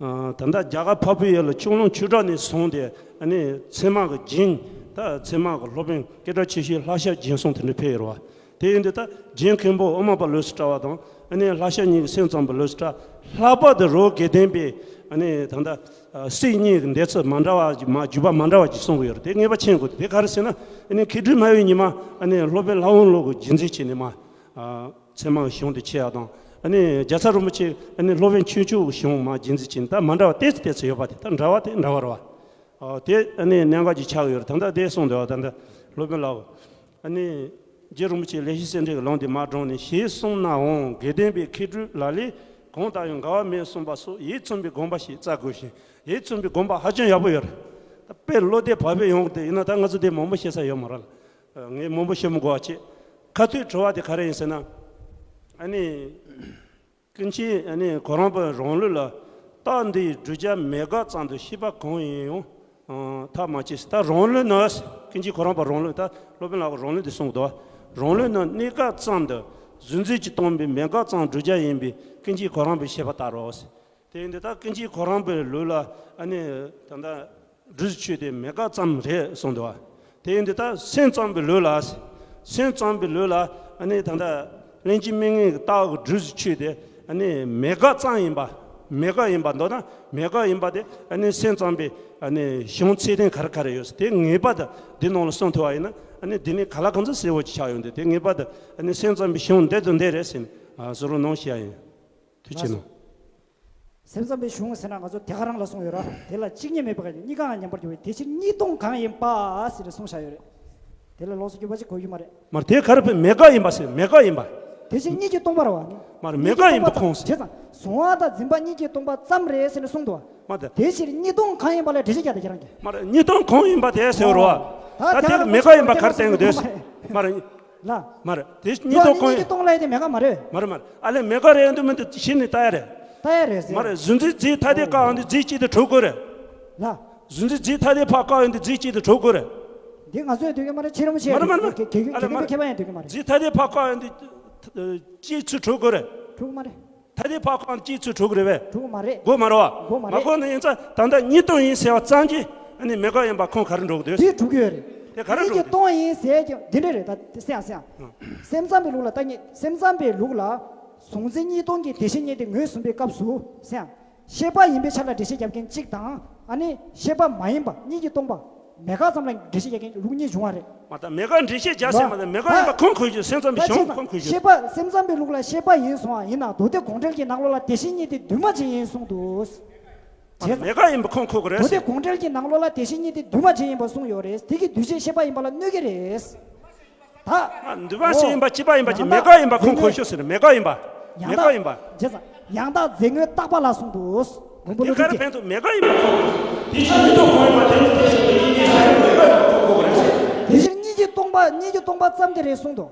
ཨ་ད་ལྟ་རྒྱ་གར་འཕགས་པའི་ཡུལ་ལ་ཆུ་ཀླུང་ཆུ་བྲག་ནས་བཟུང་སྟེ་ཨ་ནི་ཚད་མ་གི་རྒྱན། ད་ཚད་མ་གི་སློབ་དཔོན་སྐད་གྲགས་ཆེ་ཤོས་ལྷ་ཤ་རྒྱན་གསུམ་དེ་འདྲ་ཕེབས་ཡོད་རེད་བ། དེ་ཡིན་དུས་ད་རྒྱན་མཁན་པོ་དབུ་མ་པ་ལོས་སུ་གྲགས་པ་དང་ཨ་ནི་ལྷ་ཤ་གཉིས་ཀྱི་སེམས་ཙམ་པ་ལོས་སུ་གྲགས། ལྷག་པར་དུ་རི་བོ་དགེ་ལྡན་པའི་ཨ་ནི་ད་ལྟ་ཨ་སྲིད་གཉིས་ཀྱི་འདས་ཚུལ་མ་འདྲ་བ་ཞིག་མ་བརྒྱུད་པ་མ་འདྲ་བ་ཞིག་གསུང་གི་ཡོད་རེད། དེ་ངེས་པ་མཁྱེན་དགོས། དེ་ག་རེ་ཟེར་ན་ཨ་ནི་མཁས་གྲུབ་སྨྲ་བའི་ཉི་མ་ཨ་ནི་སློབ་དཔོན་ལྷ་དབང་བློ་གི་རྒྱུན་འཛིན་བྱས་ནས་མ། ཨ་ཚད་མ་གི་གཞུང་དེ་ཕྱེ་ཡག་དང་། ཨ་ནི་རྒྱལ་ཚབ་རིན་པོ་ཆེ་ཨ་ནི་སློབ་དཔོན་ཆོས་མཆོག་གི་གཞུང་མ་རྒྱུན་འཛིན་བྱས་ནས་ད་མ་འདྲ་བ་ཏོག་ཙམ་ཏོག་ཙམ་ཡོད་པ་དེ་ད་འདྲ་བ་དེ་འདྲ་བ་རེད་བ། ཨ་དེ་ཨ་ནི་གནད་འགག་ཅིག་ཆགས་ཡོད་རེད། ད་ལྟ་དེ་གསུངས་འདུག་བ། ད་ལྟ་སློབ་དཔོན་ལགས་ཨ་ནི་རྗེ་རིན་པོ་ཆེ་ལེགས་བཤད་གསེར་ཕྲེང་གི་ལུང་དེ་མར་དྲངས་ནས་ཞེས་གསུངས་ནའང་དགེ་ལྡན་པའི་མཁས་གྲུབ་ལག་ལེན་གང་དང་ཡང་འགལ་བ་མེད་གསུངས་པ་སོགས་ཡིད་ཚིམ་པའི་དགོངས་པ་ཞིག་བཙལ་དགོས་ཤིང་། ཡིད་ཚིམ་པའི་དགོངས་པ་ཧ་ཅང་ཡག་པོ་ཡོད་རེད། ད་དཔེ་བློ་གཏད་བག་ཕེབས་ཡོང་གི་འདུག་ཡིན་ན་ད་ང་ཚོ་དེ་མང་པོ་བཤད་ས་ཡོད་མ་རེད། ངས་མང་པོ་བཤད་མི་དགོས་པ་བྱས། ཁ་ཐུག་དྲི་བ་དེ་ག་རེ་ཡིན་ཟེར་ན། ཨ་ནི་ཀུན་མཁྱེན་ཨ་ནི་གོ་རམས་པ་རང་ལུགས་ལ་རྟགས་འདིའི་བསྒྲུབ་བྱ་མེད་དགག་ཙམ་དུ་ཤེས་པ་གང་ཡིན་ཡང་ ཐབས་མ་བྱས་ཟེར། ད་རང་ལུགས་ནི། ཀུན་གཞི་གོ་རམས་པ་རང་ལུགས། ད་སློབ་དཔོན་ལགས་ཀྱིས་རང་ལུགས་འདི་གསུངས་འདུག། རང་ལུགས་ནི་གནས་སྐབས་ཙམ་དུ་གཟུང་འཛིན་གྱིས་སྟོང་པའི་མེད་དགག་ཙམ་སྒྲུབ་བྱ་ཡིན་པས་ཀུན་གཞི་གོ་རམས་པའི་བཤད་པ་ལྟར་རོ། དེ་ཡིན་དུས་ད་ཀུན་གཞི་གོ་རམས་པའི་ལུགས་ལ་ཨ་ནི་ད་ལྟ་སྒྲུབ་བྱའི་ཆོས་དེ་མེད་དགག་ཙམ་རེད་གསུངས་འདུག། དེ་ཡིན་དུས་ད་སེམས་ཙམ་པའི་ལུགས་ལ། སེམས་ཙམ་པའི་ལུགས་ལ་ཨ་ནི་ད་ལྟ་ལྷན་ཅིག་དམིགས་ངེས་ཀྱི་རྟགས་ཀྱི་སྒྲུབ་བྱའི་ཆོས་དེ་ཨ་ནི་མེད་དགག་ཙམ་ཡིན་པ། མེད་དགག་ཡིན་པ་མདོར་ན་མེད་དགག་ཡིན་པ་དེ་ཨ་ནི་སེམས་ཙམ་པའི་ཨ་ནི་གཞུང་ཚད་ལྡན་ག་རེ་ག་རེ་ཡོད་ཟེར། དེ་ངེས་པར་དུ་འདི་ནང་ལ་གསུངས་ཐུབ་པ་ཡིན་ན་ཨ་ནི་འདི་ནི་ག་ལ་གང་འཚམ་གསལ་བོ་ཅིག་ཆགས་ཡོང་དུས། དེ་ངེས་པར་དུ་ཨ་ནི་སེམས་ཙམ་པའི་གཞུང་འདི་དང་འདི་རེད་ཟེར་ནས་ཨ་གསུང་རོགས་གནང་ཞུ་ཡ་ཡིན། ཐུགས་རྗེ་གནང་། སེམས་ཙམ་པའི་གཞུང་ཟེར་ན་ང་ཚོ་དེ་ག་རང་ལ་གསུངས་ཡོད་ར། དེ་ལ་གཅིག་ཉིད་མེད་པ་གཉིས་ཀའང་མཉམ་པར་འགྱུར་བའི་དེ་ཕྱིར་གཉིས་སྟོང་གང་ཡིན་པ་ཟེར་ནས་གསུངས་བཞག་ཡོད་རེད། དེ་ལ་ལོགས་སུ་འགྱུར་བ་ཅིག་དགོས་ཀྱི་མ་རེད། མར་དེ་ག་རེ་བས། མེད་དགག་ཡིན་པ་ཟེར། མེད་དགག་ཡིན་པ། དེ་བཞིན་གཉིས་ཀྱིས་སྟོང་པ་རེད་བ། མར་མེད་དགག་ཡིན་པ་ཁོངས་ཟེར། བྱས་ཙང་གཟུང་བ་དང་འཛིན་པ་གཉིས་ཀྱིས་སྟོང་པ་ཙམ་རེད་ཟེར་ནས་གསུངས་འདུག་བ། མ་དེ། དེ་ཕྱིར་གཉིས་སྟོང་གང་ཡིན་པ་ལ་འགྲེལ་བཤད་རྒྱག་དེ་ཁྱེད་རང་གིས། མར་གཉིས་སྟོང་གང་ཡིན་པ་དེ་ཟེར་རོ་བ། ད་ད་དེ་དེ་ལ་མེད་དགག་ཡིན་པ་ག་རེ་བསྟན་གྱི་འདུག་ཟེར། མར། ལ། མར་དེ་གཉིས་སྟོང་གང་ཡིན། གཉིས་ཀྱིས་སྟོང་ལ་ཡིན་ཏེ་མེད་དགག་མ་རེད། མར་མར་ཨ་ལས་མེད་དགག་རེད་འདུག་མི་འདུག་གཞི་ནས་ལྟ་ཡ་རེད། ལྟ་ཡ་རེད་ཟེར། མར་གཟུང་འཛིན་རྫས་ཐ་དད་བཀག་ཡོང་དུས་རྫས་གཅིག་དེ་གྲུབ་དགོས་རེད། ལ། གཟུང་འཛིན་རྫས་ཐ་དད་ཕར་བཀག་ཡོང་དུས་རྫས་གཅིག་དེ་གྲུབ་དགོས་རེད། འདི་ང་ཚོས་འདོད་ཀྱི་མ་རེད། ཁྱེད་རང་མ་ཤེས། མ་རེད་མ་རེད། ག་ག་ག་ཨ་ལས་ག་མ་ཁྱེད་རང་འདོད་ཀྱི་མ་རེད། རྫས་ཐ་དད་ཕར་བཀག་ཡོང་དུས་གཅིག་ཚུར་གྲུབ་དགོས་རེད། གྲུབ་མ་རེད། ཐ་དད་ཕར་བཀག་ཡོང་དུས་གཅིག་ཚུར་གྲུབ་དགོས་རེད་པས། གྲུབ་མ་རེད། དགོས་མ་རེད་བ། དགོས་མ་མ་རེད། དགོས་ན་ཡིན་ཙང་ད་ལྟ་གཉིས་སྟོང་ཡིན་ཟེར་བ་ཙམ་གྱིས་ཨ་ནི་མེད་དགག་ཡིན་པ་ཁུངས་ག་རེ་འགྲོ་གི་འདུག་དེ་གྲུབ་ཀྱི་ཡོད་རེད། དེ་ག་རེ་གཉིས་འགྲོ་ཀྱི་གི་འདུག་སྟོང་ཡིན་ཟེར་ཀྱང་འདི་འདྲ་རེད། ད་སེམས་ཙམ་པའི་ལུགས་ལ་ལྟ་ཉིད། སེམས་ཙམ་པའི་ལུགས་ལ་གཟུང་འཛིན་གཉིས་སྟོང་གི་དེ་བཞིན་ཉིད་དེ་ངོས་བཟུང་བའི་སྐབས་སུ་སེམས། ཤེས་པ་ཡིན་པའི་ཆ་ལ་འགྲེལ་བཤད་རྒྱབ་མཁན་གཅིག་དང་། ཨ་ནི་ཤེས་པ་མ་ཡིན་པ་གཉིས་ཀྱིས་སྟོང་པ། མེད་དགག་ཙམ་ལ་འགྲེལ་བཤད་རྒྱག་མཁན་ལུགས་གཉིས་བྱུང་བ་རེད། མ་ད་མེད་དགག་འགྲེལ་བཤད་རྒྱག་ཟེར་མ་ད་མེད་དགག་ཡིན་པ་ཁུངས་འཁྱོལ་ཞིག་སེམས་ཙམ་པའི་ད་གཞུང་བྱས་ཙང་ཁུངས་འཁྱོལ་ཞིག་ཤེས་པ་སེམས་ཙམ་པའི་ལུགས་ལ་ཤེས་པ་ཡིན་སོང་བ་ཡིན་ན་མདོ་སྡེ་དགོངས་འགྲེལ་གྱི་ནང་ལོགས་ལ་དེ་བཞིན་ཉིད་དེ་འདུས་མ་བྱས་ཡིན་གསུངས་འདུག་མ་ད་བྱས་ཙང་མེད་དགག་ཡིན་པ་ཁུངས་འཁྱོལ་གི་རེད་མདོ་སྡེ་ཟེར། དགོངས་འགྲེལ་གྱི་ནང་ལོགས་ལ་དེ་བཞིན་ཉིད་དེ་འདུས་མ་བྱས་ཡིན་པ་གསུངས་ཡོད་རེད། དེ་གི་འདུས་བྱས་ཤེས་པ་ཡིན་པ་ལ་གནོད་ཀྱི་རེད། ད། ཨ། འདུས་མ་བྱས་ཡིན་པ་གཅིག་པ་ཡིན་པ་ཅིག་ཡང་མེད་དགག་ཡིན་པ་ཁུངས་འཁྱོལ་ཤོག་ཟེར་ནས་མེད་དགག་ཡིན་པ། ཡང་མེད་དགག་ཡིན་པ། དག་བྱས་ཙང་ཡང་དག་རྫས་ངོས་བརྟག་པ་ལ་གསུངས་འདུག་མགོན་པོ་ཀླུ་སྒྲུབ་ཀྱིས། དེ་ག་རེ་ཕན་ཚུན་མེད་དགག་ཡིན་པ་ཁུངས། དེ་ཕྱིར་གཉིས་སྟོང་གང་ཡིན་པ་དེ་ནི་དེ་ཟེར་བའི་ཡིན་གཉིས་ཟེར་མེད་དགག་ཡིན་པ་ཁུངས་འཁྱོལ་གི་རེད་ཟེར། དེ་ཕྱིར་གཉིས་ཀྱིས་སྟོང་པ་གཉིས་ཀྱིས་སྟོང་པ་ཙམ་དེ་རེད་གསུངས་འདུག་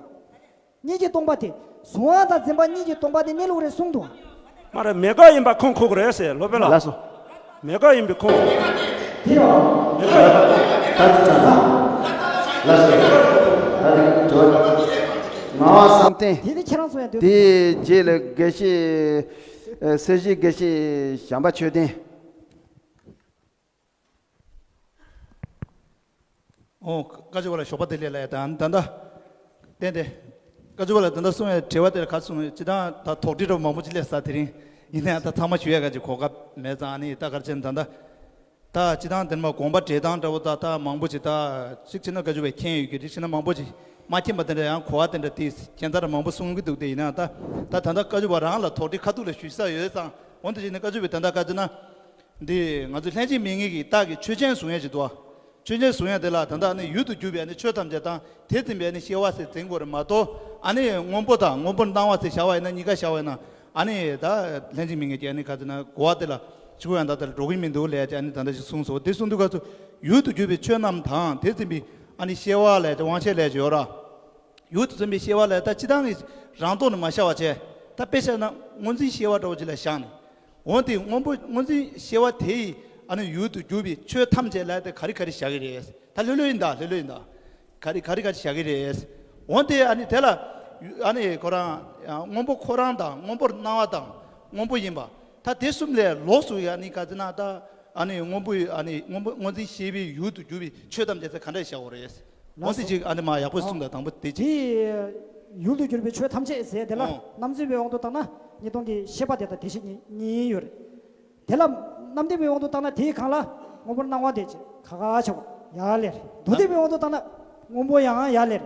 གཉིས་ཀྱིས་སྟོང་པ་དེ། གཟུང་བ་དང་འཛིན་པ་གཉིས་ཀྱིས་སྟོང་པ་དེ་གནས་ལུགས་རེད་གསུངས་འདུག་མ་རེད། མེད་དགག་ཡིན་པ་ཁུངས་འཁྱོལ་གི་རེད་ཟེར། སློབ་དཔོན་ལགས། ལགས་སོ། མེད་དགག་ཡིན་པའི་ཁུངས། དེ་རོ། མེད་དགག་ཡིན་པ་ཁུངས། ད་དེ་ཙམ་ལ། ལགས་སོ། ད་དེ་དྲི་བ་ང་བ་བསམ་གཏན། དེ་ནི་ཁྱེད་རང་ཚོ་ཡང་འདོད། དེའི་རྗེས་ལ་དགེ་བཤེས་ཨ། སེར་བྱེས་དགེ་བཤེས་བྱམས་པ་ཆོས་ལྡན། ཨོ། བཀའ་བརྒྱུད་པ་ལ་ཞོགས་པ་བདེ་ལེགས་ལ་ཡ་དང་ད་ལྟ། བསྟན་ཏེ། བཀའ་བརྒྱུད་པ་ལ་ད་ལྟ་གསུང་བའི་དྲི་བ་དེར་ག་གསུང་ཅི་དང་ད་དོགས་འདྲི་འདྲ་མང་པོ་ཅིག་སླེབས་ས་དེ་རིང་། ཡིན་ན་ཡང་ད་ཚང་མ་ཞུ་ཡ་ག་ཅིག་གོ་སྐབས་མེད་ཙང་ཨ་ནི་ད་གར་ཅན་ད་ལྟ། ད་ཅི་དང་དེ་མ་དགོངས་པ་འགྲེལ་སྟངས་འདྲ་བོ་ད་ད་མང་པོ་ཅིག་ད་གཅིག་བྱས་ན་བཀའ་བརྒྱུད་པའི་མཁྱེན་ཡོད་ཀྱི་རིགས་བྱས་ན་མང་པོ་ཅིག་མ་མཁྱེན་པ་དེ་འདྲ་ཡང་གོ་བ་དེ་འདྲ་དེ་ཁྱད་མཚར་མང་པོ་གསུང་གི་འདུག་དེ་ཡིན་ན་ད་ད་ད་ལྟ་བཀའ་བརྒྱུད་པ་རང་ལ་དོགས་འདྲི་ཁ་ཐུག་ལ་ཞུ་ས་ཡོད་ཙང་འོན་ཏེ་བྱས་ན་བཀའ་བརྒྱུད་པའི་ད་ལྟ་བཀའ་བརྒྱུད་ན། འདི་ང་ཚོ་ལྷན་ཅིག་དམིགས་ངེས་ཀྱི་རྟགས་ཀྱི་ཆོས་ཅན་གཟུང་ཡས་ཅིག་འདུག་ཨ། ཆོས་ཅན་གཟུང་ཡས་དེ་ལ་ད་ལྟ་ནི་ཡུལ་དུ་གྱུར་པའི་ནི་ཆོས་ཐམས་ཅད་དང་དེ་འཛིན་པའི་ནི་སྐྱེ་བ་ཟེར་འཛིན་དགོས་རེད་མ་གཏོགས། ཨ་ནི་སྔོན་པོ་དང་སྔོན་པོར་སྣང་བ་ཟེར་བྱ་བ་ཡིན་ན་གཉིས་ཀ་བྱ་བ་ཡིན་ན་ཨ་ནི་ད་ལྷན་ཅིག་དམིགས་ངེས་ཀྱི་ཨ་ནི་ག་ཚོད་ན་གོ་བ་དེ་ལ་ཆུ་ཡང་ད་ལྟ་ལ་འགྲོ་གི་མི་འདུག་ལས་ཀྱི་ཨ་ནི་ད་ལྟ་ཞིག་གསུངས་སོ། དེ་གསུངས་དུས་ག་ཚོད་ཡུལ་དུ་གྱུར་པའི་ཆོས་རྣམས་དང་དེ་འཛིན་པའི་ཨ་ནི་སྐྱེ་བ་ལས་ཀྱི་དབང་ཤེས་ལས་ཀྱི་ཡོད་ར། ཡུལ་དུ་འཛིན་པའི་སྐྱེ་བ་ལས་ད་སྤྱི་བཏང་གི་རང་སྟོབས་ནི་མ་ཤར་བ་བྱས། ད་དཔེ་བཤད་ན་སྔོ་འཛིན་སྐྱེ་བ་འདྲ་བོ་ཅིག་ལ་བཞག་ནས། འོན་ཏེ་སྔོན་པོ་སྔོ་འཛིན་སྐྱེ་བ་དེ་ཡི་ཨ་ནི་ཡུལ་དུ་གྱུར་པའི་ཆོས་ཐམས་ཅད་ལ་དེ་ག་རེ་ག་རེ་བཞག་གི་རེད། ད་ལྷོད་ལྷོད་ཡིན་ད་ལྷོད་ལྷོད་ཡིན་ད། ག་རེ་ག་རེ་ག་རེ་བཞག་གི་རེད། འོན་ཏེ་ཨ་ནི་དེ་ལ་ཨ་ནི་ཁོ་རང་སྔོན་པོ་ཁོ་རང་དང་སྔོན་པོར་སྣང་བ་དང་སྔོན་པོ་ཡིན་པ། ད་དེ་གསུམ་ལས་ལོགས་སུ་ཡ་ནི་ག་ཚོད་ན་ད་ཨ་ནི་སྔོན་པོ་ཨ་ནི་སྔོན་པོ་སྔོ་འཛིན་སྐྱེ་བའི་ཡུལ་དུ་གྱུར་པའི་ཆོས་ཐམས་ཅད་ཚེ་ག་འདྲ་བཞག་དགོས་རེད། འོན་ཏེ་ཅིག་ཨ་ནི་མ་ཡག་པོ་གསུངས་དང་དང་པོ་དེ་ཅིག་དེ་ཡུལ་དུ་གྱུར་པའི་ཆོས་ཐམས་ཅད་ཟེར་དེ་ལ་ཨོ། རྣམ་འཛིན་པའི་དབང་དུ་བཏང་ན་གཉིས་སྟོང་གི་ཤེས་པ་དེ་དང་དེ་བཞིན་ཉིད་གཉིས་ཡོད་རེད། དེ་ལ་རྣམ་བདེན་པའི་དབང་དུ་བཏང་ན་དེའི་སྒང་ལ་སྔོན་པོར་སྣང་བ་དེ་ཅིག་ཁ་ཁ་ཆགས་ཡར་ལེར། མདོ་སྡེ་པའི་དབང་དུ་བཏང་ན་སྔོན་པོ་ཡང་ཡར་ལེར།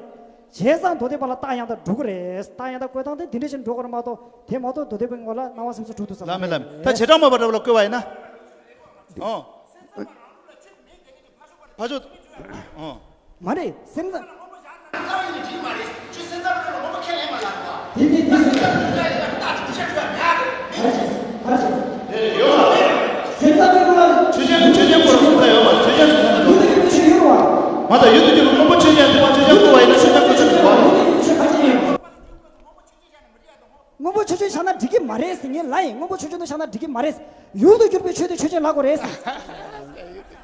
བྱས་ཙང་མདོ་སྡེ་པ་ལ་རྟགས་ཡང་དག་འགྲོ་གི་རེད། རྟགས་ཡང་དག་བཀོད་སྟངས་དེ་འདི་འདྲ་ཞིག་འགྲོ་གི་རེད་མ་གཏོགས་དེ་མ་གཏོགས་མདོ་སྡེ་པའི་ངོ་ལ་སྣང་བ་སེམས་གསུམ་གྲུབ་ཐུབ་ས་ལ་མེད་ལ་མེད། ད་བྱེ་བྲག་སྨྲ་བ་འདྲ་བ་ལ་བཀོད་པ་ཡིན་ན། ཨོ། ཕ་ཆོས། ཨོ། མ་རེད། སེམས་ཙམ། རྩ་བ་ཉིད་ནས་འགྲིག་མ་རེད། ཁྱོད་སེམས་ཙམ་སྤྲོས་ལ་སྔོན་པོ་ཁས་ལེན་མ་ལབ་པ། དེ་དེ་དེ་སེམས་ཙམ་སྤྲོས་ལ་ཡིན་ན་རྟགས་དེ་འདི་ཆ་སྤྲོས་ཡ་མེད་ཨ་རེད། ཨ་རེད། ཨ་རེད། ཡོད་པ། སེམས་ཙམ་སྤྲོས་ལ། ཆོས་ཅན་ཆོས་ཅན་སྐོར་སེམས་ཙམ་ཡོད་པ། ཆོས་ཅན་སེམས་ཙམ་ཡོད་པ། ཡོད་པ། མ་ད་ཡུལ་དུ་གྱུར་པའི་སྔོན་པོ་ཆོས་ཅན་ཟེར་བ་ཆོས་ཅན་སྐོར་བ་ཡིན་ན་ཆོས་ཅན་སྐོར་ཆ་འགྲིག་པ། སྔོན་པོ་ཆོས་ཅན་བཞག་ན་འགྲིག་གི་མ་རེད་ཟེར། ངས་ལབ་ཡིན། སྔོན་པོ་ཆོས་ཅན་དུ་བཞག་ན་འགྲིག་གི་མ་རེད། ཡུལ་དུ་གྱུར་པའི་ཆོས་དེ་ཆོས་ཅན་ལབ་དགོས་རེད་ཟེར།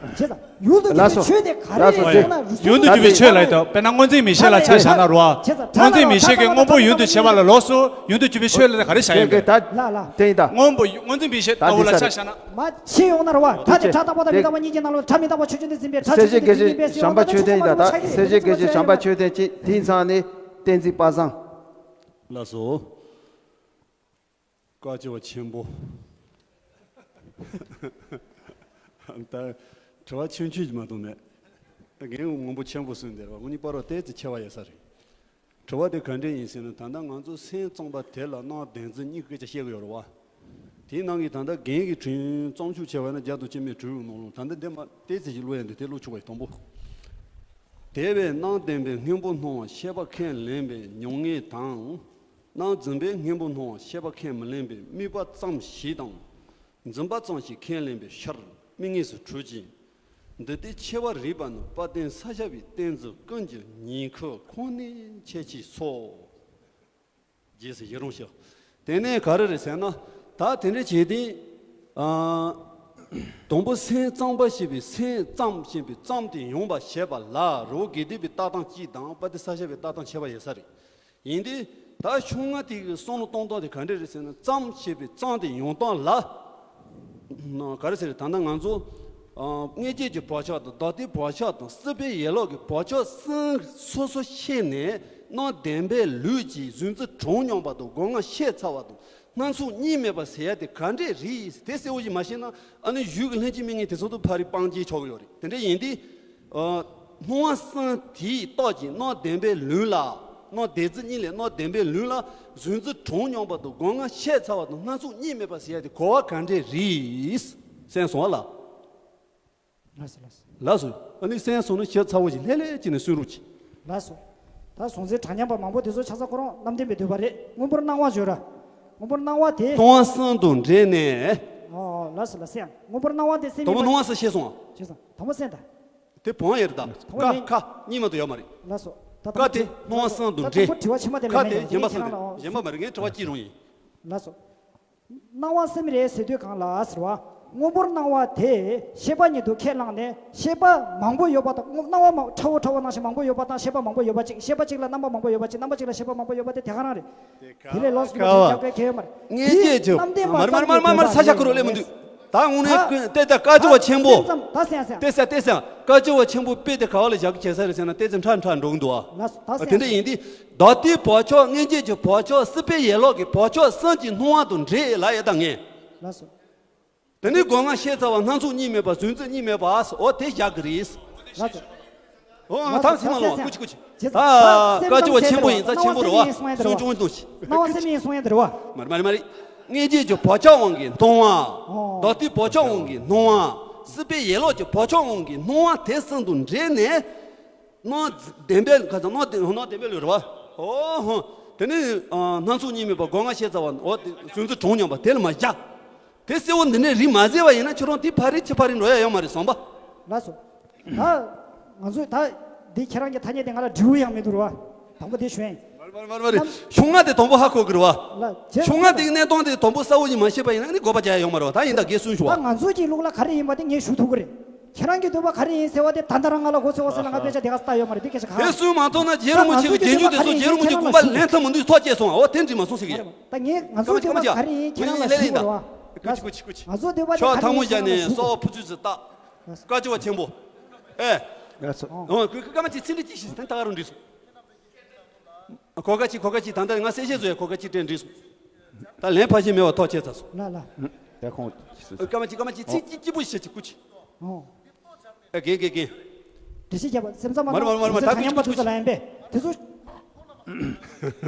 བྱས་ཙང་ཡུལ་དུ་གྱུར་པའི་ཆོས་དེ་ག་རེ་རེད་ཟེར་ན། ཡུལ་དུ་གྱུར་པའི་ཆོས་ལ་ཡོད་དོ། དཔེར་ན་སྔོ་འཛིན་མིག་ཤེས་ལ་ཆ་བཞག་ན་རོ། སྔོ་འཛིན་མིག་ཤེས་ཀྱི་སྔོན་པོ་ཡུལ་དུ་བྱེད་པ་ལ་ལོགས་སུ་ཡུལ་དུ་གྱུར་པའི་ཆོས་ལ་ག་རེ་བཞག་ཡོད་པས། ལ་ལ། དེ་ཡིན་ད། སྔོན་པོ་སྔོ་འཛིན་མིག་ཤེས་ལྟ་བུ་ལ་ཆ་བཞག་ན། མ་ཤེས་ཡོང་ན་རོ། ད་དེ་ཕྲ་རྟག་པ་དང་མི་རྟག་པ་གཉིས་ཀྱི་ནང་ལོགས་ཕྲ་མི་རྟག་པ་ཆོས་ཅན་དུ་འཛིན་པའི་ཕྲ་ཆོས་ཅན་གྱི་གཞན་པ་ཆོས་ཅན་གྱི་བྱམས་པ་ཆོས་ཅན་ཡིན་ད། ད་སེར་བྱེས་ཀྱི་བྱམས་པ་ཆོས་ཅན་གྱི་དེའི་མཚན་ནི་གཏན་ཚིགས་པ་སངས། ལགས་སོ། བཀའ་བཅག་པ་ཆེན་པོ། ད་དྲི་བ་ཆུང་ཆུང་ཞིག་མ་གཏོགས་མེད། རྒན་མང་པོ་ཆེན་པོ་གསུངས་འདིར་བ་དངོས་གཉིས་པ་རོ་ཏོག་ཙམ་ཆེ་བ་ཡོད་ས་རེད། དྲི་བ་དེ་ག་འདྲས་ཡིན་ཟེར་ན། ད་ལྟ་ང་ཚོ་སེམས་གཙང་པ་དེ་ལ་སྣང་བདེན་རྫུན་གཉིས་ཀྱི་སྐད་ཆ་བཤད་གི་ཡོད་རེད་བ། དེའི་ནང་གི་ད་ལྟ་རྒན་གྱི་དྲིན་བརྩམས་ཆོས་བྱས་པ་ན་བརྒྱ་དང་བཅུ་མེད་དྲུག་ནང་ལོགས་ད་ལྟ་འདི་མ་ཏོག་ཙམ་ཞིག་ཀློག་ཡ་འདུག་དེ་ཀློག་ཆོག་པ་ཡིན། དང་པོ། དེ་བས་སྣང་བདེན་པའི་སྔོན་པོ་སྣང་བ་ཤེས་པ་ཁས་ལེན་པའི་མྱོང་བྱེད་དང་། སྣང་འཛིན་པའི་སྔོན་པོ་སྣང་བ་ཤེས་པ་ཁས་མི་ལེན་པའི་དམིགས་པ་ཙམ་ཞིག་དང་། འཛིན་པ་ཙམ་ཞིག་ཁས་ལེན་པའི་ཕྱིར་དམིགས་ངེས་སུ་གྲུབ་ཅིང་། འདི་ལྟའི་ཕྱེ་བ་རིགས་པ་ནི་དཔལ་ལྡན་ས་སྐྱ་པའི་བསྟན་འཛིན་ཀུན་གྱི་ཉིང་ཁུ་ཁོང་ནས་འཆད་ཅེས་སོ། རྗེས་སུ་ཡི་རང་ཞུ། དེ་ནས་ག་རེ་རེད་ཟེར་ན། ད་དེ་འདྲ་བྱས་ཏེ། ཨ། དང་པོ་སེམས་གཙང་པ་ཞེས་པའི་སེམས་ཙམ་ཞེས་པའི་ཙམ་དེ་ཡོང་བར་བྱེད་པ་ལ་རི་བོ་དགེ་ལྡན་པའི་ལྟ་སྟངས་གཅིག་དང་དཔལ་ལྡན་ས་སྐྱ་པའི་ལྟ་སྟངས་ཁྱད་པར་ཡོད་ས་རེད། ཡིན་ཏེ། ད་ཕྱོགས་སྔ་དེ་གི་བསམ་བློ་གཏོང་སྟངས་དེ་ག་འདྲ་རེད་ཟེར་ན། ཙམ་ཞེས་པའི་ཙམ་དེ་ཡོང་སྟངས་ལ། ན་ག་རེ་ཟེར། ད་ལྟ་ང་ཚོ་ཨ་མངོན་རྗེས་ཀྱི་བག་ཆགས་དང་། བདག་ལྟའི་བག་ཆགས་དང་། སྲིད་པའི་ཡན་ལག་གི་བག་ཆགས་གསུམ་སོ་སོ་ཤེས་ནས། སྣང་བདེན་པའི་ལུགས་ཀྱིས་གཟུང་འཛིན་གྲངས་མཉམ་པ་དང་། སྒོ་ལྔ་ཤེས་ཚར་བ་དང་། སྣང་ཚུལ་གཉིས་མེད་པ་ཟེར་ཡ་དེ་ག་འདྲས་རེད། དེ་གསལ་བོ་ཞིག་མ་ཤེས་ན། ཨ་ནི་གཞུག་གི་ལྷན་སྐྱེས་མིག་གཉིས་དེ་ཚོ་དང་ཕ་རི་སྤང་སྐྱེས་ཆོག་གི་ཡོད་རེད། དེ་འདྲ་ཡིན་དུས། ཨ། སྣང་བ་གསུམ་དེའི་རྟགས་ཀྱིས་སྣང་བདེན་པའི་ལུགས་ལ། སྣང་བདེན་རྫུན་གཉིས་ལས་སྣང་བདེན་པའི་ལུགས་ལ་གཟུང་འཛིན་གྲངས་མཉམ་པ་དང་། སྒོ་ལྔ་ཤེས་ཚར་བ་དང་། སྣང་ཚུལ་གཉིས་མེད་པ་ཟེར་ཡ་དེ་གོ་བ་ག་འདྲས་རེད། སེམས་སོང་བ་ལ། ལགས་སོ་ལགས་སོ། ལགས་སོ། ཨ་ནི་སེམས་སོང་ན་ཞིབ་ཚགས་པོ་ཞིག་ལྷོད་ལྷོད་བྱས་ནས་གསུང་རོགས་གྱིས། ལགས་སོ། ད་གཟུང་འཛིན་གྲངས་མཉམ་པ་མང་པོ་དེ་ཚོ་ཆ་ཚང་ཁོ་རང་རྣམ་བདེན་པའི་འདོད་པ་རེད། སྔོན་པོར་སྣང་བ་བརྗོད་ར། སྔོན་པོར་སྣང་བ་དེ། སྣང་བ་གསུམ་དང་འབྲེལ་ནས། ཨོ་ཨོ། ལགས་སོ་ལགས་སོ། ཡང་སྔོན་པོར་སྣང་བ་དེ་སེམས། དང་པོ་སྣང་བ་གསུམ་ཤེས་སོང་ང་། ཤེས་སོང་། དང་པོ་སེམས་དང་། དེ་བོང་ཡེར་དང་། དང་པོ་ཀ་ནི་ཁ་གཉིས་མ་གཏོགས་ཡོད་མ་རེད། ལགས་སོ། ད་ཀ་དེ་སྣང་བ་གསུམ་དང་འབྲེལ། ད་དང་པོ་དྲི་བ་ཕྱི་མ་དེ་ལ་ཁ་མེད་དེ་ཀྱང་གཞན་པ་ཁྱེད་རང་ལ། ཨོ། གཞན་པ་མ་རེད། ངའི་དྲི་བ་གཅིག་རང་ཡིན། ལགས་སོ། སྣང་བ་སེམས་རེད་ཟེར་དུས་གང་ལ་ཟེར་བ། སྔོན་པོར་སྣང་བ་དེ་ཤེས་པ་ཉིད་དུ་ཁས་བླངས་ནས། ཤེས་པ་མང་པོ་ཡོད་པ་དང་། སྣང་བ་མ་ཕྲ་བོ་ཕྲ་བོ་ནང་བཞིན་མང་པོ་ཡོད་པ་དང་། ཤེས་པ་མང་པོ་ཡོད་པ་གཅིག་ཤེས་པ་གཅིག་ལ་རྣམ་པ་མང་པོ་ཡོད་པ་གཅིག་རྣམ་པ་གཅིག་ལ་ཤེས་པ་མང་པོ་ཡོད་པ་དེ་དེ་ག་རང་རེད། དེ་ལས་ལོགས་སུ་ཀ་བ། རྒྱབ་སྐྱོར་གལ་ཡོད་མ་རེད། མངོན་རྗེས་ཀྱི་རྣམ་བདེན་པ། མར་མར་མར་མར་མར་ས་ཆ་ཁུར་བ་ལས་མི་འདུག་ད་དངོས་གནས་ཀུན་ཏེ་ད་བཀའ་བཅག་པ་ཆེན་པོ། ད་སེམས་ཙམ་ད་སེམས་སེམས། ཏེ་ས་ཏེ་ས་བཀའ་བཅག་པ་ཆེན་པོ་དཔེ་དེ་ག་བ་ལ་བཞག་གི་བྱས་ས་རེད་ཟེར་ན། ཏེ་ཙམ་ཁྲ་ཁྲ་འགྲོ་གི་འདུག་ཨ། ལགས་སོ། ད་སེམས་དེ་འདྲ་ཡིན་དུས། བདག་ལྟའི་བག་ཆགས། མངོན་རྗེས་ཀྱི་བག་ཆགས། སྲིད་པའི་ཡན་ལག་གི་བག་ཆགས་གསུམ་གྱི་སྣང་བ་དང་འབྲེལ་ལ་ཡ་ད་ངས། ལགས་སོ། དེ་ནས་སྒོ་ལྔ་ཤེས་ཚར་བ། སྣང་ཚུལ་གཉིས་མེད་པ། གཟུང་འཛིན་གཉིས་མེད་པ། འོ་དེ་བཞག་གི་རེད། ལགས་སོ། ཨོ་ཨ་ཐང་སེམས་མ་ལོངས་ཀུ་ཅི་ཀུ་ཅི། ད་བཀའ་བཅག་པ་ཆེན་པོ་ཡིན་ཙང་ཆེན་པོ་རེད་བ། སུན་ཅུང་ཏུ་ཤི། སྣང་བ་སེམས་ཡིན་གསུང་ཡ་དེ་རེད་བ། མ་རེད་མ་རེད་མ་རེད། མངོན་རྗེས་ཀྱི་བག་ཆགས་དབང་གིས་སྣང་བ། བདག་ལྟའི་བག་ཆགས་དབང་གིས་སྣང་བ། སྲིད་པའི་ཡན་ལག་གི་བག་ཆགས་དབང་གིས་སྣང་བ་དེ་གསུམ་དང་འབྲེལ་ནས། སྣང་བདེན་པའི་ཁ་སང་སྣང་བདེན་སྣང་བདེན་པའི་ལུགས་རེད་བ། ཨོ་ཧོ། དེ་ནས་སྣང་ཚུལ་གཉིས་མེད་པ། སྒོ་ལྔ་ཤེས་ཚར་བ། འོ་དེ་གཟུང་འཛིན་གྲངས་མཉམ་པ་དེ་ལ་མ་བཞག་དེ་གསལ་བོ་འདི་ནས་རིག་མ་ཟེར་བ་ཡིན་ན་ཁྱོད་རང་དེ་ཕ་རི་ཆི་ཕ་རི་འགྲོ་ཡ་ཡོད་མ་རེད་བསམ་པ། ལགས་སོ། ད་ང་ཚོས་ད་འདི་ཁྱེད་རང་གི་ཐ་སྙད་དེ་ང་ལ་འབྲས་བུ་ཡང་མི་འདུག་ར་བ། དང་པོ་དེ་ཞུ་ཡིན། མར་མར་མར་མར་རེད། ཕྱོགས་སྔ་དེ་དང་པོ་ཧ་གོ་གི་རེད་བ། ལ་བྱས་ཕྱོགས་སྔ་དེ་གི་གནས་སྟངས་དེ་དང་པོ་གསལ་བོ་ཞིག་མ་ཤེས་པ་ཡིན་ན་ནི་དགོས་པ་རྒྱག་ཡ་ཡོད་མ་རེད་བ། ད་ཡིན་ད་གས་གསུངས་ཞུ་བ། ད་ང་ཚོ་གི་ལུགས་ལ་ག་རེ་ཡིན་པ་དེ་ངས་ཞུ་ཐུབ་གི་རེད། ཁྱེད་རང་གི་འདོད་པ་ག་རེ་ཡིན་ཟེར་བ་དེ་ད་ལྟ་རང་ང་ལ་གོ་ཚོད་བ་ཟེར་ན་ང་དཔེ་ཆ་དེ་ག་ས་ལྟ་ཡོད་མ་རེད། དེ་སྐད་ཆ་གང་། དེ་གསུངས་མ་ཐུབ་ན་རྗེ་རིན་པོ་ཆེ་གི་རྗེས་འཇུག་དེ་ཚོ་རྗེ་རིན་པོ་ཆེ་དགོངས་པ་ལེན་ཐབས་མི་འདུག་ཐོག་བཅད་སོང་། འོ་དེ་འདྲི་མ་སོང་ཟེར་གི་ཡ། ད་ངས་ང་ཚོའི་འདོད་པ་ག་རེ་ཡིན་ཁྱེད་རང་ལ་ཞུ་དགོས་རེད་བ། ཀུ་ཅི་ཀུ་ཅི་ཀུ་ཅི། ང་ཚོའི་འདོད་པ་དེ་ཕྱོགས་ག་རེ་ཐལ་མོ་ཡིན་བཞག་ནས་ཁྱེད་རང་ལ་ཞུ་དགོས་རེད་བ། སོགས་ཕུ་ཚུལ་ཟེར་ལྟ། བཀའ་བཅག་པ་ཆེན་པོ། ཨེ། ལགས་སོ། ཨོ་ཀུ་ཀུ་ཀ་མ་ཅི་ཚིག་འདི་ཅི་ཞིག་དེ་ད་ག་རུ་འདྲི་སོང་། གོ་ག་ཅི་གོ་ག་ཅི། ད་ལྟ་ང་གསལ་བཤད་བཟོ་ཡ་གོ་ག་ཅི་དྲན་འདྲི་སོང་། ད་ལན་ཕར་ཞིག་མེད་པ་ཐོག་ཆད་ཚར་སོང་། ལ་ལ། ད་ཁོང་། ཀ་མ་ཅི་ཀ་མ་ཅི་ཚིག་ཅི་ཅི་པོ་ཞིག་བྱེད་ཅི་ཀུ་ཅི། ཨོ། ཨེ་རྒན་རྒན་རྒན། འགྲེལ་བཤད་རྒྱབ་པ་སེམས་ཙམ་མ་མར་མར་མར་མར་ད་ཐག་ཉམས་པ་ཚོ་ལ་ཡིན་པས་དེ་ཚོ།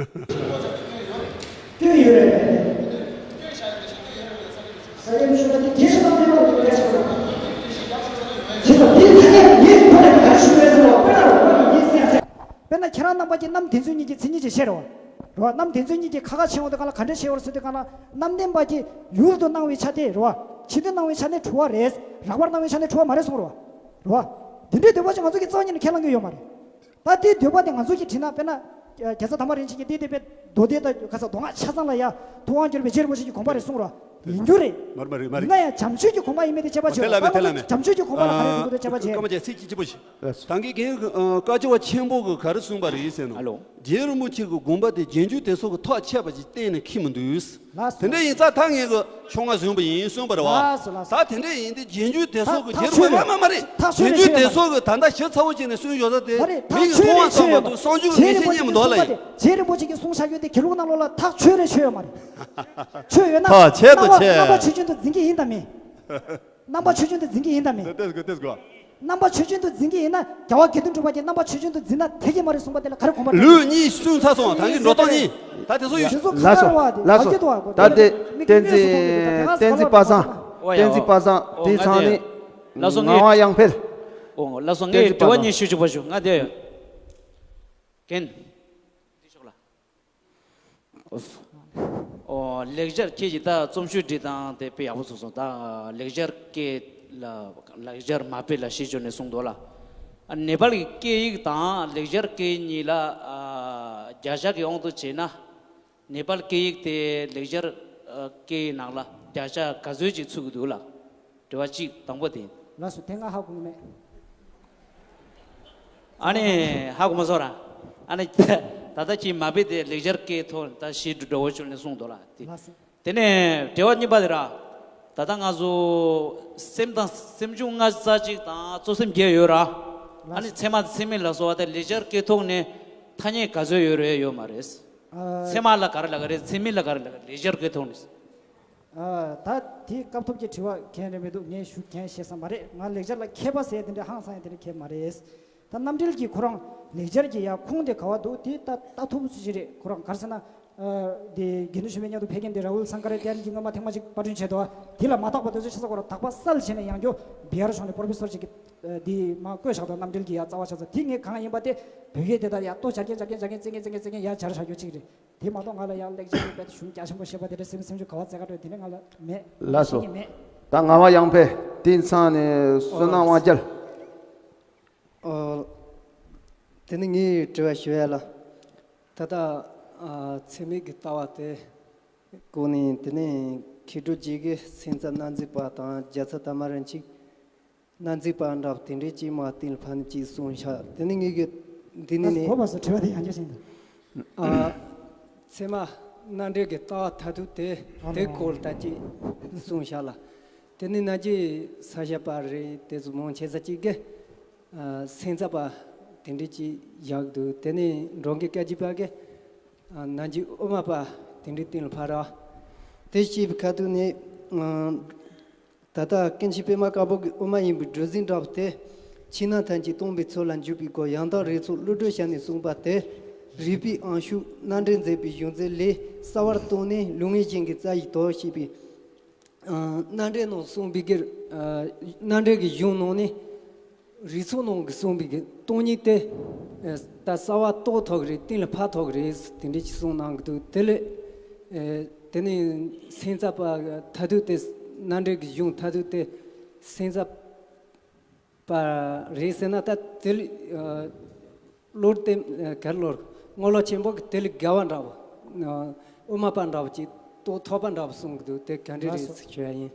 སྐྱོན་ཡོད་རེད། ས་ཡོམ་ཤོར་བ་དེ་རྒྱས་ཤིང་དང་ལྡན་པ་རེད་ཟེར་བ། བྱས་ཙང་དེའི་ཐ་སྙད་ངས་ཁོ་ལ་ག་རེ་ཞུ་དགོས་ཟེར་བ། དཔེར་ན་རོ་ཁོ་ལ་ངས་གསན་ཟེར། དཔེར་ན་ཁྱེད་རང་རྣམ་པ་གྱིས་རྣམ་བདེན་རྫུན་གཉིས་ཀྱི་མཚན་ཉིད་ཅིག་བཤད་རོགས། རོ་རྣམ་བདེན་རྫུན་གཉིས་ཀྱི་ཁ་ཁ་ཕྱེ་འོང་དུས་གང་ལ་ག་འདྲ་བཤད་ཡོད་རེད་ཟེར་དུས་གང་ལ། རྣམ་བདེན་པ་གྱིས་ཡུལ་དུ་སྣང་བའི་ཆ་དེ་རོ། ཕྱི་དུ་སྣང་བའི་ཆ་ནི་འཁྲུལ་བ་རེད། རགས་པར་སྣང་བའི་ཆ་ནི་འཁྲུལ་བ་མ་རེད་གསུངས་རོ། རོ། འདི་འདྲའི་འདོད་པ་ཅིག་ང་ཚོ་གིས་རྩ་བ་ཉིད་ནས་ཁས་བླངས་ཀྱི་ཡོད་མ་རེད། ད་དེའི་འདོད་པ་དེ་ང་ཚོ་གིས་དྲིས་ན་དཔེར་ན། རྒྱལ་ཚབ་དར་མ་རིན་ཆེན་གྱིས་དེའི་འདོད་པའི་མདོ་སྡེ་དང་ག་ས་མདོ་སྔགས་ཆ་ཚང་ལ་ཡ་ཐུབ་དབང་གྱུར་པའི་རྗེ་རིན་པོ་ཆེ་གི་དགོངས་པ་རེད་གསུངས་རོ། ཡིན་རྒྱུ་རེད། མ་རེད་མ་རེད་མ་རེད། ཡིན་ན་ཡང་བྱམས་ཆོས་ཀྱི་དགོངས་པ་ཡིན་མིན་དེ་དཔྱད་པ་བྱེད་དེ་ལ་མེད་དེ་ལ་མེད། བྱམས་ཆོས་ཀྱི་དགོངས་པ་ལ་ག་རེ་འདུག་དེ་དཔྱད་པ་བྱེད། སྐར་མ་ཅན་ཚིག་གཅིག་པོ་ཞིག་ལགས་སོ། ད་གིན་གིན་བཀའ་བཅུ་པ་ཆེན་པོ་གི་ག་རེ་གསུངས་པ་རེད་ཟེར་ན། ཨ་ལོ། རྗེ་རིན་པོ་ཆེ་གི་དགོངས་པ་དེ་རྗེས་འཇུག་དེ་ཚོ་གི་ཐག་ཆད་པ་ཞིག་གཏན་ནས་འཁེལ་མི་འདུག་ལགས་སོ། དེ་འདྲ་ཡིན་ཙང་ད་ངས་གི་ཆུང་ང་བཟོས་པ་ཡིན་གསུངས་པ་རེད་བ། ལགས་སོ་ལགས་སོ། ད་དེ་འདྲ་ཡིན་དུས་རྗེས་འཇུག་དེ་ཚོ་གི་ད་རྗེ་རིན་པོ་ཆེ་མ་མ་མ་རེད། ད་ཆོས་རེད། རྗེས་འཇུག་ཆོས་རེད། དེ་ཚོ་གི་ད་ལྟ་ཞིབ་ཚགས་པོ་བྱས་ནས་གསུངས་ཡོད་ས་དེ་མ་རེད། ད་མིག་གིས་ཆོས་མཐོང་བ་རེད། ཙམ་མ་གཏོགས་བསམ་བློ་ནས་ཤེས་རྗེས་རིན་པོ་ཆེ་གི་གསུང་བྱ་རྒྱུ་དེ་དགེ་ལུགས་ནང་ལོགས་ལ་ཐག་ཆོད་རེད་ཆོད་ཡོད་མ་རེད། ཆོས་ཡོད་ན་ཐག་ཆད་དུ་ཆད། རྣམ་པ་ཆོས་ཅན་དུ་འཛིན་གྱི་ཡིན་དམ་མིན། རྣམ་པ་ཆོས་ཅན་དུ་འཛིན་གྱི་ཡིན་དམ་མིན། ཏེས་གོ་ཏེས་གོ་རྣམ་པ་ཆོས་ཅན་དུ་འཛིན་གྱི་ཡིན་ན་རྒྱལ་བ་དགེ་འདུན་གྲུབ་པ་གྱིས་རྣམ་པ་ཆོས་ཅན་དུ་འཛིན་ན་དེ་གྱིས་མ་རེད་གསུངས་པ་དེ་ལ་ག་རེ་དགོངས་པ་ལུགས་གཉིས་གསུངས་ཚར་སོང་། ད་གིན་འགྲོ་སྟངས་གཉིས། ད་དེ་ཚོ་ཡོད། དེ་ཚོ་ལགས་སོ་ཁ་བ་དེ་ལགས་སོ། བརྒྱད་དོ་བ་གོ་ད་དེ་མིག་བསྟན་འཛིན་གཉིས་སུ་གཏོང་གི་འདུག་ད་བསྟན་འཛིན་པ་སངས། ཨོ་ཡ་བསྟན་འཛིན་པ་སངས། ཨོ་དེའི་ཚང་ནི་ང་དེ་ངག་དབང་ཡང་འཕེལ། ཨོ་ལགས་སོ། ངས་བསྟན་འཛིན་པ་དྲི་བ་སངས། གཉིས་ཞུ་ཆོག་པ་ཞུ། ང་དེ་རྒན། འདི་ཤོག་ལ། ཨོ། ལེགས་སྦྱར་སྐད་ཀྱི་ད་རྩོམ་ཆོས་བྲིས་སྟངས་དེ་དཔེ་ཡག་པོ་བཟོས་སོང་། ད་ལེགས་སྦྱར་སྐད་ལ་ལེགས་སྦྱར་མ་དཔེ་ལ་གཞི་བཅོལ་ནས་གསུངས་འདུག་ལ། ཨ་ནེ་པཱལ་གྱི་སྐད་ཡིག་དང་ལེགས་སྦྱར་སྐད་གཉིས་ལ་ཨ་བརྒྱ་ཆ་གི་དབང་དུ་བྱས་ན། ནེ་པཱལ་སྐད་ཡིག་དེ་ལེགས་སྦྱར་ཨ་སྐད་ཡིག་ནང་ལ་བརྒྱ་ཆ་ག་ཚོད་ཅིག་ཚུད་ཀྱི་འདུག་ལ། དྲི་བ་གཅིག་དང་པོ་དེ་ཡིན། ལགས་སོ། དེ་ང་ཧ་གོ་གི་མེད། ཨ་ནི་ཧ་གོ་མ་སོང་ར། ཨ་ནི་ད་ལྟ་ཁྱི་མ་དཔེ་དེ་ལེགས་སྦྱར་སྐད་ཐོག་ད་ཞི་འགྲོ་འོ་ཅུལ་ནས་གསུངས་འདུག་ལ་དེ། ལགས་སོ། དེ་ནས་དྲི་བ་གཉིས་པ་དེ་ར། ད་ལྟ་ང་ཚོ་སེམས་དང་སེམས་བྱུང་ལྔ་རྩ་གཅིག་དང་གཙོ་སེམས་བརྒྱད་ཡོད་ར། ཨ་ནི་ཚད་མ་དང་ཚད་མིན་ལ་སོགས་པ་དེ་ལེགས་སྦྱར་སྐད་ཐོག་ནས་ཐ་སྙད་ག་ཚོད་ཡོད་རེད་ཡོད་མ་རེད། ཨ། ཚད་མ་ལ་ག་རེ་ལབ་ཀྱི་རེད། ཚད་མིན་ལ་ག་རེ་ལབ་ཀྱི་རེད། ལེགས་སྦྱར་སྐད་ཐོག་ནས། ཨ། ད་དེའི་སྐབས་ཐོབ་ཀྱི་དྲི་བ་མཁན་རེད་མི་འདུག་ངས་ཞུ་མཁན་ཤེས་ས་མ་རེད། ང་ལེགས་སྦྱར་ལ་མཁས་པ་ཟེར་དེ་འདྲ་ཧང་སང་ཡ་དེ་འདྲ་མཁས་མ་རེད། ད་རྣམ་འགྲེལ་གྱི་ཁོ་རང་ལེགས་སྦྱར་གྱི་ཡ་ཁུངས་དེ་ག་བ་འདུག་དེ་ད་ལྟ་ཐུབ་ཚོད་ཅིག་རེད། ཁོ་རང་ག་རེ་ཟེར་ན། ཨ། དེ་དགེ་འདུན་ཆོས་འཕེལ་མཉམ་དུ་ཕེབས་མཁན་དེ་ར་ཧུལ་སང་ཀ་ར་ཏྱ་ར་ནི་གྱི་སྔོན་མ་ཐེངས་མ་གཅིག་པར་སྐྲུན་བྱས་འདུག་དེ་ལ་མ་དག་པ་དེ་ཚོ་ཆ་ཚང་ཁོ་རང་དག་པ་སེལ་བྱས་ནས་ཡང་བསྐྱར་བི་ཧར་ཕྱོགས་ནས་པོ་རོ་ཕེ་སོར་ཅིག་གིས་དེ་མ་བཀོད་བཞག་འདུག་རྣམ་འགྲེལ་གྱི་ཡ་རྩ་བ་ཆ་ཚང་དེ་ངས་གང་ཡིན་པ་དེ་བོད་སྐད་དེ་ད་ཡ་ལྟོ་སྦྱར་མཁན་སྦྱར་མཁན་སྦྱར་མཁན་རྩེ་མཁན་རྩེ་མཁན་ཡ་སྦྱར་བཞག་རྒྱུ་གཅིག་རེད། དེ་མ་གཏོགས་ང་ལ་ཡང་ལེགས་སྦྱར་གྱི་དཔེ་གཞུང་རྒྱ་ཆེན་པོ་ཤེས་པ་དེ་འདྲ་སེམས་སེམས་ཤུགས་ག་བ་བཙལ་ག་འགྲོ་དེ་འདྲ་ང་ལ་མེད། ལགས་སོ། ཤེས་ཀྱི་མེད། ད་ངག་དབང་ཡང་འཕེལ་དེའི་ཚང་ནས་བསོད་ནམས་དབང་རྒྱལ། ཨོ། དེ་ནི་ངའི་དྲི་བ་ཞུ་ཡ་ལ། ད་ལྟ་ཨ་ཚད་མའི་གི་ལྟ་བ་དེ་གོ་ནས་དེ་ནས་མཁས་གྲུབ་རྗེ་གིས་སེམས་ཙམ་རྣམ་འཛིན་པ་དང་རྒྱལ་ཚབ་དར་མ་རིན་ཆེན་རྣམ་འཛིན་པ་འདྲ་བ་དེ་འདྲའི་ཅིག་མ་གཏིང་ལ་ཕབ་ནས་ཅིག་གསུངས་ཤག་དེ་ནི་ངའི་གི་འདི་ནི་ནི་གོ་བ་སོ་དྲི་བ་དེ་ཡང་བསྐྱར་ཞིག་འདུག་ཨ། ཚད་མ་རྣམ་འགྲེལ་གྱི་ལྟ་བ་མཐར་ཐུག་དེ་ཨ་དེ་ལོ། སྐོར་ལ་ད་ཅིག་གསུངས་ཤག་ལ། དེ་ནི་ན་ཅི་ས་ཞབས་པ་རེད་དེ་ཚོ་མང་ཆེ་ས་ཅིག་གིས་ཨ་སེམས་ཙམ་པ་དེ་འདྲ་ཅིག་བཞག་འདུག་དེ་ནས་འགྲོ་མགོན་སྐྱབས་རྗེ་པ་གིས་ཨ་ན་ཅི་དབུ་མ་པ་དེ་འདྲའི་སྟེང་ལ་ཕར་ར། དེ་ཞེས་པའི་ཁ་ཐུག་ནས་ཨ། ད་ལྟ་ཀུན་མཁྱེན་པདྨ་དཀར་པོ་གི་དབུ་མ་ཡིན་པའི་སྒྲོམ་གཞི་འདྲ་བ་སྟེ། ཕྱི་ནང་ཐམས་ཅད་སྟོང་པའི་ཚུལ་ལ་འཇུག་པའི་སྒོ་ཡང་དག་རིགས་ཚོགས་བློ་གྲོས་ཞབས་ནས་གསུངས་པ་སྟེ། རིགས་པའི་དབང་ཕྱུག་རྣམ་འགྲེལ་མཛད་པའི་གཞུང་ཚུལ་ལས་གསལ་བར་སྟོན་ནས་ལུང་བའི་རྒྱན་གྱི་རྩ་བཞིན་དུ་ཞེས་པའི་རྣམ་འགྲེལ་ནང་གསུངས་པའི་གི་རྣམ་འགྲེལ་གྱི་གཞུང་ནང་ནས། རིགས་ཚོགས་ནང་གི་གསུངས་པའི་གི་སྟོང་ཉིད་དེ་ད་གསལ་བ་རྟོགས་ཐུབ་ཀྱི་རེད། གཏན་ལ་ཕབ་ཐུབ་ཀྱི་རེད་དེ་འདྲ་ཅིག་གསུངས་གནང་གི་འདུག་དེ་ལས་དེ་ནས་སེམས་ཙམ་པ་མཐར་ཐུག་དེ་རྣམ་འགྲེལ་གྱི་གཞུང་མཐར་ཐུག་དེ་སེམས་ཙམ་པ་རེད་ཟེར་ན་ད་དེ་ལས་བློར་བསྟན་གར་བློར་རྔོག་ལོ་ཆེན་པོ་གི་དེ་ལས་རྒྱལ་བ་འདྲ་བོ་དབུ་མ་པ་འདྲ་བོ་ཅིག་རྟོགས་ཐུབ་པ་འདྲ་བོ་གསུངས་གི་འདུག་དེ་ག་འདྲ་རེད་ཟེར་ཞུ་ཡ་ཡིན།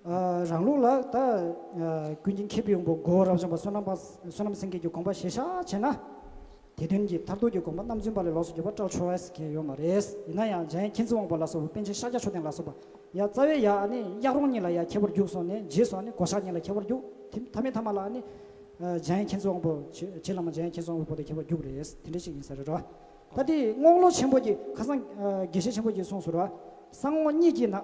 ཨ། རང་ལུགས་ལ་ད་ཨ་ཀུན་མཁྱེན་མཁས་པའི་དབང་པོ་གོ་རབ་འབྱམས་པ་བསོད་ནམས་པ་བསོད་ནམས་སེང་གེ་གི་དགོངས་པ་གཞིར་བཞག་བྱས་ན། དེ་དོན་གྱི་མཐར་ཐུག་གི་དགོངས་པ་རྣམ་རྫུན་པ་ལས་ལོགས་སུ་གྱུར་པ་བཀྲལ་ཆོག་ཟེར་མཁན་ཡོད་མ་རེད། ཡིན་ན་ཡང་འཇམ་དབྱངས་མཁྱེན་བརྩེའི་དབང་པོ་ལ་སོགས་པ་པཎ་ཆེན་ཤཱཀྱ་མཆོག་ལྡན་ལ་སོགས་པ་ཡ་རྩ་བའི་ཡ་ཨ་ནི་གཡག་རོང་གཉིས་ལ་ཡ་ཁྱད་པར་རྒྱུགས་སོང་ནས་རྗེས་སུ་ཨ་ནི་གོ་ཤཱཀ་གཉིས་ལ་ཁྱད་པར་རྒྱུགས། དེ་མཐའ་མའི་མཐའ་མ་ལ་ཨ་ནི་འཇམ་དབྱངས་མཁྱེན་བརྩེའི་དབང་པོ་རྗེ་བླ་མ་འཇམ་དབྱངས་མཁྱེན་བརྩེའི་དབང་པོ་བོ་དེ་ཁྱད་པར་རྒྱུགས་རེད། དེ་འདྲ་ཞིག་ཡིན་ས་རེད་རོ། ད་དེ་རྔོག་ལོ་ཆེན་པོ་གྱི་ཁ་སང་དགེ་བཤེས་ཆེན་པོ་གྱིས་གསུངས་སོང་ར། གསང་སྔགས་གཉིས་ཀྱི་ནང་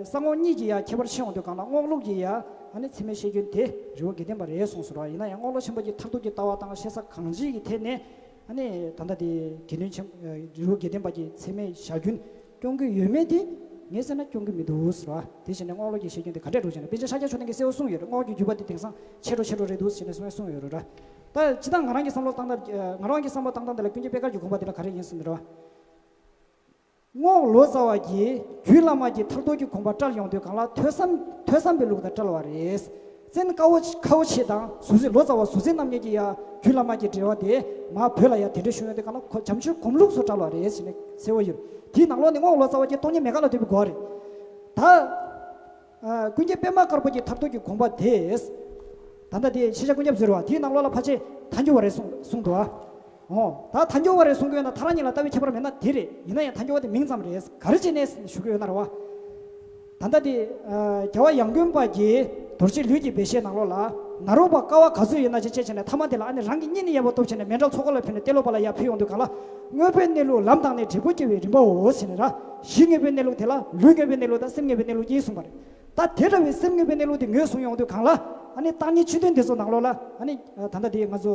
གསང་སྔགས་གཉིས་ཀྱི་ཡ་ཁྱད་པར་ཕྱེ་ཡོང་དུས་གང་ལ་རྔོག་ལུགས་ཀྱི་ཡ་ཨ་ནི་ཚད་མའི་བཤད་རྒྱུན་དེ་རི་བོ་དགེ་ལྡན་པ་རེད་གསུངས་སོང་ར། ཡིན་ན་ཡང་རྔོག་ལོ་ཆེན་པོ་གྱི་མཐར་ཐུག་གི་ལྟ་བ་དང་བཤད་ས་གང་ཅིའི་ཐད་ནས་ཨ་ནི་ད་ལྟ་དེ་དགེ་འདུན་ཆེན་རི་བོ་དགེ་ལྡན་པ་གྱི་ཚད་མའི་བྱ་རྒྱུན་སྐྱོང་གི་ཡོད་མེད་དེ་ངས་བསམ་ན་སྐྱོང་གི་མི་འདུག་ཟེར་བ། དེ་བྱས་ནས་རྔོག་ལོ་གྱི་བཤད་རྒྱུན་དེ་ག་འདྲས་འགྲོ་བྱས་ན་པཎ་ཆེན་ཤཱཀྱ་མཆོག་ལྡན་གྱིས་གསལ་བོ་གསུངས་ཡོད་རེད། རྔོག་གི་བརྒྱུད་པ་དེ་དེང་སང་ཆད་འགྲོ་ཆད་འགྲོ་རེད་འདུག་ཟེར་ནས་གསུངས་ཡོད་རེད་ར། ད་སྤྱིར་བཏང་ང་རང་གི་བསམ་བློ་བཏང་སྟངས་ང་རང་གི་བསམ་བློ་བཏང་སྟངས་དེ་ལ་ཀུན་མཁྱེན་པད་དཀར་གྱི་དགོངས་པ་དེ་ལ་ག་རེ་ཡིན་ཟེར་ན་ར། རྔོག་ལོ་ཙཱ་བ་གིས་རྒྱུད་བླ་མ་གི་མཐར་ཐུག་གི་དགོངས་པ་བཀྲལ་ཡོང་དུས་གང་ལ་ཐོས་བསམ་ཐོས་བསམ་པའི་ལུགས་དང་བཀྲལ་བ་རེད། བཙན་ཁ་བོ་ཁ་བོ་ཆེ་དང་ཟུར་ཟེར་ལོ་ཙཱ་བ་ཟུར་ཟེར་རྣམ་གཉིས་ཀྱི་ཡ་རྒྱུད་བླ་མ་གི་འགྲེལ་བ་དེ་མ་བོད་ལ་ཡ་དེ་འདྲ་བྱུང་ཡོང་དུས་གང་ལ་ཁོ་བྱམས་ཆོས་སྒོམ་ལུགས་སུ་བཀྲལ་བ་རེད་ཟེར་ནས་གསལ་བོ་ཡོད། དེའི་ནང་ལོགས་ནས་རྔོག་ལོ་ཙཱ་བ་གིས་སྟོང་ཉིད་མེད་དགག་ལ་ལྟོས་པའི་སྒོ་རེད། ད། ཀུན་མཁྱེན་པདྨ་དཀར་པོ་གི་མཐར་ཐུག་གི་དགོངས་པ་དེ། ད་ལྟ་དེ་ཤེས་བྱ་ཀུན་ཁྱབ་ཟེར་བ་དེའི་ནང་ལོགས་ལ་ཕལ་ཆེར་ཐལ་འགྱུར་བ་རེད་གསུངས་གསུངས་འདུག་ཨ། འོ་ད་ཐལ་འགྱུར་བ་རེད་གསུང་གི་ཡོད་ན་ཐལ་རང་གཉིས་ལ་ལྟ་བའི་ཁྱད་པར་མེད་ན་དེ་རེད། ཡིན་ན་ཡང་ཐལ་འགྱུར་བ་དེ་མིང་ཙམ་རེད། ག་རེ་བྱས་ནས་ཞུ་གི་ཡོད་ན་རེད་བ། ད་ལྟ་དེ་ཨ། རྒྱལ་བ་ཡང་དགོན་པ་གི་རྡོ་རྗེ་ལུས་ཀྱི་སྦས་བཤད་ནང་ལོགས་ལ། ནཱ་རོ་པ་ཀ་བ་ག་ཚོད་ཡོད་ན་ཅེས་བྱས་ནས་ཐ་མ་དེ་ལ་ཨ་ནི་རང་གི་གཉེན་ཉེ་བོ་སྟོབས་བྱས་ནས་མཎྜལ་ཚོགས་འཁོར་ལ་ཕུལ་ནས་ཏེ་ལོ་པ་ལ་ཡར་ཕུལ་ཡོང་དུས་གང་ལ། དངོས་པོའི་གནས་ལུགས་ལམ་དང་ནི་འབྲས་བུ་སྐྱེ་བའི་རིམ་པའོ་ཟེར་ནས་ར། གཞི་དངོས་པོའི་གནས་ལུགས་དེ་ལ་ལུས་དངོས་པོའི་གནས་ལུགས་དང་སེམས་དངོས་པོའི་གནས་ལུགས་གཉིས་གསུངས་པ་རེད། ད་དེ་འདྲ་བའི་སེམས་དངོས་པོའི་གནས་ལུགས་དེ་ངོས་བཟུང་ཡོང་དུས་གང་ལ། ཨ་ནི་བརྟག་གཉིས་ཆོས་ལྡན་འདི་ཚོ་ནང་ལོགས་ལ་ཨ་ནི་ད་ལྟ་དེ་ང་ཚོ་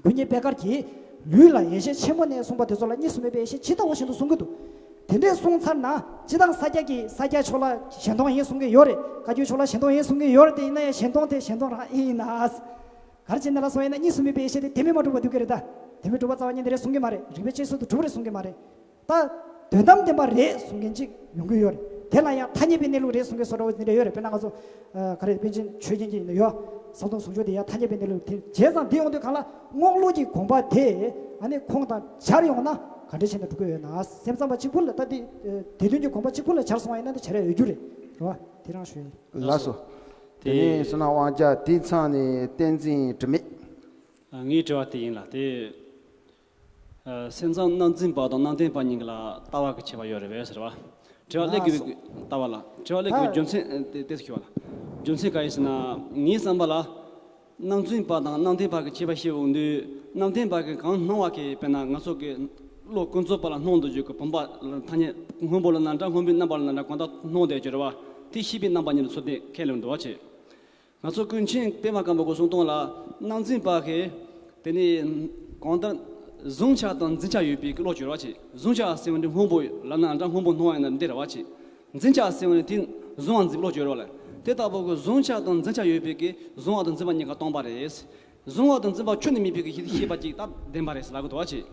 ཀུན་མཁྱེན་པད་དཀར་གྱིས་ལུས་ལ་ཡེ་ཤེས་ཆེན་པོ་གནས་གསུངས་པ་དེ་ཚོ་ལ་གཉིས་སུ་མེད་པའི་ཡེ་ཤེས་ཇི་ལྟ་བ་བཞིན་དུ་གསུང་གི་འདུག་དེ་འདྲས་གསུངས་ཚར་ན་སྤྱིར་བཏང་ས་སྐྱ་གི་ས་སྐྱ་ཕྱོགས་ལ་གཞན་སྟོང་ཡིན་གསུང་གི་ཡོད་རེད། བཀའ་བརྒྱུད་ཕྱོགས་ལ་གཞན་སྟོང་ཡིན་གསུང་གི་ཡོད་རེད་དེ། ཡིན་ན་ཡང་གཞན་སྟོང་དེ་གཞན་སྟོང་རང་ཨེ་ཡིན་ན། ག་རེ་བྱས་ན་ལ་སོང་ཡིན་ན་གཉིས་སུ་མེད་པའི་ཡེ་ཤེས་དེ་དེ་མིན་མ་གྲུབ་པ་འདུག་གི་རེད་ད། དེ་མིན་གྲུབ་པ་རྩ་བ་ཉིད་དེ་རེད་གསུང་གི་མ་རེད། རིགས་པའི་དཔྱད་བཟོད་དུ་གྲུབ་རེད་གསུང་གི་མ་རེད། ད། དོན་དམ་བདེན་པ་རེད་གསུང་མཁན་ཅིག་ཡོང་གི་ཡོད་རེད། དེ་ལ་ཡང་ཐ་སྙད་པའི་གནས་ལུགས་རེད་གསུང་མཁན་བཟོ་འདྲ་བོ་དེ་འདྲ་ཡོད་རེད། དཔེར་ན་ང་ཚོ་ཨ། ག་རེ་པཎ་ཆེན་ཆོས་རྒྱན་གྱི་ཡིན་ན་ཡོད། ཟམ་གདོང་ཟུང་འཇུག་དེ་ཡང་ཐ་སྙད་པའི་གནས་ལུགས་དེ་བྱས་ཙང་འདི་ཡོང་དུས་གང་ལ་རྔོག་ལུགས་ཀྱི་དགོངས་པ་དེ་ཨ་ནི་ཁུངས་དང་སྦྱར་ཡོང་ན་ག་འདྲ་བྱས་ན་འགྲོ་གི་ཡོད་ན། སེམས་ཙམ་པ་གཅིག་པུ་ལ་ད་འདི་སྡེ་བདུན་གྱི་དགོངས་པ་གཅིག་པུ་ལ་སྦྱར་སོང་བ་ཡིན་ན་འདི་བྱ་ར་ཡོད་རྒྱུ་རེད། རེད་བ། དེ་རང་ཞུ་ཡིན། ལགས་སོ། དེ་ནས་བསོད་ནམས་དབང་རྒྱལ་དེའི་མཚམས་ནས་བསྟན་འཛིན་དྲི་མེད། ངའི་དྲི་བ་དེ་ཡིན་ལ་དེ། ཨ། སེམས་ཙམ་རྣམ་འཛིན་པ་དང་རྣམ་བདེན་པ་གཉིས་ཀ་ལ་ལྟ་བ་གི་ཁྱད་པར་ཡོད་རེད་པས་ཟེར་བ། དྲི་བ་སླེབས་དགོས་པའི་ལྟ་བ་ལ་དྲི་བ་སླེབས་དགོས་པའི་རྒྱུ་མཚན་དེ་དེ་ཞུ་བ་ལ། རྒྱུ་མཚན་ག་ཡིན་ཟེར་ན། ངའི་བསམ་པ་ལ། རྣམ་འཛིན་པ་དང་རྣམ་བདེན་པ་གི་ཁྱད་པར་ཤེས་འོང་དུས་རྣམ་བདེན་པ་གི་གང་སྣང་བ་གི་དཔེར་ན་ང་ཚོ་གི་བློ་ཀུན་རྫོབ་པ་ལ་སྣང་དུ་འཇུག་གི་བུམ་པ་ཐ་སྙད་སྔོན་པོ་ལ་ན་འདྲ་སྔོན་པོའི་རྣམ་པ་ལ་ན་འདྲ་གང་ལྟར་སྣང་བསྡད་ཀྱི་རེད་བ། དེ་ཤེས་པའི་རྣམ་པ་ཉིད་ལ་ཚུར་དེ་ཁས་ལེན་འདུག་བ་བྱེད། ང་ཚོ་ཀུན་མཁྱེན་པདྨ་དཀར་པོ་གི་གསུང་སྟངས་ལ་རྣམ་འཛིན་པ་གིས་དེ་ནི་གང་ལྟར་གཟུང་བྱ་དང་འཛིན་བྱ་ཡོད་པའི་བློ་བྱོས་ར་བྱེད། གཟུང་བྱ་ཟེར་བ་ནི་སྔོན་པོ་ལ་ན་འདྲ་སྔོན་པོ་སྣང་བ་ཡིན་ན་འདི་ར་བ་བྱེད། འཛིན་བྱ་ཟེར་བ་ནི་དེ་གཟུང་བ་འཛིན་བློ་བྱོས་ར་བ་ལ། དེ་ལྟ་བུ་གི་གཟུང་བྱ་དང་འཛིན་བྱ་ཡོད་པའི་གི་གཟུང་བ་དང་འཛིན་པ་གཉིས་ཀ་སྟོང་པ་རེད། གཟུང་བ་དང་འཛིན་པ་ཁྱོན་ནས་མེད་པའི་གི་ཤེས་པ་ཅིག་ད་བདེན་པ་རེད་ཟེར་ལབ་གི་འདུག་བ་བྱེད།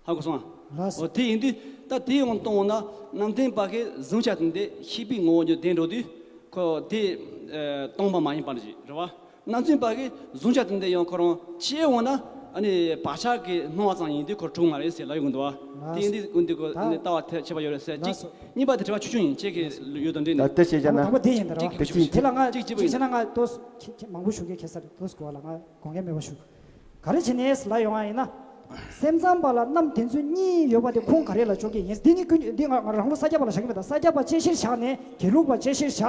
ཧ་གོ་སོང་ཨ། ལགས་སོ། འོ་དེ་ཡིན་དུས་ད་དེ་ཡང་གཏོང་འོང་ན་རྣམ་བདེན་པ་གིས་གཟུང་བྱ་དེ་འདི་ཤེས་པའི་ངོ་བོ་ཉིད་བདེན་འགྲོ་དུས་ཁོ་དེ་ཨ་སྟོང་པ་མ་ཡིན་པར་བཞག་རེད་བ། རྣམ་འཛིན་པ་གིས་གཟུང་བྱ་དེ་འདི་ཡང་ཁོ་རང་བྱས་འོང་ན་ཨ་ནི་བག་ཆགས་ཀྱི་སྣང་བ་ཙམ་ཡིན་དུས་ཁོ་གྲུབ་མ་རེད་ཟེར་ལབ་ཡོང་གི་འདུག་བ། དེ་ཡིན་དུས་ཀུན་དུ་ཁོ་ལྟ་བ་ཐལ་ཆད་པ་ཡོད་རེད་ཟེར་གཅིག་ལགས་སོ། གཉིས་པ་དེ་དྲི་བ་ཆུང་ཆུང་ཡིན། ཁྱེད་ཀྱི་ཡོད་དང་འདྲེས་ནས། ད་དེ་བྱས་ཙང་ན་དང་པོ་དེ་ཡིན་ད་ར་བ། དེ་ཅི་ཡིན། དེ་ལ་ང་གཅིག་གཅིག་པ་ཡིན། བྱས་ན་ང་ཏོག་ཙམ་མང་པོ་ཞུ་གི་ཁེལ་ས་རེད། ཏོག་ཙམ་གོ་བ་ལ་ང་དགོངས་འགལ་མེད་པ་ཞུ། ག་རེ་བྱས་ནས་ལབ་ཡོང་བ་ཡིན་ན། སེམས་ཙམ་པ་ལ་རྣམ་བདེན་རྫུན་གཉིས་ཡོད་པ་དེ་ཁུངས་ག་རེ་ལ་འཇོག་གི་ཡིན། འདི་གཉིས་ཀུན་འདི་ང་ང་རང་ལུགས་ས་སྐྱ་པ་ལ་བཞག་གི་མེད་ད། ས་སྐྱ་པ་དཔྱད་གཞིར་བཞག་ནས་དགེ་ལུགས་པ་དཔྱད་གཞིར་བཞག་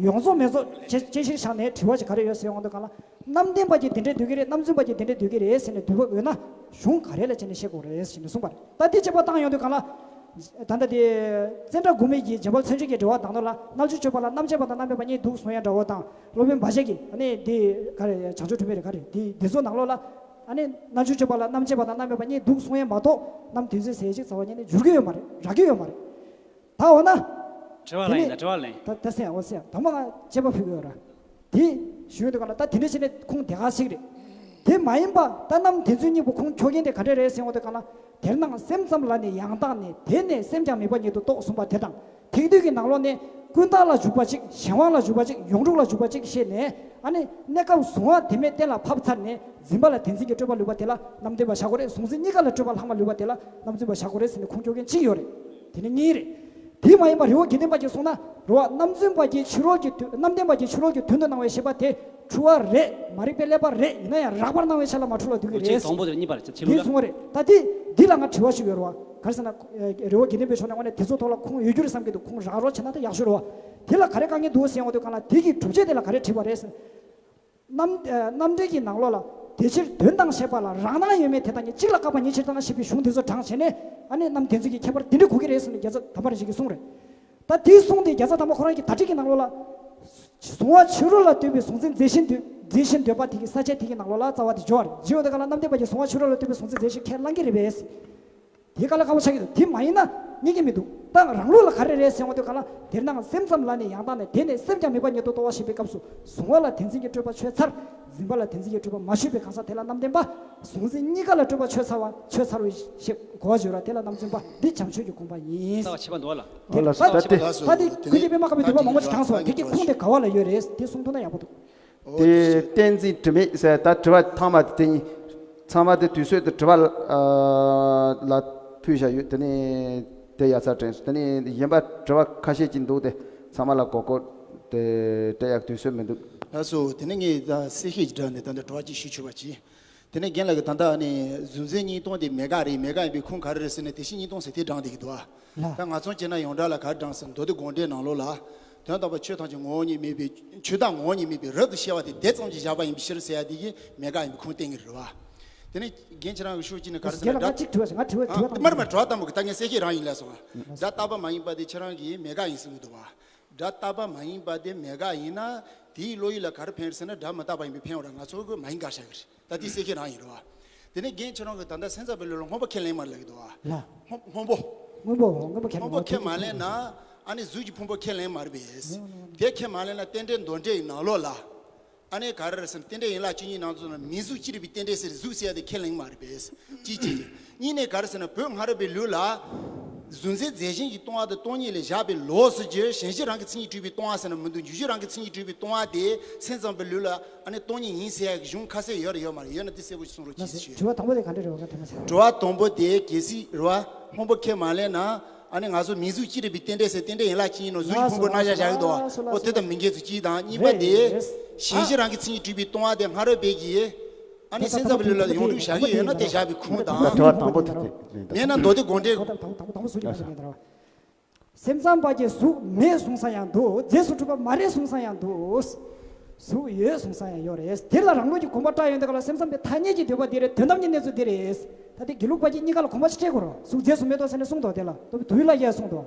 ཡོངས་རྫོགས་མེད་རྫོགས་དཔྱད་དཔྱད་གཞིར་བཞག་ནས་དྲི་བ་ཞིག་ག་རེ་ཡོད་ཟེར་ཡོང་དུས་གང་ལ། རྣམ་བདེན་པ་གྱིས་དེ་འདྲས་འདོད་ཀྱི་རེད། རྣམ་རྫུན་པ་གྱིས་དེ་འདྲས་འདོད་ཀྱི་རེད་ཟེར་ནས་འདོད་པ་འོས་ན་གཞུང་ག་རེ་ལ་བྱས་ནས་བཤད་དགོས་རེད་ཟེར་ནས་གསུངས་པ་རེད། ད་འདི་དཔྱད་པ་བཏང་ཡོང་དུས་གང་ལ། ད་ལྟ་དེ་ཙནྡྲ་གོ་མི་གིས་རྗེ་དཔལ་མཚན་བརྗོད་ཀྱི་འགྲེལ་པ་དང་པོ་ལ་རྣལ་འབྱོར་སྤྱོད་པ་ལ་རྣམ་དཔྱོད་པ་དང་རྣམ་དཔྱོད་པ་གཉིས་འདུག་གསུང་ཡ་འདྲ་བོ་དང་། སློབ་དཔོན་བཛྲ་གིས་ཨ་ནི་འདི་ག་རེ་བྱང་ཆུབ་སྒྲོན་མེ་རེད་ག་རེ་འདི་འདི་ཚོ་ནང་ལོགས་ལ། ཨ་ནི་རྣལ་འབྱོར་སྤྱོད་པ་ལ་རྣམ་དཔྱོད་པ་དང་རྣམ་དཔྱོད་པ་གཉིས་འདུག་གསུང་ཡ་མ་གཏོགས་རྣམ་བདེན་རྫུན་ཟེར་ཡ་ཅིག་རྩ་བ་ཉིད་ནས་འགྱུར་གྱི་ཡོད་མ་རེད། རག་གི་ཡོད་མ་རེད། ད་འོ་ན། དྲི་བ་ལ་ཡིན་ད་དྲི་བ་ལ་ཡིན། ད་ད་སེམས་འོ་སེམས་དང་པོ་ང་དཔྱད་པ་ཕུལ་གི་ཡོད་ར། དེ་ཞུ་ཡོང་དུས་ག་ལ་ད་དེ་འདྲ་བྱས་ནས་ཁུངས་དེ་ག་ཞིག་རེད། དེ་མ་ཡིན་པ་ད་རྣམ་བདེན་རྫུན་གཉིས་པོ་ཁུངས་འཁྱོལ་མཁན་དེ་ག་འདྲ་རེད་ཟེར་ཡོང་དུས་ག་ལ། དེར་སྣང་སེམས་ཙམ་ལ་ནི་ཡང་དག་ནས། དེ་ནས་སེམས་ཀྱང་མེད་པ་ཉིད་དུ་རྟོགས་གསུངས་པ་དེ་དང་། ཐེག་བསྡུས་ཀྱི་ནང་ལོགས་ནས་ཀུན་བརྟགས་ལ་འཇུག་པ་གཅིག་གཞན་དབང་ལ་འཇུག་པ་གཅིག་ཡོངས་གྲུབ་ལ་འཇུག་པ་གཅིག་བཤད་ནས། ཨ་ནི་གནས་སྐབས་གཟུང་བ་བདེན་མེད་གཏན་ལ་ཕབ་ཚར་ནས་འཛིན་པ་ལ་བདེན་འཛིན་གྱི་སྤྲོས་པ་ལུས་པ་དེ་ལ་རྣམ་བདེན་པ་བཞག་དགོས་རེད། གཟུང་འཛིན་གཉིས་ཀ་ལ་སྤྲོས་པ་ལྷག་མ་ལུས་པ་དེ་ལ་རྣམ་རྫུན་པ་བཞག་དགོས་རེད་ཟེར་ནས་ཁུངས་འཁྱོལ་མཁན་གཅིག་ཡོད་རེད། དེ་ནི་གཉིས་རེད། དེ་མ་ཡིན་པ་རི་བོ་དགེ་ལྡན་པ་གྱིས་གསུངས་ན། རེད་བ། རྣམ་རྫུན་པ་གྱིས་ཕྱི་རོལ་གྱི་དོན། རྣམ་བདེན་པ་གྱིས་ཕྱི་རོལ་གྱི་དོན་དུ་སྣང་བའི་ཤེས་པ་དེ་འཁྲུལ་བ་རེད། མ་རིག་པའི་ཀླད་པ་རེད། ཡིན་ན་ཡང་རགས་པར་སྣང་བའི་ཆ་ལ་མ་འཁྲུལ་བ་འདུག་གི་རེད། གཅིག་དང་པོ་དེ་གཉིས་པ་རེད། ཕྱི་ལོགས་ལ་གསུངས་པ་རེད། ད་དེ་འདི་ལ་ང་དྲི་བ་ཞིག་ཡོད་རེད་བ། ག་རེ་ཟེར་ན། རི་བོ་དགེ་ལྡན་པའི་ཕྱོགས་ནས་དངོས་གནས་དེ་ཚོ་ཐོག་ལ་ཁུངས་ཡོད་རྒྱུ་རེད་བསམ་གྱི་འདུག་ཁུངས་རག་རོགས་བྱས་ན་ད་ཡག་ཤོས་རེད་བ། དེ་ལ་ག་རེ་དཀའ་ངལ་འདུག་ཟེར་ཡོང་དུས་གང་ལ་དེ་གི་སྒྲུབ་བྱེད་དེ་ལ་ག་རེ་བྲིས་པ་རེད་ཟེར། རྣམ་རྣམ་འགྲེལ་གྱི་ནང་ལོགས་ལ་དེ་ཕྱིར་དོན་དང་ཤེས་པ་ལ་རང་སྣང་ཡོད་མེད་དེ་དག་ཉིད་གཅིག་ལ་བཀག་པ་ཉིད་ཕྱིར་བཏང་ན་ཞེས་པའི་གཞུང་དེ་ཚོ་དྲངས་བྱས་ནས། ཨ་ནི་རྣམ་བདེན་རྫུན་གྱི་ཁྱད་པར་འདི་འདྲ་གོ་གི་རེད་ཟེར་ནས་རྒྱལ་ཚབ་དམ་པ་རིན་ཆེན་གྱིས་གསུངས་རེད། ད་དེའི་གསུང་དེ་རྒྱལ་ཚབ་དམ་པ་ཁོ་རང་གི་དར་ཊིག་གི་ནང་ལོགས་ལ། གཟུང་བ་ཕྱི་རོལ་ལ་ལྟོས་པའི་གཟུང་འཛིན་རྫས་གཞན་འདོད། རྫས་གཞན་འདོད་པ་དེ་གི་ས་བཅད་དེ་གི་ནང་ལོགས་ལ་རྩ་བ་དེ་སྦྱོར་བ་རེད། སྦྱོར་བ་དེ་ག་ལ་རྣམ་བདེན་པ་གྱིས་གཟུང་བ་ཕྱི་རོལ་ལ་ལྟོས་པའི་གཟུང་འཛིན་རྫས་གཞན་ཁས་བླང་གི་རེད་པས། དེ་ག་ལ་དཀའ་བ་ཆགས་ཀྱི་འདུག་དེ་མ་ཡིན་ན་རྙེད་ཀྱི་མི་འདུག་ད་རང་ལུགས་ལ་ག་རེ་རེད་ཟེར་འོང་དུས་ག་ལ། དེར་སྣང་སེམས་ཙམ་ལ་ནི་ཡང་དག་ནས། དེ་ནས་སེམས་ཀྱང་མེད་པ་ཉིད་དུ་རྟོགས་པ་ཞེས་པའི་སྐབས་སུ། གཟུང་བ་ལ་བདེན་འཛིན་གྱི་སྤྲོས་པ་ཆོད་ཚར། འཛིན་པ་ལ་བདེན་འཛིན་གྱི་སྤྲོས་པ་མ་ཆོད་པའི་གང་ཟག་དེ་ལ་རྣམ་བདེན་པ། གཟུང་འཛིན་གཉིས་ཀ་ལ་སྤྲོས་པ་ཆོད་ཚར་བ། ཆོད་ཚར་བའི་ཞེས་གོ་བ་བརྗོད་ར། དེ་ལ་རྣམ་རྫུན་པ། འདི་བྱམས་ཆོས་ཀྱི་དགོངས་པ་ཡིན། རྩ་བ་ཆད་པ་འདུག་བ་ལ། དེ་ཨོ་ལགས་སོ། ད་ད་དེ་ད་དེ་ཀུན་མཁྱེན་པདྨ་དཀར་པོའི་འདུས་པ་མང་པོ་ཞིག་དྲངས་སོང་། དེ་གི་ཁུངས་དེ་ག་བ་ལ་ཡོད་རེད། དེ་གསུང་ཐུབ་ན་ཡག་པོ་འདུག་དེ་བསྟན་འཛིན་དྲི་མེད་ཟེར་ད་དྲི་བ་ཐེངས་མ་དེ་ཚང་མ་དེ་དུས་ཚོད་དུ་དྲི་བ་ལ་ཕུལ་བཞག་ཡོད། དེ་ནས་དེ་ཡག་ས་དྲན་སོང་། དེ་ནས་གཞན་པ་དྲི་བ་ཁ་ཤས་ཅིག་འདུག་དེ་ ཚང་མ་ལ་གོ་སྐོར་དེ་སྤྲད་ཡག་དུས་ཚོད་མི་འདུག་ལགས་སོ། དེ་ནས་ངས་ད་གསལ་བཤད་ཀྱི་སྒྲ་ནས་ད་ལྟ་དྲི་བ་གཅིག་ཞུས་ཆོག་པ་གྱིས། དེ་ནས་རྒན་ལགས་ཀྱིས་ད་ལྟ་ནས་གཟུགས་མཛེས་གཉིས་སྟོང་དེ་མེ་ག་རེད། མེ་ག་ཡིན་པའི་ཁུངས་ག་རེ་རེད་ཟེར་ན། དེ་བཞིན་གཉིས་སྟོང་ཟེར་དེ་བགྲངས་བསྡད་ཀྱི་འདུག་ཨ། ལགས། ད་ང་ཚོ་བྱས་ན་ཡོངས་གྲགས་ལ་ག་རེ་བགྲངས་ཟེར་ན། མདོ་སྡེ་དགོངས་འགྲེལ་ནང་ལོགས་ལ་དོན་དམ་པར་ཆོས་ཐམས་ཅད་ངོ་བོ་ཉིད་མེད་པའི། ཆོས་བདག་ངོ་བོ་ཉིད་མེད་པའི་རབ་ཏུ་ཕྱེ་བ་དེ་དེ་ཙམ་གྱིས་བཞག་པ་ཡིན་པའི་ཕྱིར་ཟེར་ཡ་དེ་གིས་མེ་ག་ཡིན་པའི་ཁུངས་བསྟན་གྱི་རེད་བ། དེ་ནས་རྒན་ཁྱེད་རང་གི་ཤུགས་ཀྱིས་ནི་ག་རེ་ཟེར་རྒན་ན། ལགས། ང་གཅིག་དྲི་བ་ཞིག་ང་དྲི་བ་ཨ། དྲི་བ་དང་མར་མར་དྲི་བ་དང་པོ་གི་ད་ངས་གསལ་བཤད་རང་ཡིན་ལབ་སོང་ང་། སྒྲ་རྟག་པ་མ་ཡིན་པ་དེ་ཁྱེད་རང་གིས་མེ་ག་ཡིན་གསུང་གི་འདུག་བ། སྒྲ་རྟག་པ་མ་ཡིན་པ་དེ་མེ་ག་ཡིན་ན་དེའི་བློ་ཡུལ་ལ་ག་རེ་ཕན་རེད་ཟེར་ན། སྒྲ་མི་རྟག་པ་ཡིན་པས་ཕན་འོ་ར། ང་ཚོ་གི་མ་ཡིན་ག་བཞག་གི་རེད། ད་དེ་གསལ་བཤད་རང་ཡིན་རེད་བ། དེ་ནས་རྒན་ཁྱེད་རང་གིས་ད་ལྟ་སེམས་ཙམ་པའི་ལུགས་ལ་སྔོན་པོ་ཁས་ལེན་མ་ལེན་ལབ་ཀྱི་འདུག་བ། ལགས། སྔོན་སྔོན་པོ། སྔོན་པོ་སྔོན་པོ་ཁས་ལེན། སྔོན་པོ་ཁས་མ་ལེན་ན་ཨ་ནི་གཟུགས་ཀྱི་ཕུང་པོ་ཁས་ལེན་མ་རེད་པས། དེ་ཁས་མ་ལེན་ན་རྟེན་འབྲེལ་མདོ་འགྲེལ་ཡི་ནང་ལོགས་ལ་ཨ་ནི་ག་རེ་རེད་ཟེར་ན། རྟེན་འབྲེལ་ཡན་ལག་བཅུ་གཉིས་ནང་དུ་ན་མིང་གཟུགས་ཅི་རིགས་པའི་རྟེན་འབྲེལ་ཟེར། གཟུགས་ཟེར་ཡ་དེ་ཁས་ལེན་མ་རེད་པས། གཅིག་བྱས། གཉིས་ནས་ག་རེ་ཟེར་ན། བོད་སྔ་རབས་པའི་ལུགས་ལ་གཟུགས་མཛེས་མཛེས་ཞེན་གྱིས་སྟོང་བ་དང་སྟོང་ཉིད་ལས་བཞག་པའི་ལོགས་སུ་གྱུར། ཞེན་གཞི་རང་གི་མཚན་ཉིད་གྲུབ་པའི་སྟོང་བ་ཟེར་ན་མི་འདུག་འཇུག་གཞི་རང་གི་མཚན་ཉིད་གྲུབ་པའི་སྟོང་བ་དེ་སེམས་ཙམ་པའི་ལུགས་ལ་ཨ་ནི་སྟོང་ཉིད་ཡིན་ཟེར་ཡ་གི་གཞུང་ཁ་གསལ་ཡོད་རེད་ཡོད་མ་རེད། ཡོད་ན་དེ་གསལ་པོ་ཞིག་གསུང་རོགས་གྱིས་ཞུ། དྲི་བ་དང་པོ་དེ་ག་འདྲ་རེད་བ། ང་དྲན་མ་སོང་། དྲི་བ་དང་པོ་དེ་གལ་སྲིད་རེད་བ། སྔོན་པོ་ཁས་མ་ལེན་ན་ཨ་ནི་ང་ཚོ་མིང་གཟུགས་ཅི་རིགས་པའི་རྟེན་འབྲེལ་ཟེར། རྟེན་འབྲེལ་ཡན་ལག་བཅུ་གཉིས་ནང་གཟུགས་ཀྱི་ཕུང་པོ་རྣམ་གཞག་བཞག་གི་འདུག་བ། ཨོ་དེ་དང་མི་འགལ་ཚུལ་གཅིག་དང་། གཉིས་པ་དེ་རེད། ཞེན་གཞི་རང་གི་མཚན་ཉིད་གྲུབ་པའི་སྟོང་བ་དེ་སྔ་རབས་པའི་གི་ཨ་ནི་སེམས་ཙམ་པའི་ལུགས་ལ་ཡོངས་གྲུབ་བཞག་གི་ཡོད་ན་དེ་བཞག་པའི་ཁུངས་དང་། དྲི་བ་དང་པོ་དེ་དེ་མེད་ན་མདོ་སྡེ་དགོངས་འགྲེལ། དང་པོ་དང་པོ་གཟུགས་ཀྱི་ཕུང་པོ་ཡིན་ད་ར། སེམས་ཙམ་པ་གྱིས་གཟུགས་མེད་གསུང་ས་ཡང་འདུག་རྫས་སུ་གྲུབ་པ་མ་རེད་གསུང་ས་ཡང་འདུག་གཟུགས་ཡོད་གསུང་ས་ཡང་ཡོད་རེད། དེ་ལ་རང་ལུགས་ཀྱི་དགོངས་པ་བཀྲལ་ཡོང་དུས་སྐབས་ལ་སེམས་ཙམ་པའི་ཐ་སྙད་ཀྱི་འདོད་པ་འདི་རེད། དོན་དམ་གྱི་གནས་ཚུལ་འདི་རེད། ད་དེ་དགེ་ལུགས་པ་གྱིས་གཉིས་ཀ་ལ་དགོངས་པ་ཅིག་བཀྲལ་དགོས་རེད། གཟུགས་རྫས་སུ་མེད་དོ་ཟེར་ནས་གསུངས་འདུག་དེ་ལ་དུ་བའི་ལ་ཡས་གསུངས་འདུག་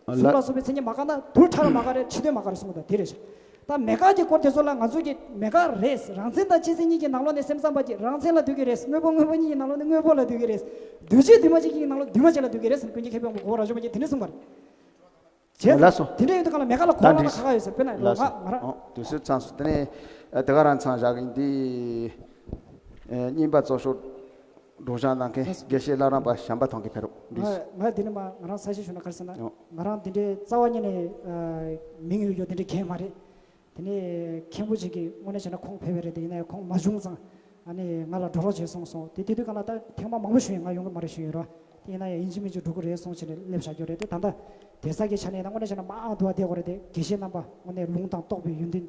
གཟུགས་ལ་སོགས་པའི་མཚན་ཉིད་མ་འགགས་ན་དུར་ཁྲོད་ལ་མ་འགགས་རེད། ཕྱི་དོན་མ་འགགས་རེད་གསུངས་འདུག་དེ་རེད། ད་མེད་དགག་གི་སྐོར་དེ་ཚོ་ལ་ང་ཚོ་གིས་མེད་དགག་རེད། རང་མཚན་དང་སྤྱི་མཚན་གཉིས་ཀྱི་ནང་ལོགས་ནས་སེམས་ཙམ་པ་གྱིས་རང་མཚན་ལ་འདུ་གི་རེད། དངོས་པོ་དངོས་པོ་གཉིས་ཀྱི་ནང་ལོགས་ནས་དངོས་པོ་ལ་འདུ་གི་རེད། འདུས་བྱས་འདུས་མ་བྱས་གཉིས་ཀྱི་ནང་ལོགས་འདུས་མ་བྱས་ལ་འདུ་གི་རེད་ཟེར། ཀུན་མཁྱེན་མཁས་པའི་དབང་པོ་གོ་བ་རབ་འབྱམས་པ་གིས་དེ་འདྲས་གསུངས་པ་རེད། བྱས་ཙང་ལགས་སོ། དེ་འདྲ་ཡོད་དུས་གང་ལ་མེད་དགག་ལ་གོ་བ་ལ་ཁག་ཡོད་ཟེར། དཔེར་ན་ལགས་སོ། ང་ང་རང་། ཨོ་དུས་ཚོད་ཚང་སོང་། དེ་ནས་ཨ་དེ་ག་རང་མཚམས་བཞག་གི་ཡིན། འདི་ཨ་རྙིང་པ་གཙོ་ཤོག་སྒྲོག་སྦྱང་གནང་མཁན་ལགས་སོ། དགེ་བཤེས་བླ་བྲང་པ་བྱམས་པ་ཐང་གིས་ཕེབས་རོགས། ང་འདི་ང་འདི་ནས་མ་ང་རང་གསལ་བཤད་ཞུ་ན་ག་རེ་ཟེར་ན། ཨོ། ང་རང་འདི་འདྲའི་རྩ་བ་ཉིད་ནས་ཨ་མིང་ཡོད་ཡོད་འདི་འདྲའི་མཁན་མ་རེད། དེ་ནས་མཁན་པོ་ཅིག་གིས་དངོས་གནས་བྱས་ན་ཁོང་ཕེབས་པ་རེད་དེ། ཡིན་ན་ཡང་ཁོང་མ་བྱུང་ཙང་ཨ་ནི་ང་ལ་འགྲོ་རོགས་བྱེད་གསུངས་སོང་། དེ་དེ་དུས་གང་ལ་ད་ཐེངས་མ་མང་པོ་ཞུས་ཡིན། ང་ཡོང་གི་མ་རེད་ཞུས་ཡོད་ར། དེ་ཡིན་ན་ཡང་ཡིན་གཅིག་མིན་གཅིག་འགྲོ་གི་རེད་གསུངས་བྱས་ནས་སླེབས་བཞག་རྒྱུ་རེད་དེ། ད་ལྟ་དེ་ས་གི་ཆ་ནས་ཡིན་ན་དངོས་གནས་བྱས་ན་མང་དུ་བ་བསྡད་དགོས་རེད་དེ། དགེ་བཤེས་རྣམ་པ་དངོས་གནས་ལུང་དང་རྟོགས་པའི་ཡོན་ཏན་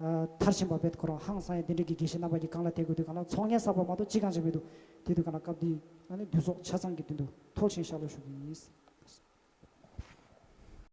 མཐར་ཕྱིན་པ་བེད་ཁོ་རང་ཧང་སང་ཡ་དེ་འདྲ་གི་དགེ་བཤེས་རྣམ་པ་གི་སྒང་ལ་བསྡད་དགོས་དུས་གང་ལ་ཚོགས་ངན་བསགས་པ་མ་གཏོགས་ཅི་གང་ཅི་མི་འདུག་དེ་དུས་གང་ལ་སྐབས་འདི་ཨ་ནི་འདུས་ཚོགས་ཆ་ཚང་གི་དོན་དུ་མཐོལ་ཕྱིན་ཤག་ལོ་ཞུ་གི་ཡིན།